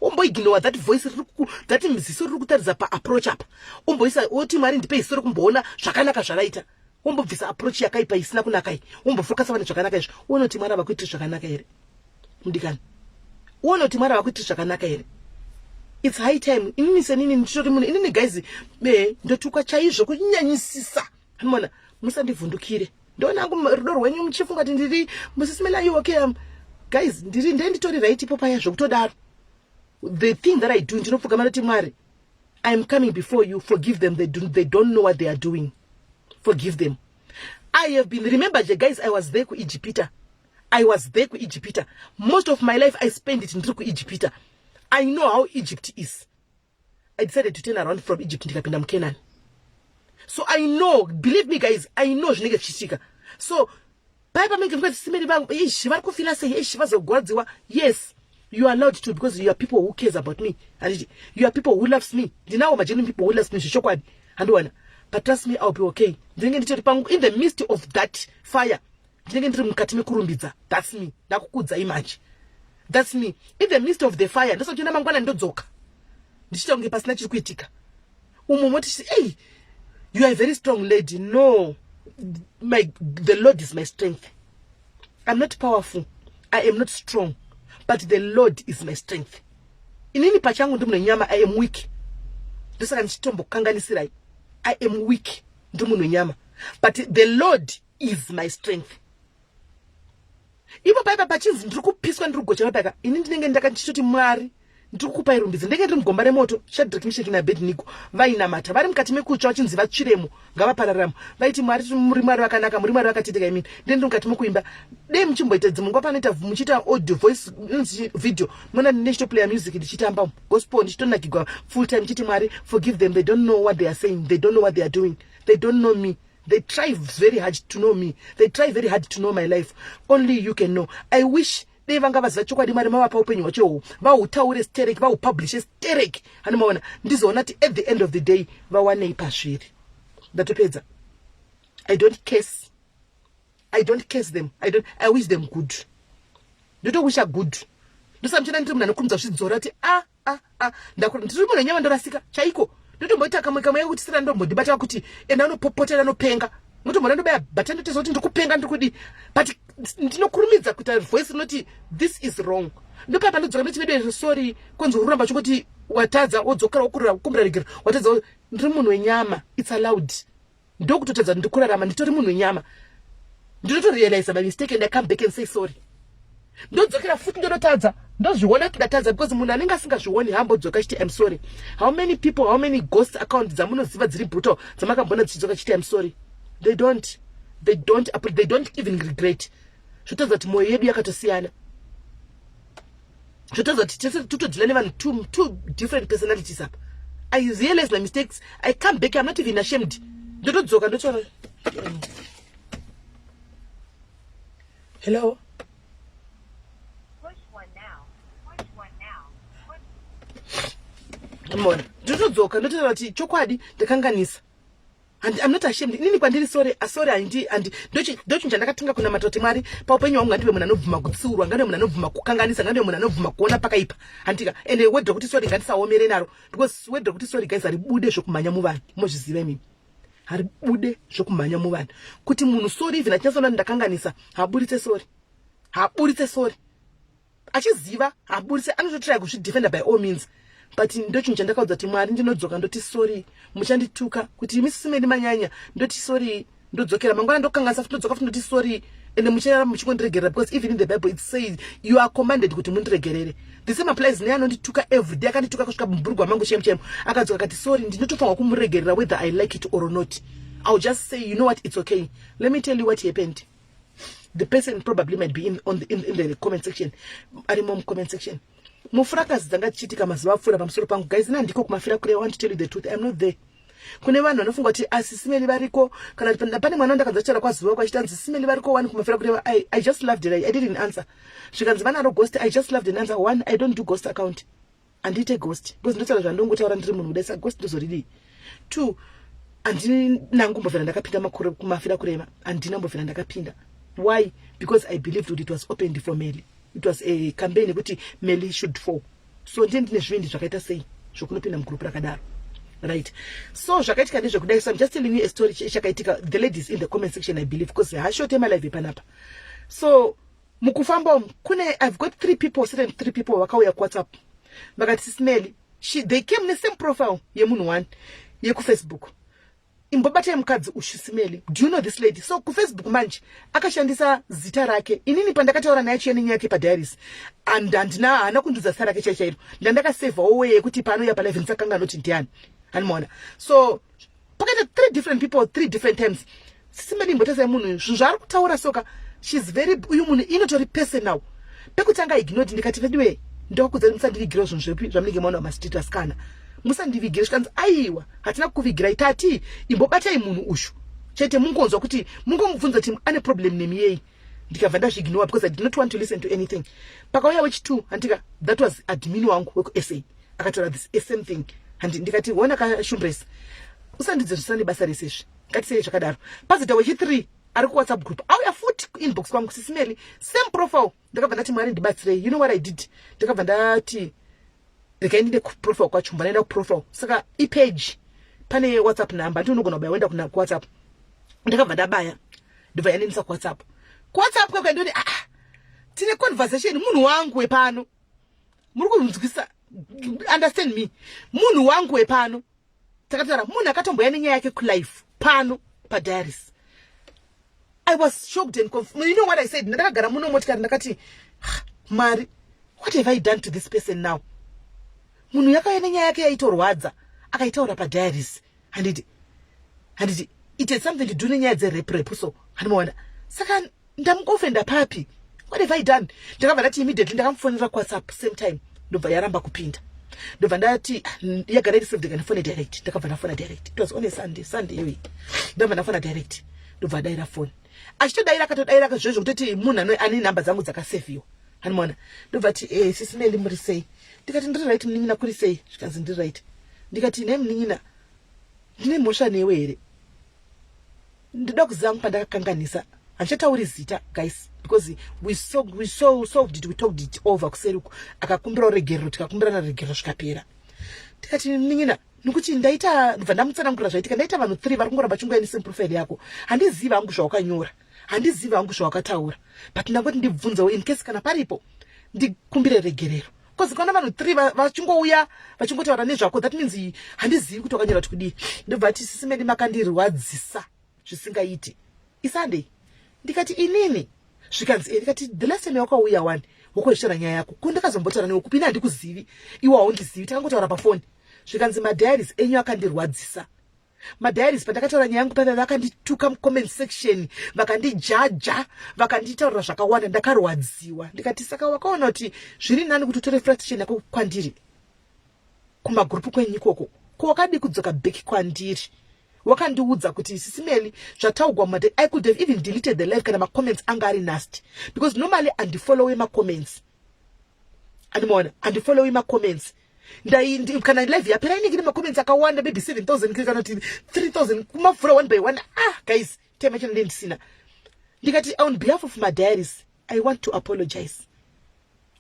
Womboignowa that voice that ziso riri kutaridza paapproach apa, womboisa, woti Mwari ndipe ziso rekumboona zvakanaka zvavaita. Wombobvisa approach yakaipa isina kunaka iyi, wombofocusa pane zvakanaka izvo. Uone kuti Mwari avakuitiri zvakanaka here, mudikani. Uone kuti Mwari avakuitiri zvakanaka here. It's high time. Inini senini nditori munhu, inini guys, ndotukwa chaizvo kunyanyisisa. Mona, musandivhundukire. Ndoona hangu rudo rwenyu muchifunga kuti ndiri musisimela. You okay? Guys, ndiri nde nditori right ipo paya zvokutodaro. The thing that I do, ndinopfugama ndoti Mwari. I am coming before you. Forgive them. They, do, they don't know what they are doing. Forgive them. I have been, remember, guys, I was there kuEgypta. I was there kuEgypta. Most of my life I spent it ndiri kuEgypta. I know how Egypt is. I decided to turn around from Egypt ndikapinda muCanaan. So I know, believe me guys, I know zvinenge zvichiitika. So paya pamunenge mukati simeri vangu, ish, vari kufila sei, ish, vazogwadziwa. Yes, you are allowed to because you are people who cares about me. Handiti, you are people who loves me. Ndinawo magenuine people who loves me zvechokwadi. Handiwana. But trust me, I'll be okay. Ndinenge ndichoti pangu in the midst of that fire, ndinenge ndiri mukati mekurumbidza. That's me. Ndakukudzai manje. That's me. In the midst of the fire, ndosati mangwana ndodzoka. Ndichiita kunge pasina chiri kuitika. Umwe moti, hey, you are a very strong lady. No, the Lord is my strength. I'm not powerful. I am not strong. But the Lord is my strength. Inini pachangu ndi munhu wenyama, I am weak. Ndosaka ndichitombokanganisirai. I am weak. Ndi munhu wenyama. But the Lord is my strength. Ipo paipa pachinzi ndiri kupiswa ndiri kugocha paipa ini ndinenge ndakachitoti Mwari ndiri kukupai rumbidzo ndenge ndiri mugomba remoto Shadrach Meshach naAbednego vainamata vari mukati mekutsva vachinzi vatsviremo ngavapararamo vaiti Mwari muri Mwari vakanaka muri Mwari vakatendeka imini ndenge ndiri mukati mekuimba dei muchimboita dzimwe nguva panoita muchiita audio voice video mona ndichitoplaya music ndichitamba gospel ndichitonakigwa full time ndichiti Mwari forgive them, they don't know what they are saying, they don't know what they are doing, they don't know me. They try very hard to know me. They try very hard to know my life. Only you can know. I wish dei vanga vaziva chokwadi Mwari mavapa upenyu hwacho uhwu vahutaure sterek vahupublishe sterek hanomaona ndizoona kuti at the end of the day vawanei pazviri. Ndatopedza. I don't curse. I don't curse them. I don't, I wish them good. Ndotowisha good. Ndosamuchena ndiri munhu anokurumidza zvidzora kuti a a a ndakura ndiri munhu wenyama ndorasika chaiko ndotomboita kamwe kamwe kuti sira ndombondibata kuti enda unopopotera anopenga motombona ndobaya bhata ndoteza kuti ndikupenga ndiri but ndinokurumidza kuita voice rinoti this is wrong. Ndopa pandodzoka ndoti vedu sorry konzi ururamba chingoti watadza wodzokera wokurira kukumbira regero watadza. Ndiri munhu wenyama, it's allowed. Ndokutotadza ndiri kurarama nditori munhu wenyama ndinotorealize my mistake and I come back and say sorry. Ndodzokera futi ndonotadza ndozviona kuti ndatadza because munhu anenge asingazvioni hambodzoka achiti I'm sorry. How many people, how many ghost account dzamunoziva dziri brutal dzamakamboona dzichidzoka chiti I'm sorry? They don't, they don't, they don't even regret. Zvotadza kuti mwoyo yedu yakatosiyana. Zvotadza kuti tese totodeala nevanhu two different personalities apa. I realize my mistakes, I come back, I'm not even ashamed. Ndotodzoka ndotaura hello. Push one now. Push one now. Push. Mona ndotodzoka ndotaura kuti chokwadi ndakanganisa and I'm not ashamed. Inini kwandiri sorry asori handi handi ndochinhu chandakatenga kunamata kuti Mwari paupenyu hwangu ngandive munhu anobvuma kutsiurwa, ngandive munhu anobvuma kukanganisa, ngandive munhu anobvuma kuona pakaipa handika. Ende word rekuti sorry ngatisaomere naro because word rekuti sorry, guys, haribude zvokumhanya muvanhu. Mozviziva imimi haribude zvokumhanya muvanhu kuti munhu sorry even achinyatsona kuti ndakanganisa haburitse sorry, haburitse sorry achiziva haburitse anototry kuzvidefenda by all means. But ndochinhu chandakaudza kuti Mwari ndinodzoka ndoti sorry muchandituka kuti imi sisimeni manyanya ndoti sorry ndodzokera mangwana ndokanganisa futi ndodzoka futi ndoti sorry ende mucharamba muchingondiregerera because even in the Bible it says you are commanded kuti mundiregerere. The same applies neanondituka every day akandituka kusvika mubhurugwa mangu chemu chemu akadzoka akati sorry ndinotofanirwa kumuregerera whether I like it or not. I'll just say, you know what, it's okay. Let me tell you what happened. The person probably might be in the comment section arimo mucomment section mufurakazi dzanga dzichiitika mazuva apfuura pamusoro pangu. Guys, ina ndiko kumafira kure. I want to tell you the truth, I'm not there. Kune vanhu vanofunga kuti asisimeli variko kana kuti pane mwana wandakadza kutaura kwazuva kwachitanzi simeli variko wani kumafira kureva. I just loved it. I didn't answer. Zvikanzi vanaro ghost. I just loved an answer. One, I don't do ghost account. Handiite ghost because ndotaura zvandongotaura ndiri munhu kudai saka ghost ndozoridii? Two, handina kumbobvira ndakapinda kumafira kureva. Handina kumbobvira ndakapinda. Why? Because I believed kuti it was opened for Meli. It was a campaign yekuti Meli should fall. So ndiye ndine zvivindi zvakaita sei zvokunopinda mugroup rakadaro? Right, so zvakaitika ndezvekudai. So I'm just telling you a story chakaitika. The ladies in the comment section, I believe, because hashote malive panapa. So mukufamba umu kune I've got three people, certain three people vakauya kuWhatsApp vakati sismeli. They came nesame profile yemunhu one yekuFacebook. Imbobatai mukadzi ushisimeli. Do you know this lady? So kuFacebook manje akashandisa zita rake. Inini pandakataura naye chiya nenyaya yake padiaries, and handina, haana kundiudza zita rake chai chairo. Ndandakasevhawo way yekuti paanouya palive ndisakanga anoti ndiani. Handimaona. So pakaita three different people, three different times. Sisimeli, imbotasai munhu zvinhu zvaari kutaura soka. She's very, uyu munhu inotori personal. Pekutanga ignored, ndikati, "Veduwe, ndokudza, musandivigirawo zvinhu zvepi zvamunenge maona mumastreet. Asikana, musandivigire." Zvikanzi, "Aiwa, hatina kukuvigirai. Tati imbobatai munhu ushu chete, mungonzwa kuti, mungomubvunza kuti ane problem nemi yei." Ndikabva ndazviignore because I did not want to listen to anything. Pakauya wechi2, handika, that was admin wangu wekuSA, akataura this same thing. Handi ndikati, "Ona kashumbres, usandidze zvisina nebasa rese izvi, ngatisei zvakadaro." Pazoita wechi3 ari kuWhatsApp group, auya futi kuinbox kwangu, "Sisimeli," same profile. Ndakabva ndati, "Mwari, ndibatsirei." You know what I did? Ndakabva ndati, "Regai ndinde kuprofile kwacho." Mba ndaenda kuprofile. Saka ipage pane WhatsApp number, ndi unogona kubaya woenda kuna kuWhatsApp. Ndakabva ndabaya, ndobva yanendisa kuWhatsApp. KuWhatsApp kwekwe ndoti, "Ah, tine conversation." Munhu wangu wepano, muri kunzwisa, understand me, munhu wangu wepano takataura, munhu akatomboya nenyaya yake kulife pano padiaries. I was shocked and you know what I said? Ndakagara muno motikari, ndakati, "Ah, Mwari, what have I done to this person now?" Munhu yakauya nenyaya yake yaitorwadza, akaitaura padiaries, handiti? Handiti it had something to do nenyaya dzerep so, handimaona? Saka ndamuofenda papi? What have I done? Ndakabva ndati immediately, ndakamufonera kuWhatsApp same time, ndobva yaramba kupinda. Ndobva ndati, "Ah, yagara iri saved, ndifone direct." Ndakabva ndafona direct. It was on a Sunday, Sunday iyoyi. Ndabva ndafona direct, ndobva adaira foni. Achitodaira, akatodaira zvezvo kutoti munhu ane nhamba dzangu dzakasevhiwa, handimaona? Ndobva ti, "Sisimeli, muri sei?" Ndikati, "Ndiri right, munin'ina, kuri sei?" Zvikanzi, "Ndiri right." Ndikati, "Nhai munin'ina, ndine mhosva newe here? Ndoda kuziva hangu pandakakanganisa." Handichatauri zita, guys, because we solved it, we talked it over kuseri uku. Akakumbira regerero, tikakumbirana regerero, zvikapera. Tikati, "Nin'ina, nekuti ndaita," ndobva ndamutsanangurira zvaitika, "ndaita vanhu three vari kungoramba chingouya nesame profile yako. Handizivi hangu zvawakanyora, handizivi hangu zvawakataura, but ndangoti ndibvunzewo in case kana paripo ndikumbire regerero, because kana vanhu three vachingouya vachingotaura nezvako, that means handizivi kuti wakanyora kuti kudii." Ndobva ati, "Sisimeli, makandirwadzisa zvisingaiti. Isunday." Ndikati, "Inini?" Zvikanzi, "E." Ndikati, "The last time wakauya one wakozvitaura nyaya yako, ko ndakazombotaura newe kupi? Ini handikuzivi, iwe haundizivi, takangotaura pafoni." Zvikanzi, "Madiaries enyu akandirwadzisa. Madiaries pandakataura nyaya yangu paiva, vakandituka mucomment section, vakandijaja, vakanditaurira zvakawanda, ndakarwadziwa." Ndikati, "Saka wakaona kuti zviri nani kuti utore frustration yako kwandiri kumagurupu kwenyu ikoko? Ko wakadi kudzoka back kwandiri, wakandiudza kuti, 'Sisimeli, zvataugwa mumade'? I could have even deleted the live kana macomments anga ari nasty, because normally handifollowi macomments, andimaona? Handifollowi macomments. Kana live yapera inenge ine macomments akawanda, maybe 7000 kana kuti 3000, kumavhura one by one, ah guys, time yacho ndenge ndisina." Ndikati, "On behalf of my diaries, I want to apologize."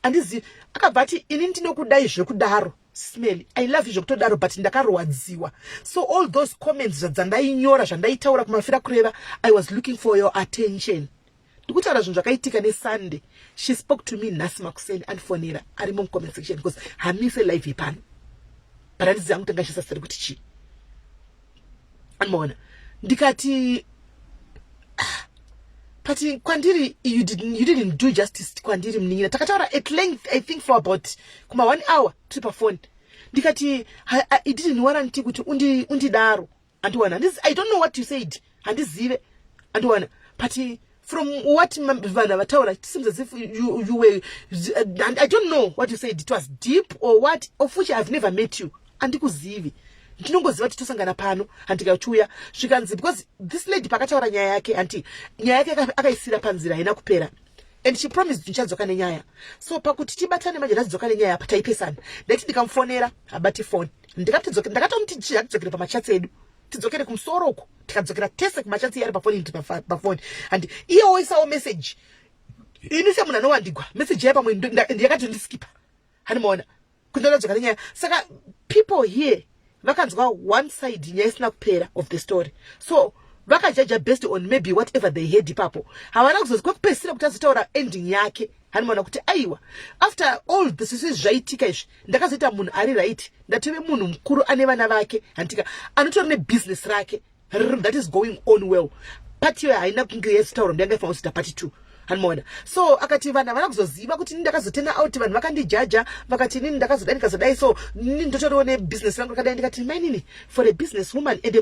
Handizivi. Akabva ati, "Ini ndinokudai zvekudaro, Smell, I love you zvekutodaro, but ndakarwadziwa. So all those comments dzandainyora, zvandaitaura kumafira kureva, I was looking for your attention." Ndikutaura zvinhu zvakaitika neSunday. She spoke to me nhasi makuseni, andifonera, arimo mucomment section, because hamise live yepano, but handizivi hangu tanga chisasiri kuti chii, andimaona? Ndikati, "Ah, but kwandiri you didn't do justice kwandiri, munin'ina." Takataura at length, I think for about kuma one hour tiri pafoni. Ndikati, "It didn't warrant kuti undidaro, andiwana? I don't know what you said, handizive, andiwana? But from what vanhu vataura, it seems as if you were, and I don't know what you said, it was deep or what, of which I've never met you, handikuzivi, ndinongoziva kuti tosangana pano, handikachiuya." Zvikanzi, because this lady pakataura nyaya yake, hanti nyaya yake akaisira panzira, haina kupera, and she promised, "Ndichadzoka nenyaya." So pakuti tibatane manje, ndazidzoka nenyaya apa, taipesana. Ndaiti ndikamufonera habati foni. Ndakatomuti tidzokere pamachats edu, tidzokere kumusoro uko. Tikadzokera tese kumachats, iye ari pafoni, ndiri pafoni, and iye woisawo message. Ini semunhu anowandigwa message yaye pamwe ndiyakatondisikipa, handimaona? Kundadzoka nenyaya. Saka people here vakanzwa one side, nyaya isina kupera of the story, so vakajaja based on maybe whatever they heard ipapo. Havana kuzozi kwekupedzisira kuti azotaura ending yake, handimaona? Kuti, "Aiwa, after all this izvi zvaitika izvi, ndakazoita munhu ari right, ndatove munhu mukuru ane vana vake, handika, anotori nebusiness rake." That is going on well. Part iyoyo haina kunge yasitaura, ndiyanga ifanira kuzoita part 2, handimaona. So akati vanhu havana kuzoziva kuti ini ndakazotena out, vanhu vakandijaja, vakati inini ndakazodai, ndikazodai. So inini ndotoriwo nebusiness rangu rakadai. Ndikati, mainini, for a business woman and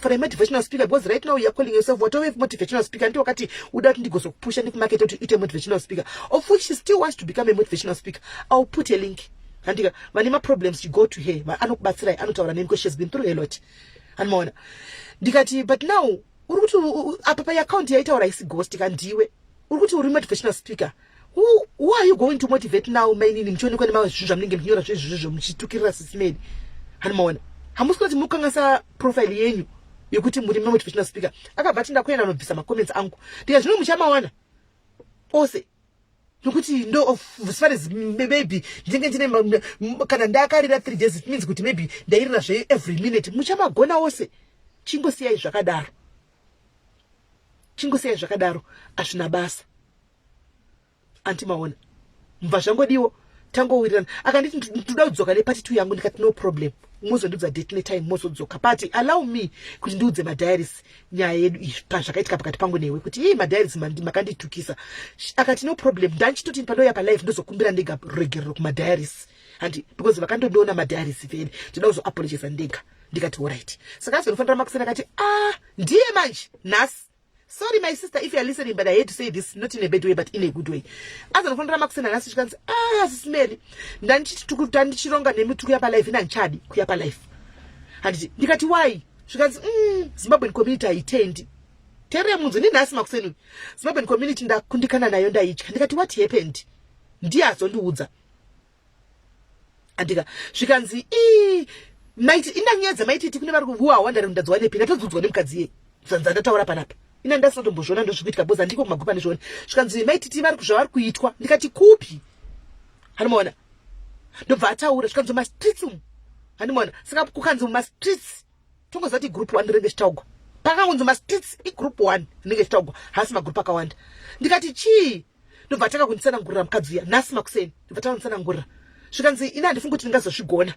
for a motivational speaker, because right now you are calling yourself watove motivational speaker, ndi wakati uda kuti ndigozokupusha, ndikumaketa kuti uite motivational speaker, of which she still wants to become a motivational speaker. I'll put a link, handika? Vane maproblems, you go to her, anokubatsirai, anotaura nemi, because she has been through a lot, handimaona. Ndikati, but now uri kuti apa paaccount yaitaura isi ghost kandiwe, uri kuti uri motivational speaker. Who are you going to motivate now, mainini, muchionekwa nemazvinhu zvamunenge muchinyora zvezvizvizvo, muchitukirira Sis Melly, handimaona? Hamusi kuti mukanganisa profile yenyu yekuti muri motivational speaker. Akabva ati, ndakuenda nobvisa macomments angu. Ndika, zvino muchamawana ose, nokuti ndo as far as maybe ndinenge ndine kana ndakarira 3 days, it means kuti maybe ndairira zve every minute. Muchamagona ose. Chingosiyai zvakadaro, chingosiyai zvakadaro, hazvina basa, antimaona. Mubva zvangodiwo tangowirirana. Akanditi, ndoda kudzoka nepart 2 yangu. Ndikati, no problem, mozondiudza date netime mozodzoka, but allow me kuti ndiudze madiaries nyaya yedu iyi, pazvakaitika pakati pangu newe, kuti ii, madiaries, makanditukisa. Akati, no problem, ndanchitoti pandouya palive ndozokumbira ndega ruregerero kumadiaries, handi? Because vakandondiona madiaries vele, ndoda kuzoapologisa ndega. Ndikati, alright. Saka azonofanira makuseni akati, ah, ndiye manje nhasi. Sorry, my sister, if you are listening, but I hate to say this, not in a bad way but in a good way. Azanofanira makuseni nhasi, chikanzi, ah, Sis Melly, ndandichironga nemi tiri kuya palive, ina ndichadi kuya palive, handiti? Ndikati, why? Zvikanzi, Zimbabwean community haitendi. Teerere munzi ninhasi makuseni, Zimbabwean community ndakundikana nayo, ndaitya. Ndikati, what happened? Ndiye azondiudza, andika? Zvikanzi, ii, maiti inanyaya maititi kune vari kuwawandari, ndadziwanepi? Ndatodziudzwa nemukadzi iye zvandataura panapa, ina ndasatombozviona ndozvikuitika, because handiko kumagupa ndizviona. Zvikanzi, maititi vari zvavari kuitwa. Ndikati, kupi? Handimaona. Ndobva ataura, zvikanzi, mumastreets umu, handimaona. Saka kukanzi mumastreets, tongoziva kuti group one rinenge chitaugwa. Pakangonzi mastreets, igroup one rinenge chitaugwa, hasi magroup akawanda. Ndikati, chii? Ndobva atanga kunditsanangurira mukadzi uya nhasi makuseni. Ndobva tanga kunditsanangurira, zvikanzi, ini handifungi kuti ndingazozvigona,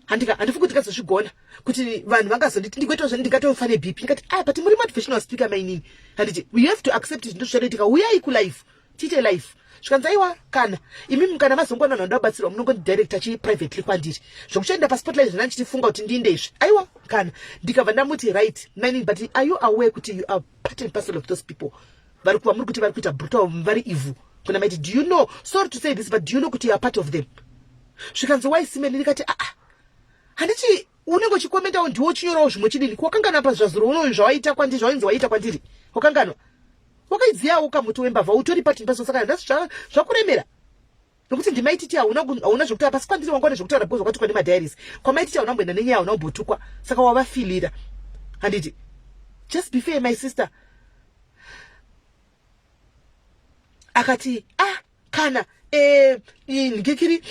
handika? Handifungi kuti ndingazozvigona kuti vanhu vangazonditi ndingoitawo zvani, ndingatofa neBP. Ndikati, aya, but muri motivational speaker, mainini, handiti? You have to accept zvinhu zvichatoitika. Uyai kulive, tiite live. Zvikanzi, aiwa, kana imimi kana mazongwana vanhu vanoda kubatsirwa, munongondidirecta chi privately kwandiri, zvokuchaenda paspotlight zvina ndichitifunga kuti ndiinde izvi, aiwa kana. Ndikabva ndamuti, right, mainini, but are you aware kuti you are part and parcel of those people vari kuva muri kuti vari kuita brutal, vari evil kuna maiti? Do you know, sorry to say this, but do you know kuti you are part of them? Zvikanzi, why, Sis Melly? Ndikati, aa, handiti unenge uchikomentawo, ndiwo uchinyorawo zvimwe, chidini? Wakanganwa pazvazuro unoyu zvawaita kwandiri, zvawainzi waita kwandiri? Wakanganwa? Wakaidziyawo kamuti wembavha, utori part and parcel. Saka nhasi zvakuremera nokuti ndimaititi, hauna zvekutaura pasi kwandiri, wanga une zvekutaura because wakatukwa nemadiaries. Kwamaititi hauna kumboenda nenyaya, hauna kumbotukwa, saka wavafilira, handiti? Just be fair, my sister. Akati, ah, kana ndikiri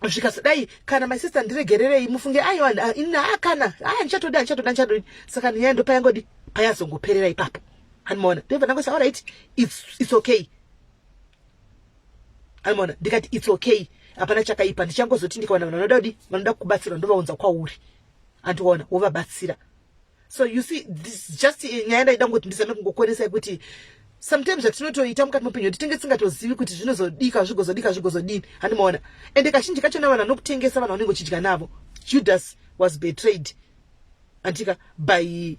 zvikazodai, kana my sister, ndiregererei, mufunge. Aiwa, ina kana a ndichatoda, ndichatoda, ndichadodi. Saka nyaya ndopayangodi payazongoperera ipapo, handimaona. Ndobva ndangoti, alright, it's okay, handimaona. Ndikati, it's okay, hapana chakaipa. Ndichangozoti ndikaona vanhu vanoda kudi, vanoda kubatsirwa, ndovaunza kwauri, andiona, wovabatsira. So you see, this just nyaya ndaida kungoti ndizame kungokonesai kuti sometimes zvatinotoita mukati meupenyu wedu tinge tisingatozivi kuti zvinozodika, zvigozodika, zvigozodini, handimaona. Ende kazhinji kachona vanhu vanokutengesa vanhu vanenge uchidya navo. Judas was betrayed, andika, by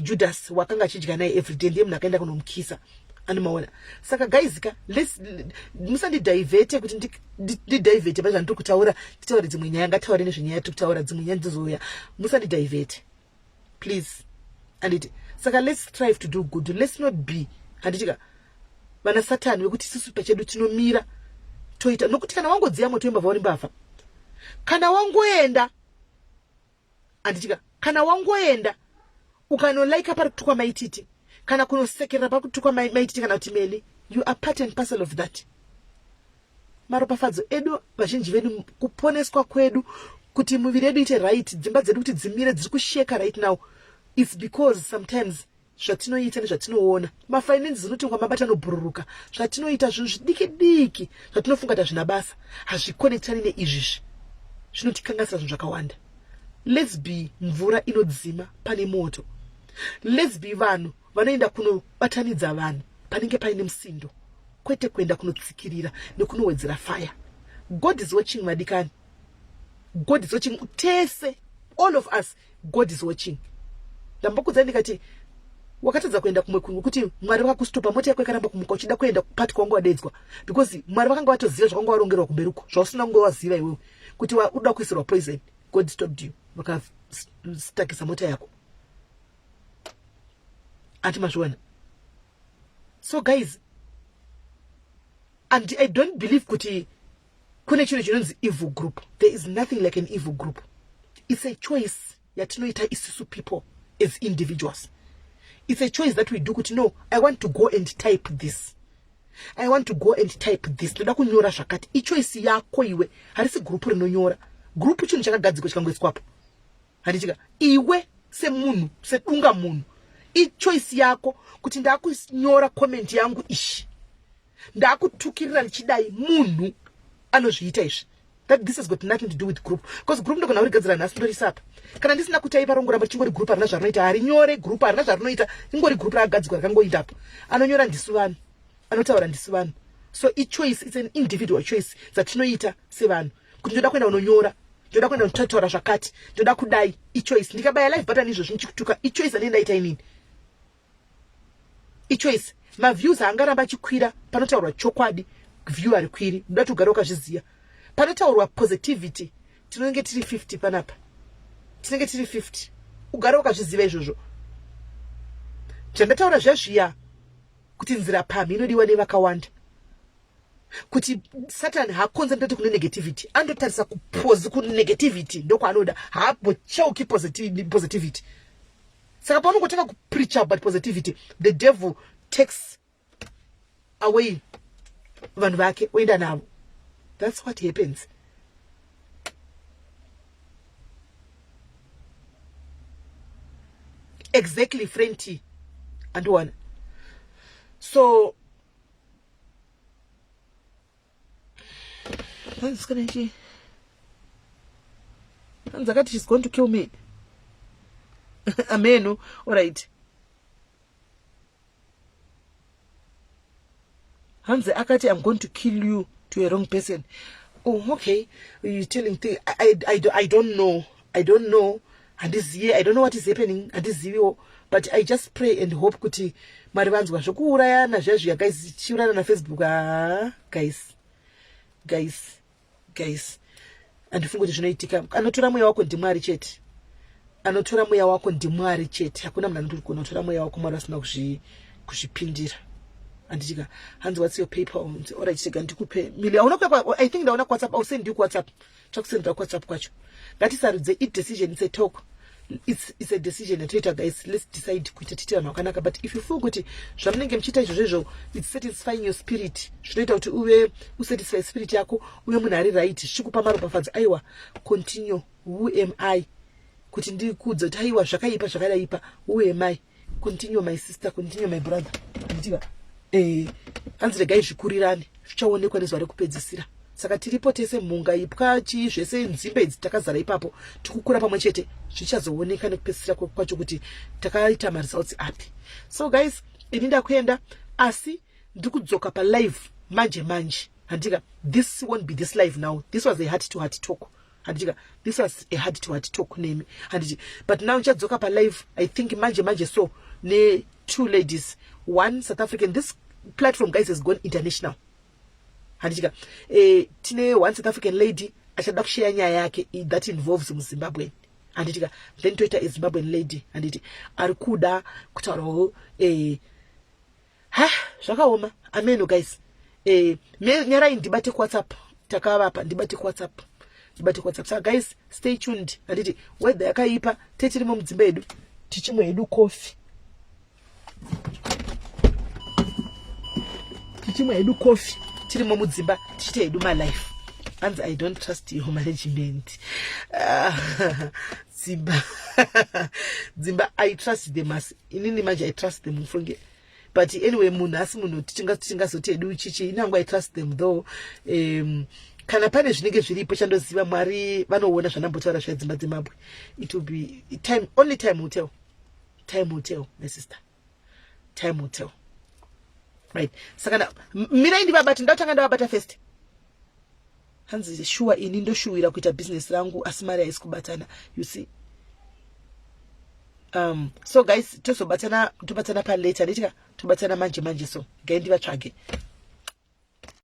Judas wakanga achidya naye everyday, ndiye munhu akaenda kunomukisa, andimaona. Saka guys ka, musandidiverte kuti ndidiverte pazvandiri kutaura, titaure dzimwe nyaya. Ngataure nezvenyaya tiri kutaura, dzimwe nyaya dzizouya. Musandidiverte please, handiti? Saka let's strive to do good. Let's not be, handitika, vana Satani vekuti isusu pachedu tinomira toita, nokuti kana wangodziya moto wembavha, uri mbavha kana wangoenda, handitika? Kana wangoenda ukanolaika pari kutukwa maititi, kana kunosekerera pari kutukwa maititi kana kuti Melly, you are part and parcel of that. Maropafadzo edu, vazhinji vedu, kuponeswa kwedu, kuti muviri yedu ite right, dzimba dzedu kuti dzimire, dziri kusheka right now, it's because sometimes zvatinoita nezvatinoona, mafinances dzinotengwa, mabata anobhururuka, zvatinoita zvinhu zvidiki diki zvatinofunga kuti hazvina basa, hazvikonectani neizvizvi, zvinotikanganisa zvinhu zvakawanda. Let's be mvura inodzima pane moto. Let's be vanhu vanoenda kunobatanidza vanhu panenge paine musindo, kwete kuenda kunotsikirira nekunowedzera fire. God is watching vadikani. God is watching tese, all of us, God is watching. Ndambokudzai ndikati wakatadza kuenda kumwe kunhu kuti Mwari vakakustopa mota yako yakaramba kumuka uchida kuenda kupati kwawanga wadedzwa because Mwari vakanga vatoziva zvakanga warongerwa kumberi uko zvausina kunge waziva iwewe kuti uda kuisirwa poison. God stopped you, vakastakisa mota yako. Ati mazviona? So guys, and I don't believe kuti kune chinhu chinonzi evil group. There is nothing like an evil group. It's a choice yatinoita isusu people as individuals. It's a choice that we do kuti no, I want to go and type this, I want to go and type this, ndoda kunyora zvakati. Ichoice yako iwe, harisi gurupu rinonyora. Gurupu chinhu chakagadzikwa chikangoiswapo, handitika? Iwe semunhu, sedunga munhu, ichoice yako kuti ndakunyora comment yangu ishi, ndakutukirira ndichidai. Munhu anozviita izvi. That this has got nothing to do with group, because group ndogona kurigadzira nhasi ndorisa apa. Kana ndisina kutaipa rongoramba chingori group, harina zvarinoita, harinyore group, harina zvarinoita, ingori group rakagadzikwa rakangoinda apo. Anonyora ndisu vanhu, anotaura ndisu vanhu. So ichoice, it's an individual choice dzatinoita sevanhu kuti ndoda kuenda unonyora, ndoda kuenda unotaura zvakati, ndoda kudai. Ichoice. Ndikabaya live button izvozvi ndichikutuka, ichoice anenge ndaita inini, ichoice. Maviews haangaramba achikwira panotaurwa chokwadi, view harikwiri. Ndoda kuti ugare wakazviziva, panotaurwa positivity tinenge tiri 50 panapa, tinenge tiri 50. Ugare wakazviziva izvozvo. Zvandataura zviya zviya kuti nzira pamhi inodiwa nevakawanda, kuti Satan haaconcentrate kune negativity, anototarisa kupozi kunegativity, ndokwaanoda, haambocheuki positivity. Saka paunongotanga kupreach about positivity, the devil takes away vanhu vake oenda navo. That's what happens. Exactly, friend T, andiwana. So hanzi akati she's going to kill me. Ameno. Alright, hanzi akati, "I'm going to kill you to a wrong person." Oh, okay, you telling thing. I don't know, I don't know, handiziye. I don't know what is happening, handiziviwo, but I just pray and hope kuti Mwari vanzwa. Zvokuurayana zviya zviya guys, chiurayana naFacebook, ha, guys, guys, guys, handifungi kuti zvinoitika. Anotora mweya wako ndiMwari chete, anotora mweya wako ndiMwari chete. Hakuna munhu anotogona kutora mweya wako Mwari asina kuzvipindira, handitika? Hanzi, "What's your PayPal?" Alright, chega ndikupe mili. Hauna kuya? I think ndaona kuWhatsApp. I'll send you kuWhatsApp, chakusendera kuWhatsApp kwacho. Ngatisarudze. Idecision, it's a talk, it's a decision yatoita. Guys, let's decide kuita tiite vanhu vakanaka. But if you feel kuti zvamunenge muchiita izvozvo izvo, it's satisfying your spirit, zvinoita kuti uve usatisfy spirit yako, uve munhu ari right, zvichikupa maropafadzo, aiwa, continue. Who am I kuti ndikudze kuti aiwa, zvakaipa, zvakadaipa? Who am I? Continue, my sister, continue, my brother, handitika? Hanzi regai zvikurirane, zvichaonekwa nezuva rekupedzisira. Saka tiripo tese, mhunga, ipwa, chii zvese, nzimbe idzi, takazara ipapo, tikukura pamwe chete. Zvichazooneka nekupedzisira kwacho kuti takaita maresults api. So guys, ini ndakuenda, asi ndiri kudzoka palive manje manje, handika? This won't be this live now. This was a heart to heart talk, handitika? This was a heart to heart talk nemi, handiti? But now ndichadzoka palive, I think manje manje. So ne two ladies, one South African. This platform, guys, has gone international, handitika? Tine one South African lady achada kusheya nyaya yake that involves muZimbabwean, handitika? Then toita a Zimbabwean lady, handiti, ari kuda kutaurawo. Ha, zvakaoma, ameno guys. Nyarai ndibate kuWhatsApp, takavapa, ndibate kuWhatsApp, ndibate kuWhatsApp. Saka guys, stay tuned, handiti? Weather yakaipa, tetirimo mudzimba yedu tichimwe hedu coffee, tichimwa hedu coffee tirimo mudzimba, tichiita hedu malife. Hanzi, "I don't trust your management." Dzimba, dzimba, I trust them, asi inini manje I trust them, mufunge. But anyway, munhu asi munhu tingazoti hedu chichi inangu, I trust them though. Kana pane zvinenge zviripo, chandoziva, Mwari vanoona zvandambotaura zviya, dzimba dzemabwe. It will be time, only time will tell. Time will tell, my sister, time will tell, right? Saka mirai ndivabata, ndakutanga ndavabata first. Hanzi shuwa, ini ndoshuwira kuita bhizinesi rangu, asi mari haisi kubatana, you see. So guys, tozobatana, tobatana palater, nditika tobatana manje manje. So gai ndivatsvage.